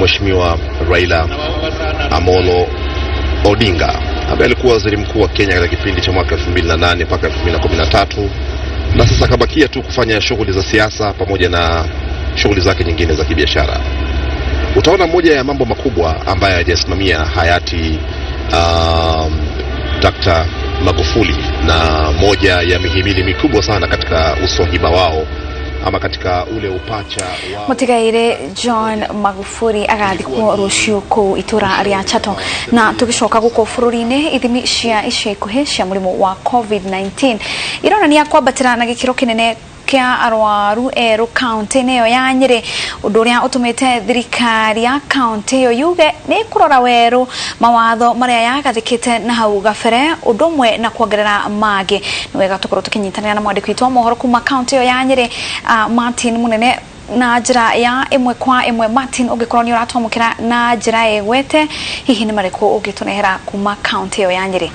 Mheshimiwa Raila Amolo Odinga, ambaye alikuwa waziri mkuu wa Kenya katika kipindi cha mwaka 2008 mpaka 2013, na sasa akabakia tu kufanya shughuli za siasa pamoja na shughuli zake nyingine za kibiashara. Utaona moja ya mambo makubwa ambayo hajasimamia hayati Dr. Magufuli na moja ya mihimili mikubwa sana katika uswahiba wao ama katika ule upacha wao. Mũtigairĩ John Magufuli agathikwo rũciũ kũu itũra rĩa Chato. Na tũgĩcoka gũkũ bũrũri-inĩ, ithimi cia ica ikuhĩ cia mũrimũ wa COVID-19 ironania kwambatĩra na gĩkĩro kĩnene kĩa arwaru erũ kaunti-inĩ ĩyo ya Nyĩrĩ, ũndũ ũrĩa ũtũmĩte thirikari ya kaunti ĩyo yuge nĩ ĩkũrora werũ mawatho marĩa yagathĩkĩte na hau gabere, ũndũ ũmwe na kuongerera mangĩ. Nĩ wega tũkorwo tũkĩnyitanĩra na mwandĩki witũ wa mohoro kuma kaunti ĩyo ya Nyĩrĩ, Martin Munene, na njĩra ya ĩmwe kwa ĩmwe. Martin, ũngĩkorwo nĩ ũratwamũkĩra na njĩra ĩgwete, hihi nĩ marĩkũ ũngĩtũnehera kuma kaunti ĩyo ya Nyĩrĩ?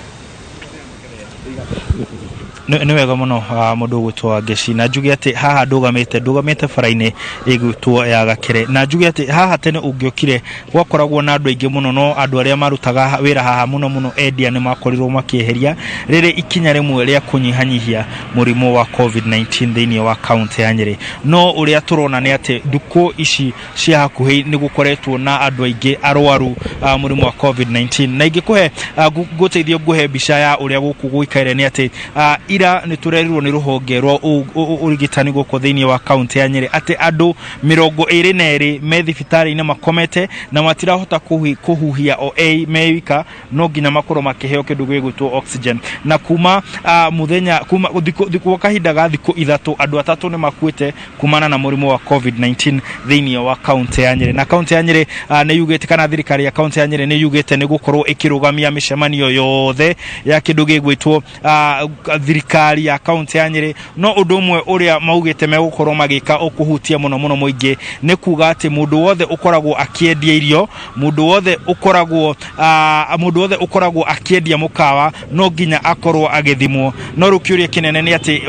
Nĩ wega mũno, mũndũ ũgwĩtwo Ngeci, na njuge atĩ haha ndũgamĩte bara-inĩ ĩgwĩtwo ya Gakere, na njuge atĩ haha tene ũngĩokire gwakoragwo na andũ aingĩ mũno, no andũ arĩa marutaga wĩra haha, mũno mũno endia, nĩ makorirwo makĩeheria rĩrĩ ikinya rĩmwe rĩa kũnyihanyihia mũrimũ wa COVID-19 thĩinĩ wa kaunti ya Nyĩrĩ. No ũrĩa tũrona nĩ atĩ ndukũ ici cia hakuhĩ nĩ gũkoretwo na andũ aingĩ arwaru mũrimũ wa COVID-19, na ingĩkũhe ngũteithio ngũhe mbica ya ũrĩa gũkũ gũikaire nĩ atĩ Ira nĩ tũrerirwo nĩ rũhonge rwa ũrigitani gũkũ thĩinĩ wa kaunti ya Nyĩrĩ atĩ andũ 22 me thibitarĩ-inĩ makomete na matirahota kũhuhia o me wika, no nginya makorwo makĩheo kĩndũ gĩgwĩtwo oxygen. Na kuma mũthenya kuma thikũ gwa kahinda ga thikũ 3 andũ 3 nĩ makuĩte kumana na mũrimũ wa COVID-19 thĩinĩ wa kaunti ya Nyĩrĩ. Na kaunti ya Nyĩrĩ nĩ yugĩte, kana thirikari ya kaunti ya Nyĩrĩ nĩ yugĩte nĩ gũkorwo ĩkĩrũgamia mĩcemanio yothe ya kĩndũ gĩgwĩtwo thirikari ya kaunti ya Nyĩrĩ. No ũndũ ũmwe ũrĩa maugĩte megũkorwo magĩka ũkũhutia mũno mũno mũingĩ nĩ kuga atĩ mũndũ wothe ũkoragwo akĩendia irio, mũndũ wothe ũkoragwo mũndũ wothe ũkoragwo akĩendia mũkawa no nginya akorwo agĩthimwo. No rĩu kĩũria kĩnene nĩ atĩ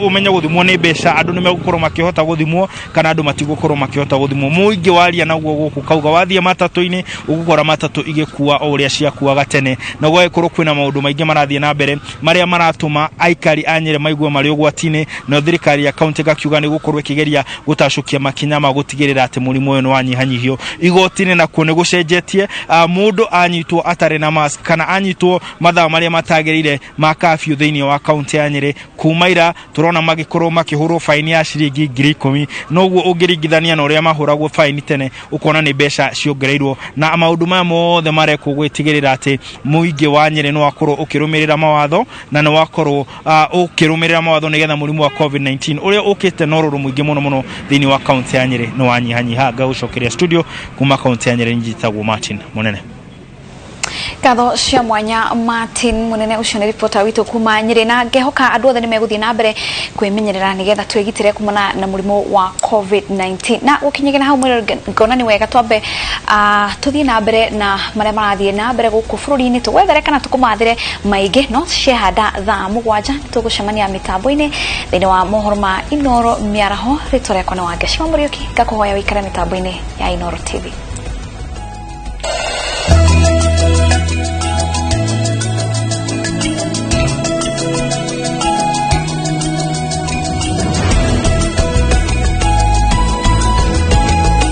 ũmenye gũthimwo nĩ mbeca, andũ nĩ megũkorwo makĩhota gũthimwo kana andũ matigũkorwo makĩhota gũthimwo. Mũingĩ waria naguo gũkũ kauga wathiĩ matatũ-inĩ ũgũkora matatũ igĩkua o ũrĩa ciakuaga tene, na gũgagĩkorwo kwĩna maũndũ maingĩ marathiĩ na mbere marĩa maratũma aikari a Nyĩrĩ maigue marĩ ũgwati-inĩ. Nayo thirikari ya kaunti ĩgakiuga nĩ gũkorwo ĩkĩgeria gũtacũkia makinya ma gũtigĩrĩra atĩ mũrimũ ũyũ nĩ wanyihanyihio. Igoti-inĩ nakuo nĩ gũcenjetie, mũndũ anyitwo atarĩ na mask kana anyitwo mathaa marĩa matagĩrĩire ma curfew thĩinĩ wa kaunti ya Nyĩrĩ, kuma ira tũrona magĩkorwo makĩhũrwo faini ya ciringi 10,000. Noguo ũngĩringithania na ũrĩa mahũragwo faini tene, ũkona nĩ mbeca ciongereirwo. Na maũndũ maya mothe marekwo gwĩtigĩrĩra atĩ mũingĩ wa Nyĩrĩ nĩ wakorwo ũkĩrũmĩrĩra mawatho, na nĩ wakorwo ũkĩrũmĩrĩra mawatho nĩgetha mũrimũ wa COVID-19 ũrĩa ũkĩte na ũrũrũ mũingĩ mũno mũno thĩinĩ wa kaunti ya Nyĩrĩ nĩ wanyihanyiha. Ngagũcokeria studio kuma kaunti ya Nyĩrĩ, njĩtagwo Martin Mũnene. Ngatho cia mwanya Martin Munene, ũcio nĩ ripota witũ kuma Nyĩrĩ, na ngehoka andũ othe nĩ megũthiĩ na mbere kwĩmenyerera nĩgetha twĩgitĩre kumana na mũrimũ wa COVID-19. Na gũkinyagia na hau mwĩrĩ, ngona nĩ wega twambe tũthiĩ na mbere na marĩa marathiĩ na mbere gũkũ bũrũri-inĩ, tũgwethere kana tũkũmathĩre maingĩ. No ciehanda thaa 7 nĩ tũgũcemania mĩtambo-inĩ thĩinĩ wa mohoro ma Inoro mĩaraho. Rĩtwa rĩakwa nĩ Wangeci wa Mũriũki, ngakũhoya wĩikare mĩtambo-inĩ ya Inoro TV.